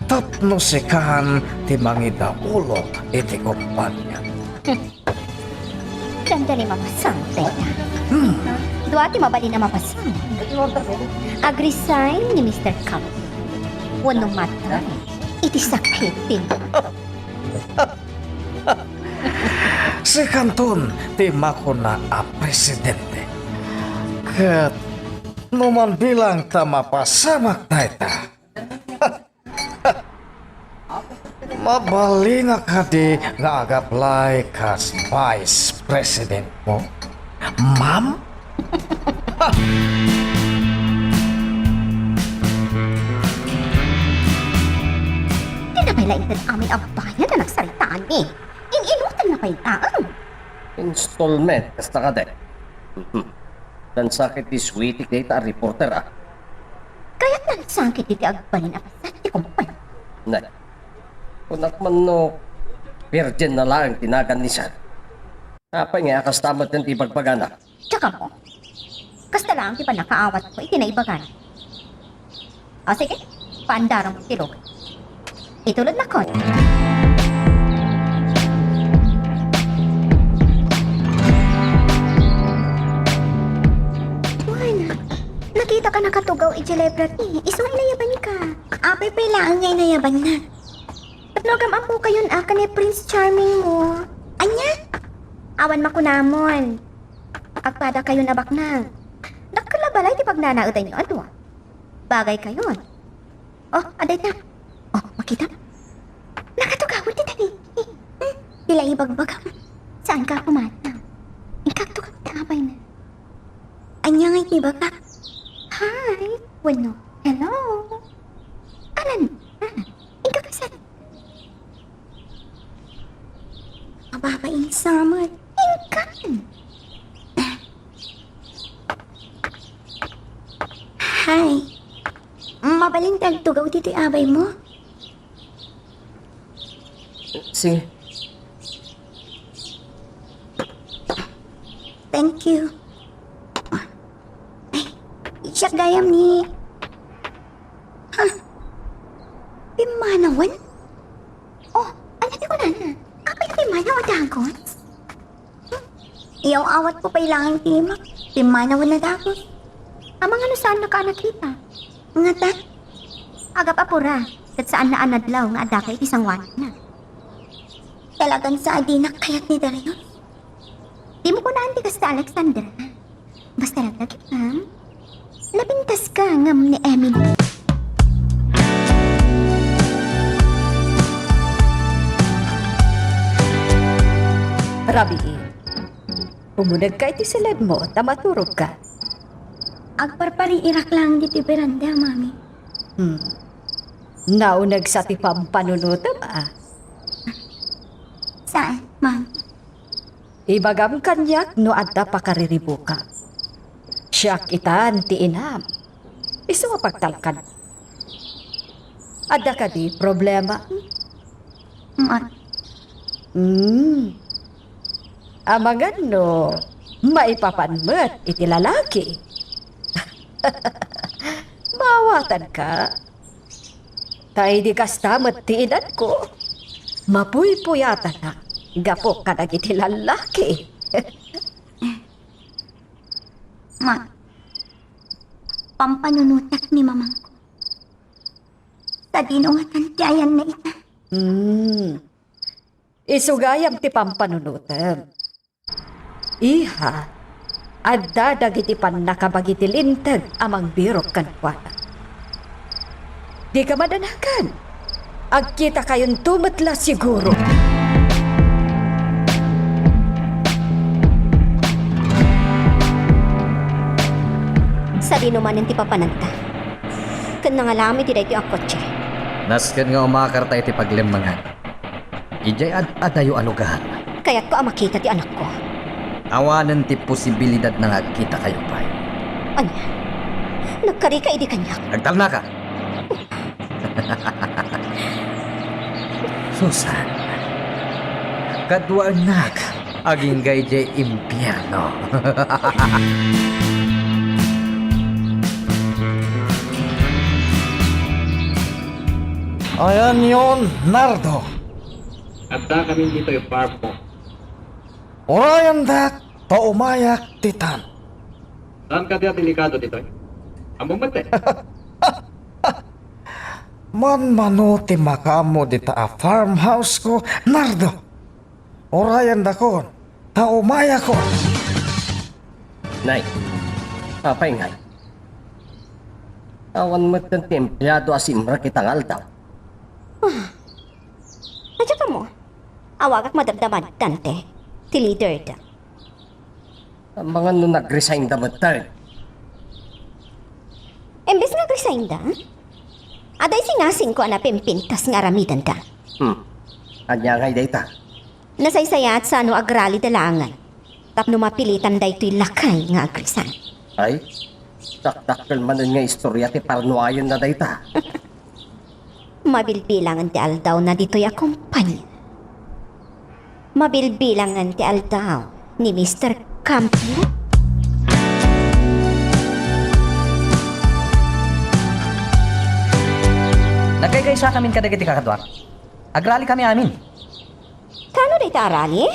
tapno sikan ti mangidaulok iti kumpania. Dandani mapasang, tayta. Hmm. Dua ti mabalin a mapasang. Ag-resign ni Mister Cup. Wenno matay iti sakit ti Sikanton ti makuna a presidente. Ket no manbilang ta mapasamak dayta, mabalin a kadi nga agablay kas vice president mo, ma'am? Di na pay la inted amin a bayad a nagsaritaanmi. In-inutanna pay laeng. Installment, kasta kadi. Mhm. Nansakit ti sweetie dayta a reporter, ah. Kayatna nansakit iti agbalin a paset ti kumpanya. Nay, kunak man no virgin na laeng ti nagan ni San. Apay nga a kasta met ti ibagbagana? Diak ammo. Kasta laeng ti pannakaawatko iti naibagana. O sige, paandaram ti lugar. Itulodnakon. Juana, nakitak a nakatugaw idiay library. Isu nga inayabanka. Apay pay laeng nga inayabanna? Tapno agam-ammokayon a ken ni Prince Charming mo. Ania? Awan makunamon. Agpadakayon a baknang. Dakkel a balay ti pagnanaedanyo a dua. Bagaykayon. Oh, adda ita. Oh, makita? Nakatugaw ti tani. Hmm, di la ibagbagam. Saanka a kumadaw? Inka agtugaw iti abayna. Ania ngay ti ibaga? Hi. Wenno, hello. Alan, ah, inka kasano? Mababa ini sa amat. Inkan. Hi. Mabalin ti agtugaw ditoy abay mo? Sige. Thank you. Ay, siak gayam ni, ha? Pimmanawen? Oh, ania ti kunana? Apay ti pimmanaw a dagus? Iyaw-awatko pay laeng ti imak. Pimmanawen a dagus. Amangan no saannaka a nakita? Ngata? Agap-apura, ket saanna a nadlaw nga addaka iti sangoananna. Talagan sa a dinak kayat ni Darius? Dimo kunaan ti kasta, Alexandra. Basta lagip, ha? Napintaska ngem ni Emily. Rabii, umunegka iti siledmo ta maturogka. Agparpariirak laeng ditoy beranda, Mami. Hmm. Nauneg sa ti pampanunotem, a? Saan, Mami? Ibagam kaniak no adda pakariribukam. Siak itan ti inam. Isu a pagtalkan. Adda kadi problema? Ma- Hmm. Amangan no maipapan met iti lalaki. Maawatanka. Ta idi kasta met ti edadko, mapuypuyatanak gapu kadagiti lallaki. Ma, pampanunotak ni mamangko. Sadino ngatan ti ayanna ita? Hmm. Isu gayam ti pampanunotem. Iha, adda dagiti pannakabagi ti linteg a mangbirok kenkuana. Dika madanagan. Agkitakayonto met la siguro. Sadino manen ti papananta? Ken nangalam iti daytoy a kotse. Nasken nga umakarta iti paglemmengan. Idiay ad-adayo a lugar. Kayatko a makita ti anakko. Awanen ti posibilidadna nga agkitakayo pay. Ania? Nagkarika idi kaniak? Agtalnaka. Susan, kaduaennak. Agingga idiay impierno. Ayanyon, Nardo. Adda kami ditoy farm mo. Urayandak ta umayak ditan. Saan ka dia delikado ditoy? Ammom met, eh. Manmano ti makaammo dita a farmhouse ko, Nardo? Urayandakon, ta umayakon. Nay, apay ngay? Awan met ti empleado a simrek ita nga aldaw. Ah, ania kamo? Awagak Madam Damad Dante, ti leader da. Amangan no nag-resign da met, tay. Imbes nga nag-resign da, adda isingasingko a napimpintas nga aramidenda. Hmm. Ania ngay dayta? Nasaysayaat sano agrali da laengen tapno mapilitan daytoy lakay nga agresign. Ay, dakdakkel manen nga istorya ti parnuayenna dayta. Mabilbilangen ti aldawna ditoy a kompania. Mabilbilangen ti aldaw ni Mister Campion. Nagkaykaysakamin kadagiti kakaduak. Agrali kami amin. Kaano dayta a rally?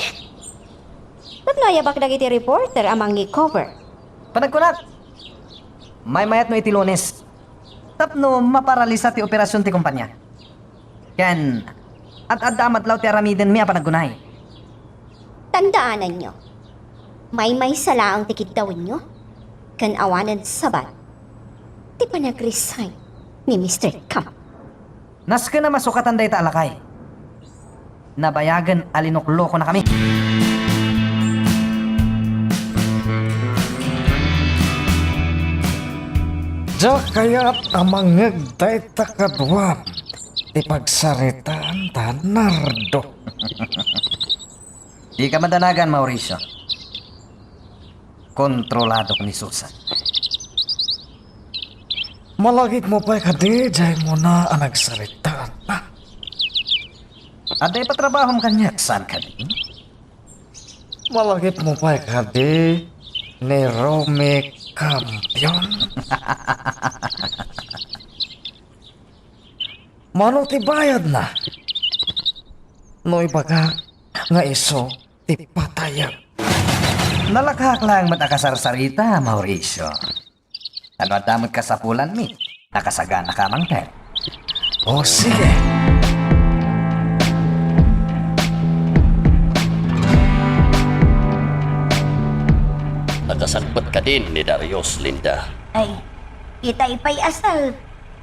Tapno ayabak dagiti reporter a mangi-cover. Panagkunak, maymayat no iti Lunes. Tapno maparalisa ti operasion ti kompania. Ken, ad-adda a madlaw ti aramidenmi a panaggunay. Tandaananyo, maymaysa laeng ti kiddawenyo, ken awanen sabali ti panag-resign ni Mister Camp. Nasken a masukatan dayta a lakay. Nabayagen a linuklokonakami. Diak kayat a mangngeg dayta kaduam ti pagsaritaan da, Nardo. Dika madanagan, Mauricio. Kontroladok ni Susan. Malagipmo pay kadi diay umuna a nagsarita. Adda ipatrabahom kaniak, saan kadi? Malagipmo pay kadi ni Romy Campion? Mano ti bayadna? No ibagak nga isu ti patayek. Nalakaak laeng met a kasarsarita, Mauricio. Ano adda met kasapulanmi? Nakasaganaka a mangted. O, sige. Nakasangpet kadin ni Darius, Linda? Ay, itay pay a sir,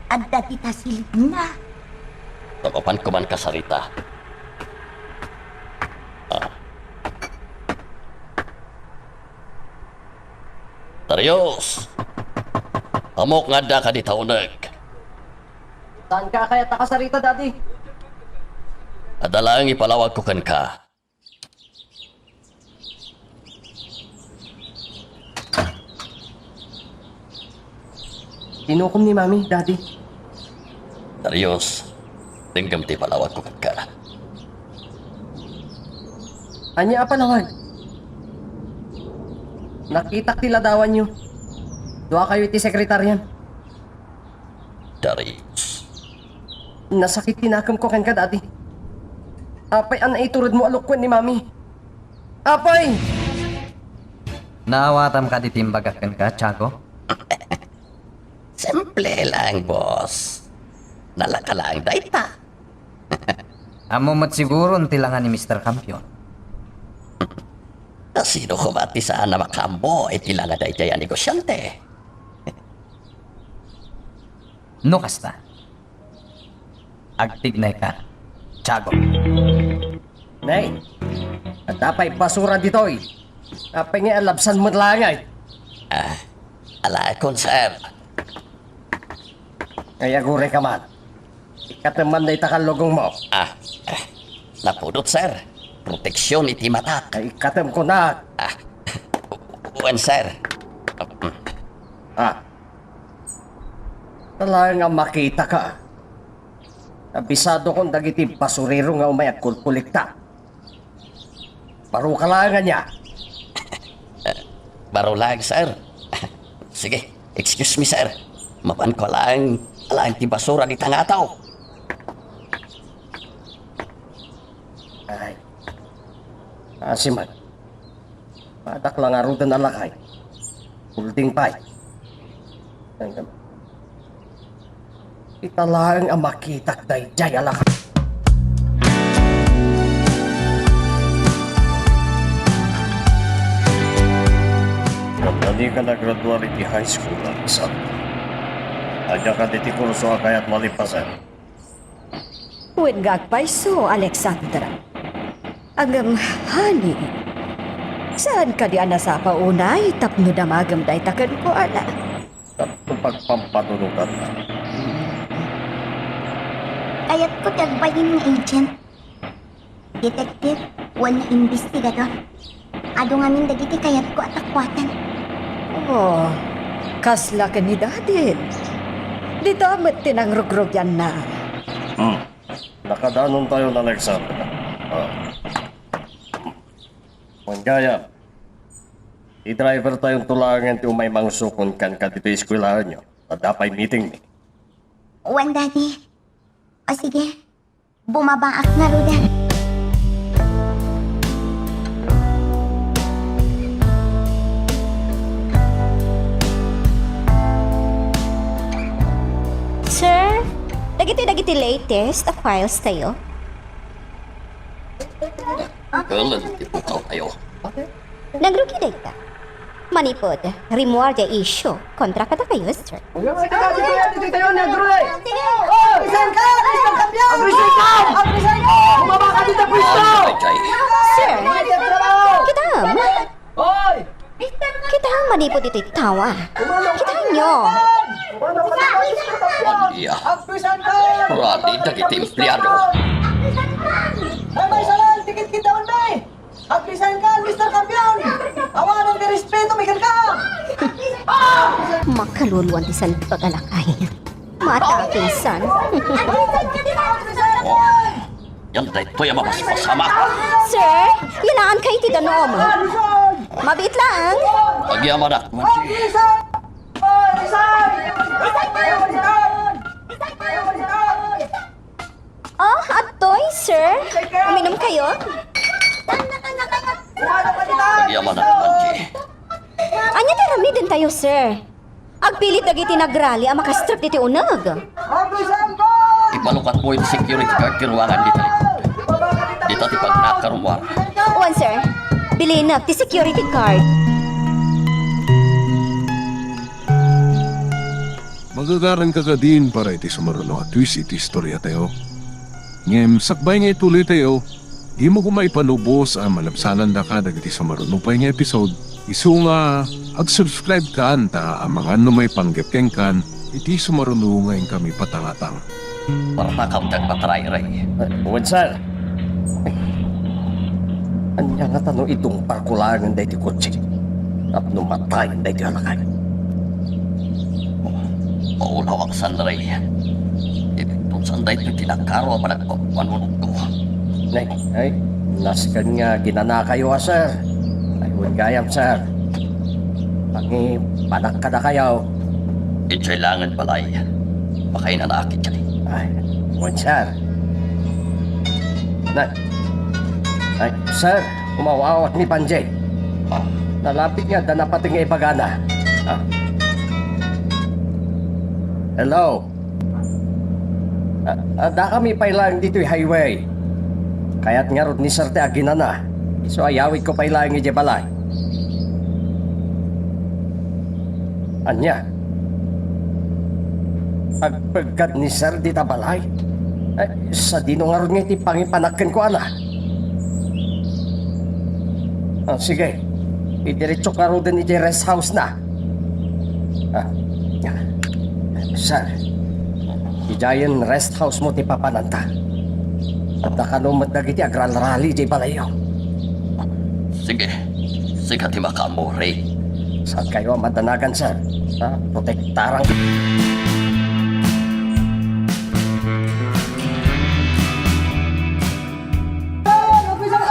adda dita silibna. Mapanko man kasarita. Ah. Darius! Ammok nga addaka dita uneg. Saanka kayat a kasarita, Daddy? Adda laeng ipalawagko kenka. Tinukom ni Mami, Daddy. Darius, denggem ti palawagko kenka. Ania a palawag? Nakitak ti ladawanyo. Duakayo iti sekretarian. Darius. Nasakit ti nakemko kenka, Daddy. Apay a naituredmo a lukuen ni Mami? Apay! Naawatam kadi ti imbagak kenka, Tiago? Simple laeng, boss. Nalaka laeng dayta. Ammom met siguron ti langa ni Mister Campion. Sino koma ti saan a makaammo iti langa daydiay a negosyante? No kasta, agtignayka, Tiago. Nay, adda pay basura ditoy. Apay nga alabsan met laeng ay? Ah, alaekon, sir. Ay, agurayka man. Ikkatem man dayta kallugongmo. Ah, ah, napudot, sir. Proteksion iti matak. Ay, ikkatem kunak. Ah, wen, sir. Ah. Talaga nga makitaka. Abisadokon dagiti basurero nga umay agkulkolekta. Baro ka laeng ania? Baro laeng, sir. Sige, excuse me, sir. Mapanko laeng, laeng ti basura dita nga ataw. Ay. Asi man. Padak la ngaruden a lakay. Building pay. Ita laeng a makitak daydiay a lakay. Nagdani ka nagraduar iti high school, Alexander. Ania kadi ti kurso a kayat malipasan? Wen nga agpayso, Alexandra. Ngem, honey, saan kadi a nasapa unay tapno damagem dayta kenkuana? Tapno pagpampanunotanna. Kayatko ti agbalin nga agent, detective, wenno imbestigador. Adu ngamin dagiti kayatko a takuaten. Oh, kasla ken ni Daddy. Dita met ti nangrugrugianna. Hmm. Nakadanontayon, Alexandra. Ah. Wen gayam, ti drivertayonto laengen ti umay mangusukon kenka ditoy eskuelahanyo. Adda pay meetingmi. Wen, Daddy. O sige. Bumabaak ngaruden. Sir, dagiti, dagiti latest a files tayo. Kalan ti pukaw tayo. Nagrugi dayta. Manipud, rimmuar diay isyu kontra kadakayo, sir. Agresign ka! Agresign ka! Agresign ka! Agresign ka! Bumaba ka dito, pwesto! Sir! Kitam! Hoy! Kitam, manipud iti tawa. Kitam nyo! Ania? Rani dagiti empleyado. May, may salan! Tikit kita, Mister Campion! Awanan ti respeto, Miguel ka! Makaluluan ti santag a lakay. Mata, pinsan. Oh, yan daytoy a mabasbasama. Sir, yanaankayo ti danum. Mabiit laeng. Agyamanak, Manji. Oh, adtoy, sir. Uminom kayo? Agyamanak, Manji. Ania ti aramidentayo, sir? Agpilit dagiti nagrali a makastrek diti uneg. Ipalukatmo iti security guard ti ruangan dita likod. Dita ti pagnakarummuar. Wen, sir. Bilinak ti security guard. Magagaranka kadin para iti sumaruno a twist iti istoriatayo. Ngem sakbay nga ituloytayo, dimo koma ipalubos a malabsanandaka dagiti sumaruno pay nga episode. Isu nga ag-subscribe kan ta amangan no maipanggep kenkan iti sumaruno nga inkami patangatang. Para ta kaamtak matarayray. Wen, sir. Ania ngata no idungparko laengen daytoy kotse tapno matayen daytoy a lakay? Maulawak san, Ray. Ipigtusan daytoy ti nakaro a panagpapanunotko. Nay, ay, nasken nga ginanakayo a, sir. Ay, wen gayam, sir. Pangibanak kadakayo. Idiay laengen balay. Makainanaak idiay. Ay, wen, sir. Na, ay, sir, umaw-awak ni Panji. Ah. Nalapit nga adda napateg nga ibagana. Ah. Hello. Ah, addakami pay laeng ditoy highway. Kayat ngarud ni Sir ti aginana. Isu a yawidko pay laeng idiay balay. Ania? Agpeggad ni Sir dita balay? Eh, sadino ngarud nga iti pangipanak kenkuana? Ah, sige. Idiretsok ngaruden idiay rest house na. Ah, Sir, idiayen rest house mo ti papananta. Adda kano met dagiti agralrali idiay balayyo. Sige. Sika ti makaammo, Ray. Saankayo a madanagan, sir. Ah, protektaran.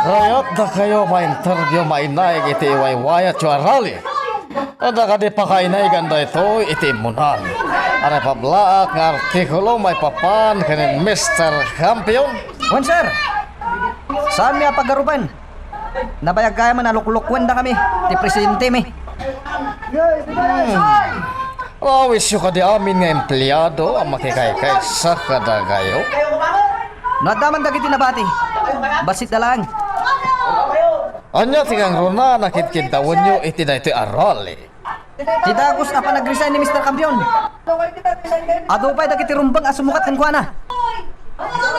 Kayatdakayo ma-interview mainaig iti iwaywayatyo a rally? Adda kadi pakainagan daytoy iti immunan a napablaak nga artikulo maipapan ken ni Mister Campion? Wen, sir. Saanmi a pagarupen. Nabayag gayam a naluklukuendakami ti presidentemi. Hmm. Awisyo kadi amin nga empleado a makikaykaysa kadakayo? No adda man dagiti nabati, bassit da laeng. Ania ti kangruna a nakidkiddawenyo iti daytoy a rally? Ti dagus a panag-resign ni Mister Campion. Adu pay dagiti rumbeng a sumukat kenkuana.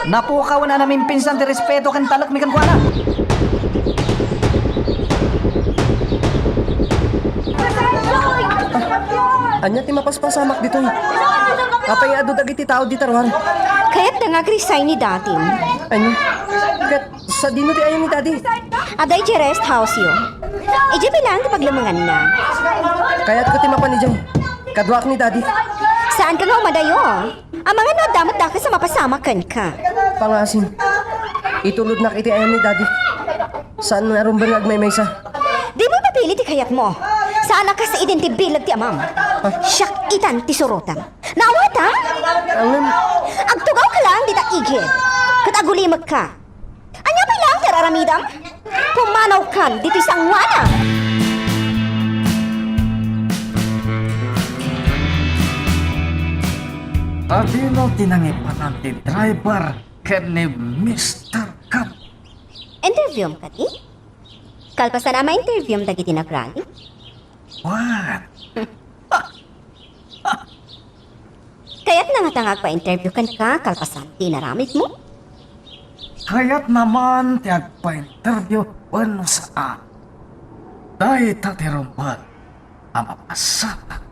Napukawen a namimpinsan ti respeto ken talekmi kenkuana. Ania ti mapaspasamak ditoy? Apay nga adu dagiti tao dita ruar? Kayatda nga agresign ni Datin. Ania? Ket sadino ti ayan ni Daddy? Adda idiay rest house-yo. Idiay bilang ti paglemenganna. Kayatko ti mapan idiay. Kaduak ni Daddy. Saanka nga umadayo? Amangan no adda met dakes a mapasamak kenka. Pangasim. Itulodnak iti ayan ni Daddy. Saan nga rumbeng nga agmaymaysa. Dimo ipapili ti kayatmo. Saan a kas idin ti bileg ti amam. Siak itan ti surotam. Naawatan? Ngem, agtugawka laeng dita igid. Ket agulimekka. Ania pay laeng ti ar-aramidem? Pumanawkan ditoy sangoanam! Adino ti nangipanan ti driver ken ni Mister Camp? Interviewem kadi? Kalpasan a ma-interviewem dagiti nagrally? What? Kayatna ngata nga agpa-interview kenka kalpasan ti inaramidmo? Kayatna man ti agpa-interview wenno saan. Dayta ti rumbeng a mapasamak.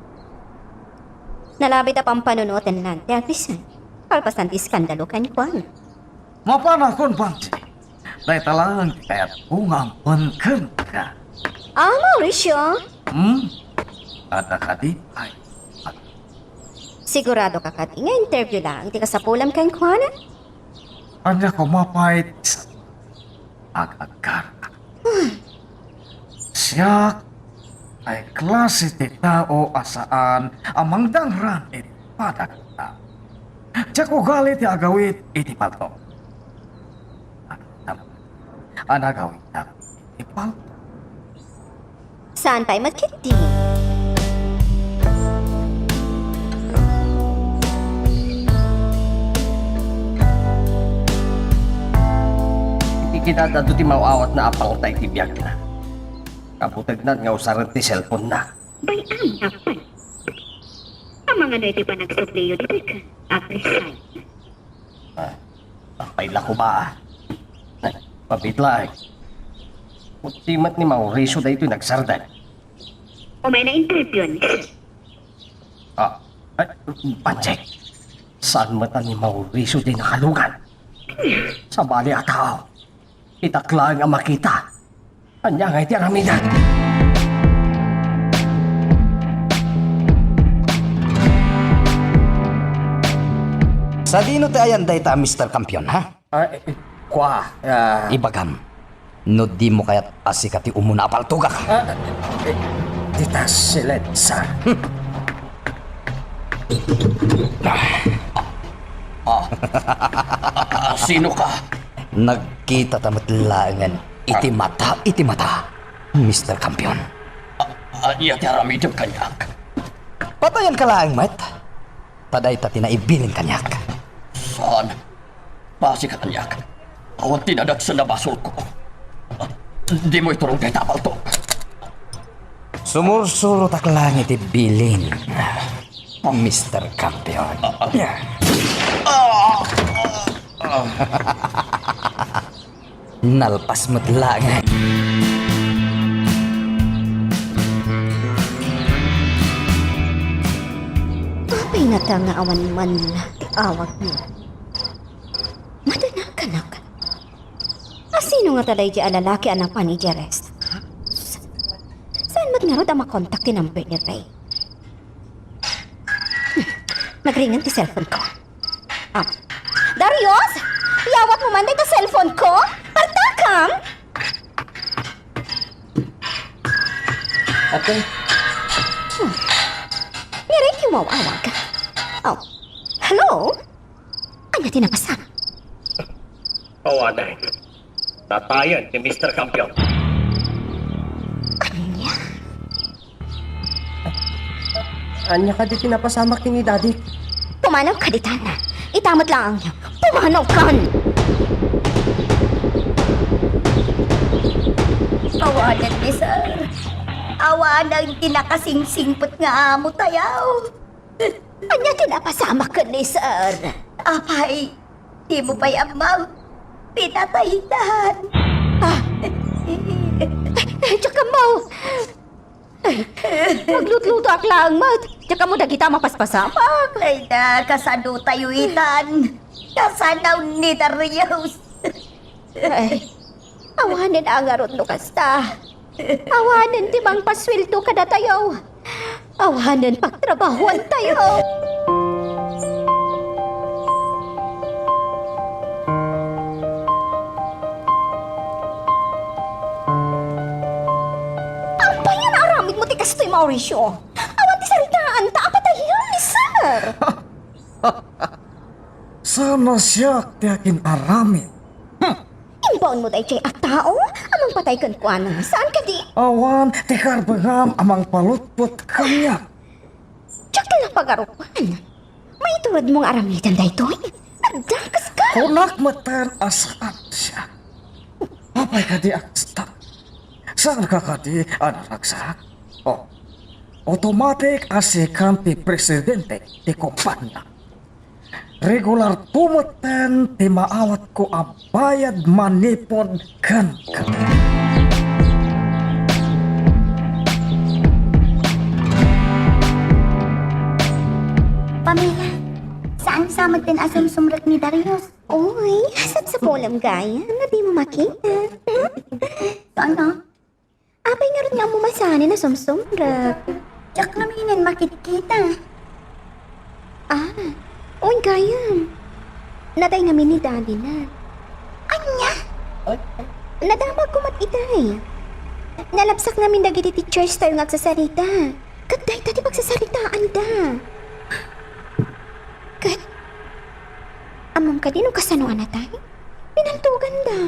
Nalabit a pampanunotenlan ti agresign kalpasan ti iskandalo kenkuana. Mapanakon, Panji. Dayta laeng ti kayatko nga ammoen kenka. Ah, Mauricio? Hmm? Adda kadi pay? Siguradoka kadi nga interview laeng ti kasapulam kenkuana? Ania koma pay ti sa-, ag-agkarka? Siak ay klase ti tao a saan a mangdangran iti padagta. Diak ugali ti agawid iti palto. A nagawidnak iti palto. Saan pay met ketdi? Iti kidad adu ti maaw-awatna a pangta iti biagna. Kabutegnan nga usaren ti cellphone-na. Bay-am, Apan. Amangan no iti panagsubliyo ditoy ken agresign. Ah, apay la koma, ah. Ay, mabit laeng. Uti met ni Mauricio daytoy nagsardeng. Umay na interview ni sir. Ah, ay, Panjek. Saan met a ni Mauricio diay nakalugan? Sabali a tao. Itak laeng a makita. Ania ngay ti aramidek? Sadino ti ayan dayta a Mister Campion, ha? Ah, eh, kua, ah. Ibagam, no dimo kayat a sika ti umuna a paltogak. Ah, eh, dita silensa. Ah. Ah. Ah, sino ka? Nagkitata met laengen iti mata, iti mata, Mister Campion. Ah, ah, ania ti aramidem kaniak? Patayenka laeng met. Ta dayta ti naibilin kaniak. Saan? Basika kaniak. Awan ti nadagsen a basolko. Dimo iturong dayta a palto. Sumursurotak laeng iti bilin, Mister Campion. Ah, ah. Ah, ah. Nalpas met laeng. Apay ngata nga awan man ti awagna? Madanakan. Asino ngata daydi a lalaki a napan idiay rest house? Saan met ngarud a makontak ti number ni Ray? Nagringen ti cellphone ko. Ah. Darius? Iyawatmo man dayta cellphone ko? Partakam? Ate. Hmm. Ngarud ti umawawag. Oh. Hello? Ania ti napasamak? Awanen. Natayen ni Mister Campion. Ania? Ania kadi ti napasamak ken ni Daddy? Pumanaw ka ditan. Ita met laeng. Pumanaw kan! Awanen ni Sir. Awanen ti nakasingsingpet nga amo tayo. Ania ti napasamak ken ni Sir? Apay, dimo pay ammo? Pinataydan. Ah. Diak ammo. Maglutlutoak laeng met. Diak ammo dagita mapaspasamak. Ay na, kasano tayo itan? Kasano ni Darius? Ay, awanen a ngarud no kasta. Awanen ti mangpasueldo kadatayo. Awanen pagtrabahuantayo. Apay nga naaramidmo ti kastoy, Mauricio? Awan ti saritaanta a patayen ni Sir. Saan a siak ti akin-aramid? Hmm. Imbaonmo daytoy a tao a mangpatay kenkuana, saan kadi? Awan ti karbengam a mangpalutpot kaniak. Diak la pagarupan. Maituredmo nga aramiden daytoy? Nagdakeska! Kunak metten a saan siak. Apay kadi a kasta? Saanka kadi a naragsak? Oh, automatic a sikan ti presidente ti kompania. Regularko metten ti maawatko a bayad manipud kenka. Pamela, saan sa metten a sumsumrek ni Darius? Uy, sapsapulem gayam, no dimo makita. Ano? Apay ngarud nga ammo masanen a sumsumrek? Diak ngamin makitkita. Ah, wen gayam. Natay ngamin ni Daddy na. Ania? Nadamagko met itay. Nalabsak ngamin dagiti teachers tayo nga agsasarita. Ket dayta ti pagsasaritaanda. Ket, ammom kadi no kasano a natay? Pinaltoganda.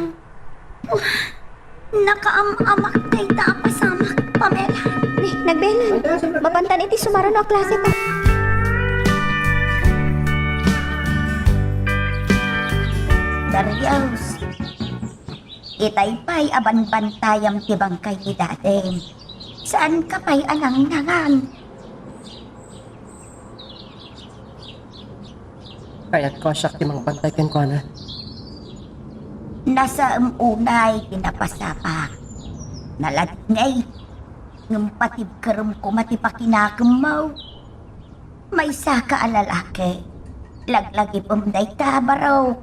Nakaam-amak dayta a pasamak, Pamela. Ni, nagbelan. Mapantan iti sumaruno a klase ta. Darius, itay pay a banbantayam ti bangkay ni Daddy. Saanka pay a nangnangan? Kayatko a siak ti mangbantay kenkuana. Nasaem unay ti napasamak. Naladingay, ngem patibkerem koma ti pakinakemmo. Maysaka a lalaki, laglagipem dayta a barok.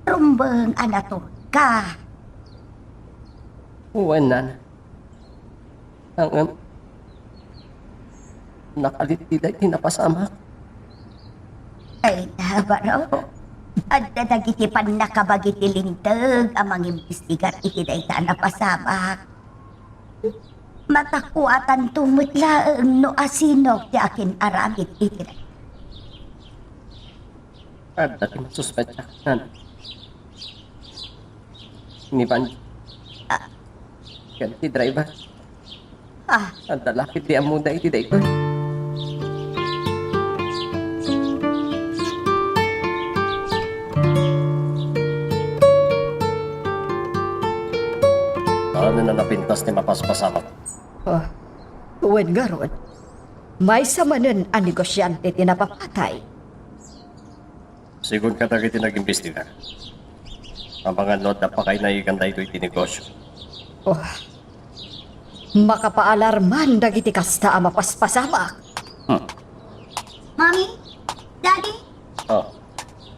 Rumbeng a naturka. Wen, nana. Ngem, nakalit ti daydi napasamak. Ay, nabaro. Adda dagiti pannakabagi ti Linteg a mangimbestigar iti dayta a napasamak. Matakuatanto met laeng no asino ti akin-aramid iti dayta. Adda ti masuspetsa, nana. Ni Banji. Ah. Ken ti driver. Ah. Adda la ketdi ammoda iti daytoy. Saanen a napintas ti mapaspasamak. Ah, wen ngarud, maysa manen a negosiante ti napapatay. Sigun kadagiti nag-imbestigar, amangan no adda pakainayigan daytoy ti negosio. Oh, makapaalarman dagiti kasta a mapaspasamak. Hmm. Mommy? Daddy? Oh,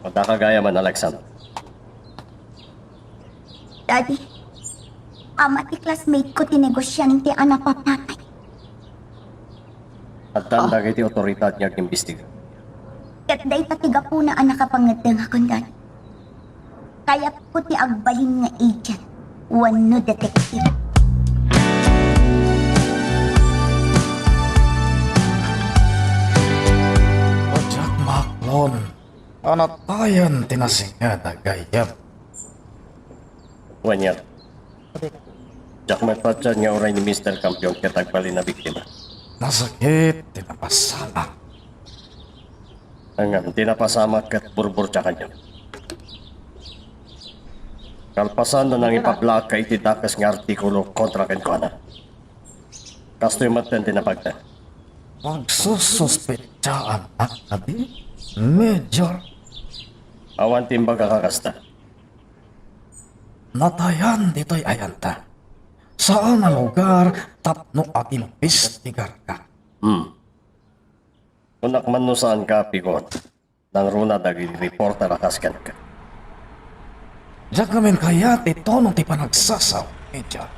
adda ka gayam, Alexander. Daddy, ama ti classmate ko ti negosiante a napapatay. Addan dagiti otoridad nga agimbestiga. Ket dayta ti gapuna a nakapangeddengakon, Daddy. Kayatko ti agbalin nga agent wenno detective. Anton a natayan ti nasinged a gayyem. Wen, diak met patien nga uray ni Mister Campion ket agbalin a biktima. Nasakit ti napasamak. Ngem ti napasamak ket burburtiakanyo. Kalpasan no nangipablaak ka iti dakes nga artikulo kontra kenkuana. Kastoy met ti napagta. Pagsususpetsaannak kadi, Major? Awan ti imbagak a kasta. Natayan ditoy ayanta. Saan a lugar tapno agimbestigarka. Hmm. Kunak man no saanka, Pigon. Nangruna dagiti reporter a kas kenka. Diak ngamin kayat ti tono ti panagsasao, Major.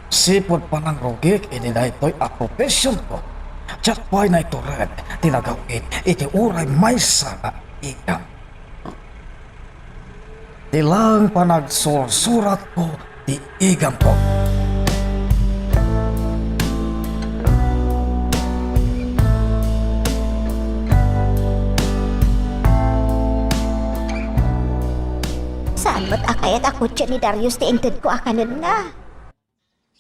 Sipud panangrugik iti daytoy a professionko, diak pay naitured ti nagaw-it iti uray maysa nga igam. Ti laeng panagsursuratko ti igamko. Saan met a kayat a kotse ni Darius ti intedko a kanenna?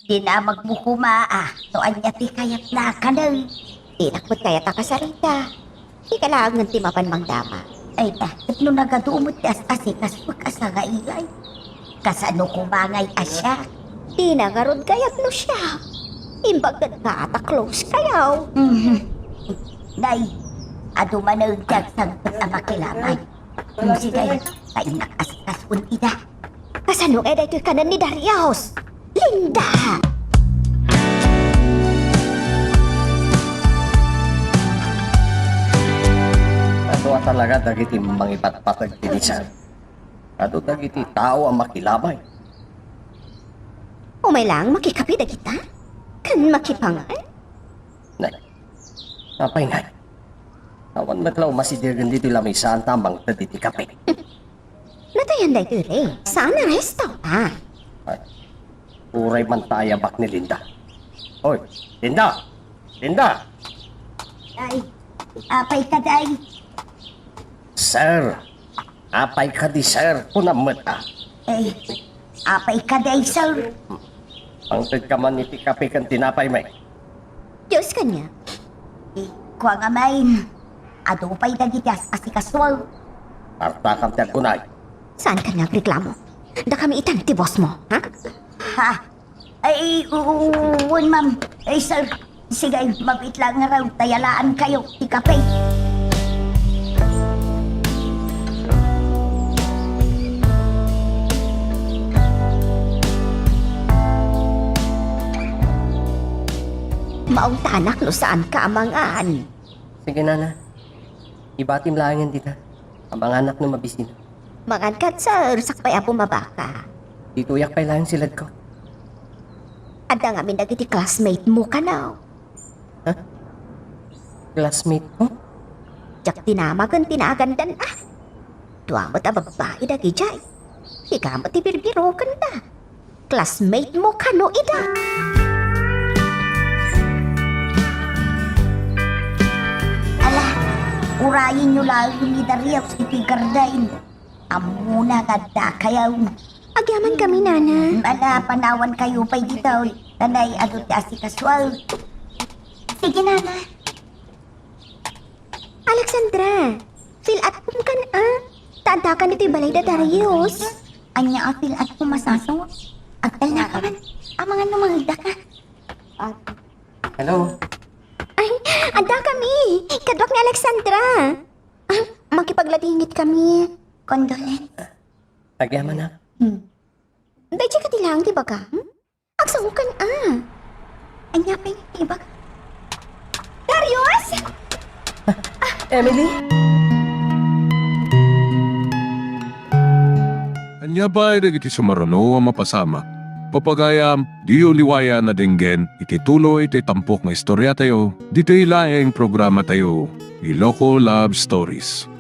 Dinamagmo koma, a, no ania ti kayatna a kanen. Dinak met kayat a kasarita. Dika laengen ti mapan mangdama. Ay ta, ket no nagadu met ti as-asikasuek a sangaiay. Kasano koma ngay a siak? Dina ngarud kayat no siak. Imbag ket nga a ta close kayo. Mhm. Nay, adu manen ti agsangpet a makilabay. Hmm, sige, ta innak asikasuen ida. Kasano ngay daytoy kanen ni Darius? Linda! Adu a talaga dagiti mangipatpateg ti bisan. Adu dagiti tao a makilabay. Umay lang makikape dagita? Ken makipangan? Nay, apay ngay? Awan met la umasidegen ditoy lamisaan ta mangted iti kape. Natayan daytoy, Ray. Saan a resto? Ah. Ay, uray man ta ayabak ni Linda. Oy, Linda! Linda! Ay, apay ka, day? Sir! Apay ka di, sir? Kunam met, a. Ay, apay ka, day, sir? Mangted ka man iti kape ken tinapay, may. Diyos kanya. Eh, kua nga main. Adu pay dagiti as-asikasuak. Artakam ti agkunay. Saan kanya agreklamo? Dakami itan ti boss mo, ha? Ha? Ay, u-, u-, wen, ma'am. Ay, sir. Sige, mabit lang nga raw, tayalaan kayo ti kape. Maungtanak no saan ka amangan. Sige, nana. Ibatim laengen dita. Amanganak no mabisina. Mangan ka, sir, sakbay a bumaba ka. Ditoyak pay laeng siledko. Adda ngamin dagiti classmate mo kano? Ha? Classmate ko? Diak dinamagen ti naagandan, a. Dua met a babbai dagidiay. Sika met ti birbirokenda. Classmate mo kano ida? Ala, urayenyo laeng ni Darius iti garden. Ammona nga adda kayo. Agyaman kami, nana. Ala, panawan kayo pay ditoy. Kanay adu ti asikasuak. Sige, nana. Alexandra, fill at home kan, a? Ta adda kan iti balay da Darius. Ania a fill at home a sasaw? Agtalna ka man. Amangan no mangda ka. Hello? Ay, adda kami. Kaduak ni Alexandra. Ah, makipagladingit kami. Condolence. Agyaman, a? Hmm. Daydi ka ti laeng ti baga, hmm? Agsangokan, a. Ania pay nga ibag? Darius! Emily? Ania pay dagiti sumaruno a mapasamak? Papagayam, diyo liwayan a denggen iti tuloy ti tampok nga istoriatayo, ditoy laeng programatayo, Iloko Love Stories.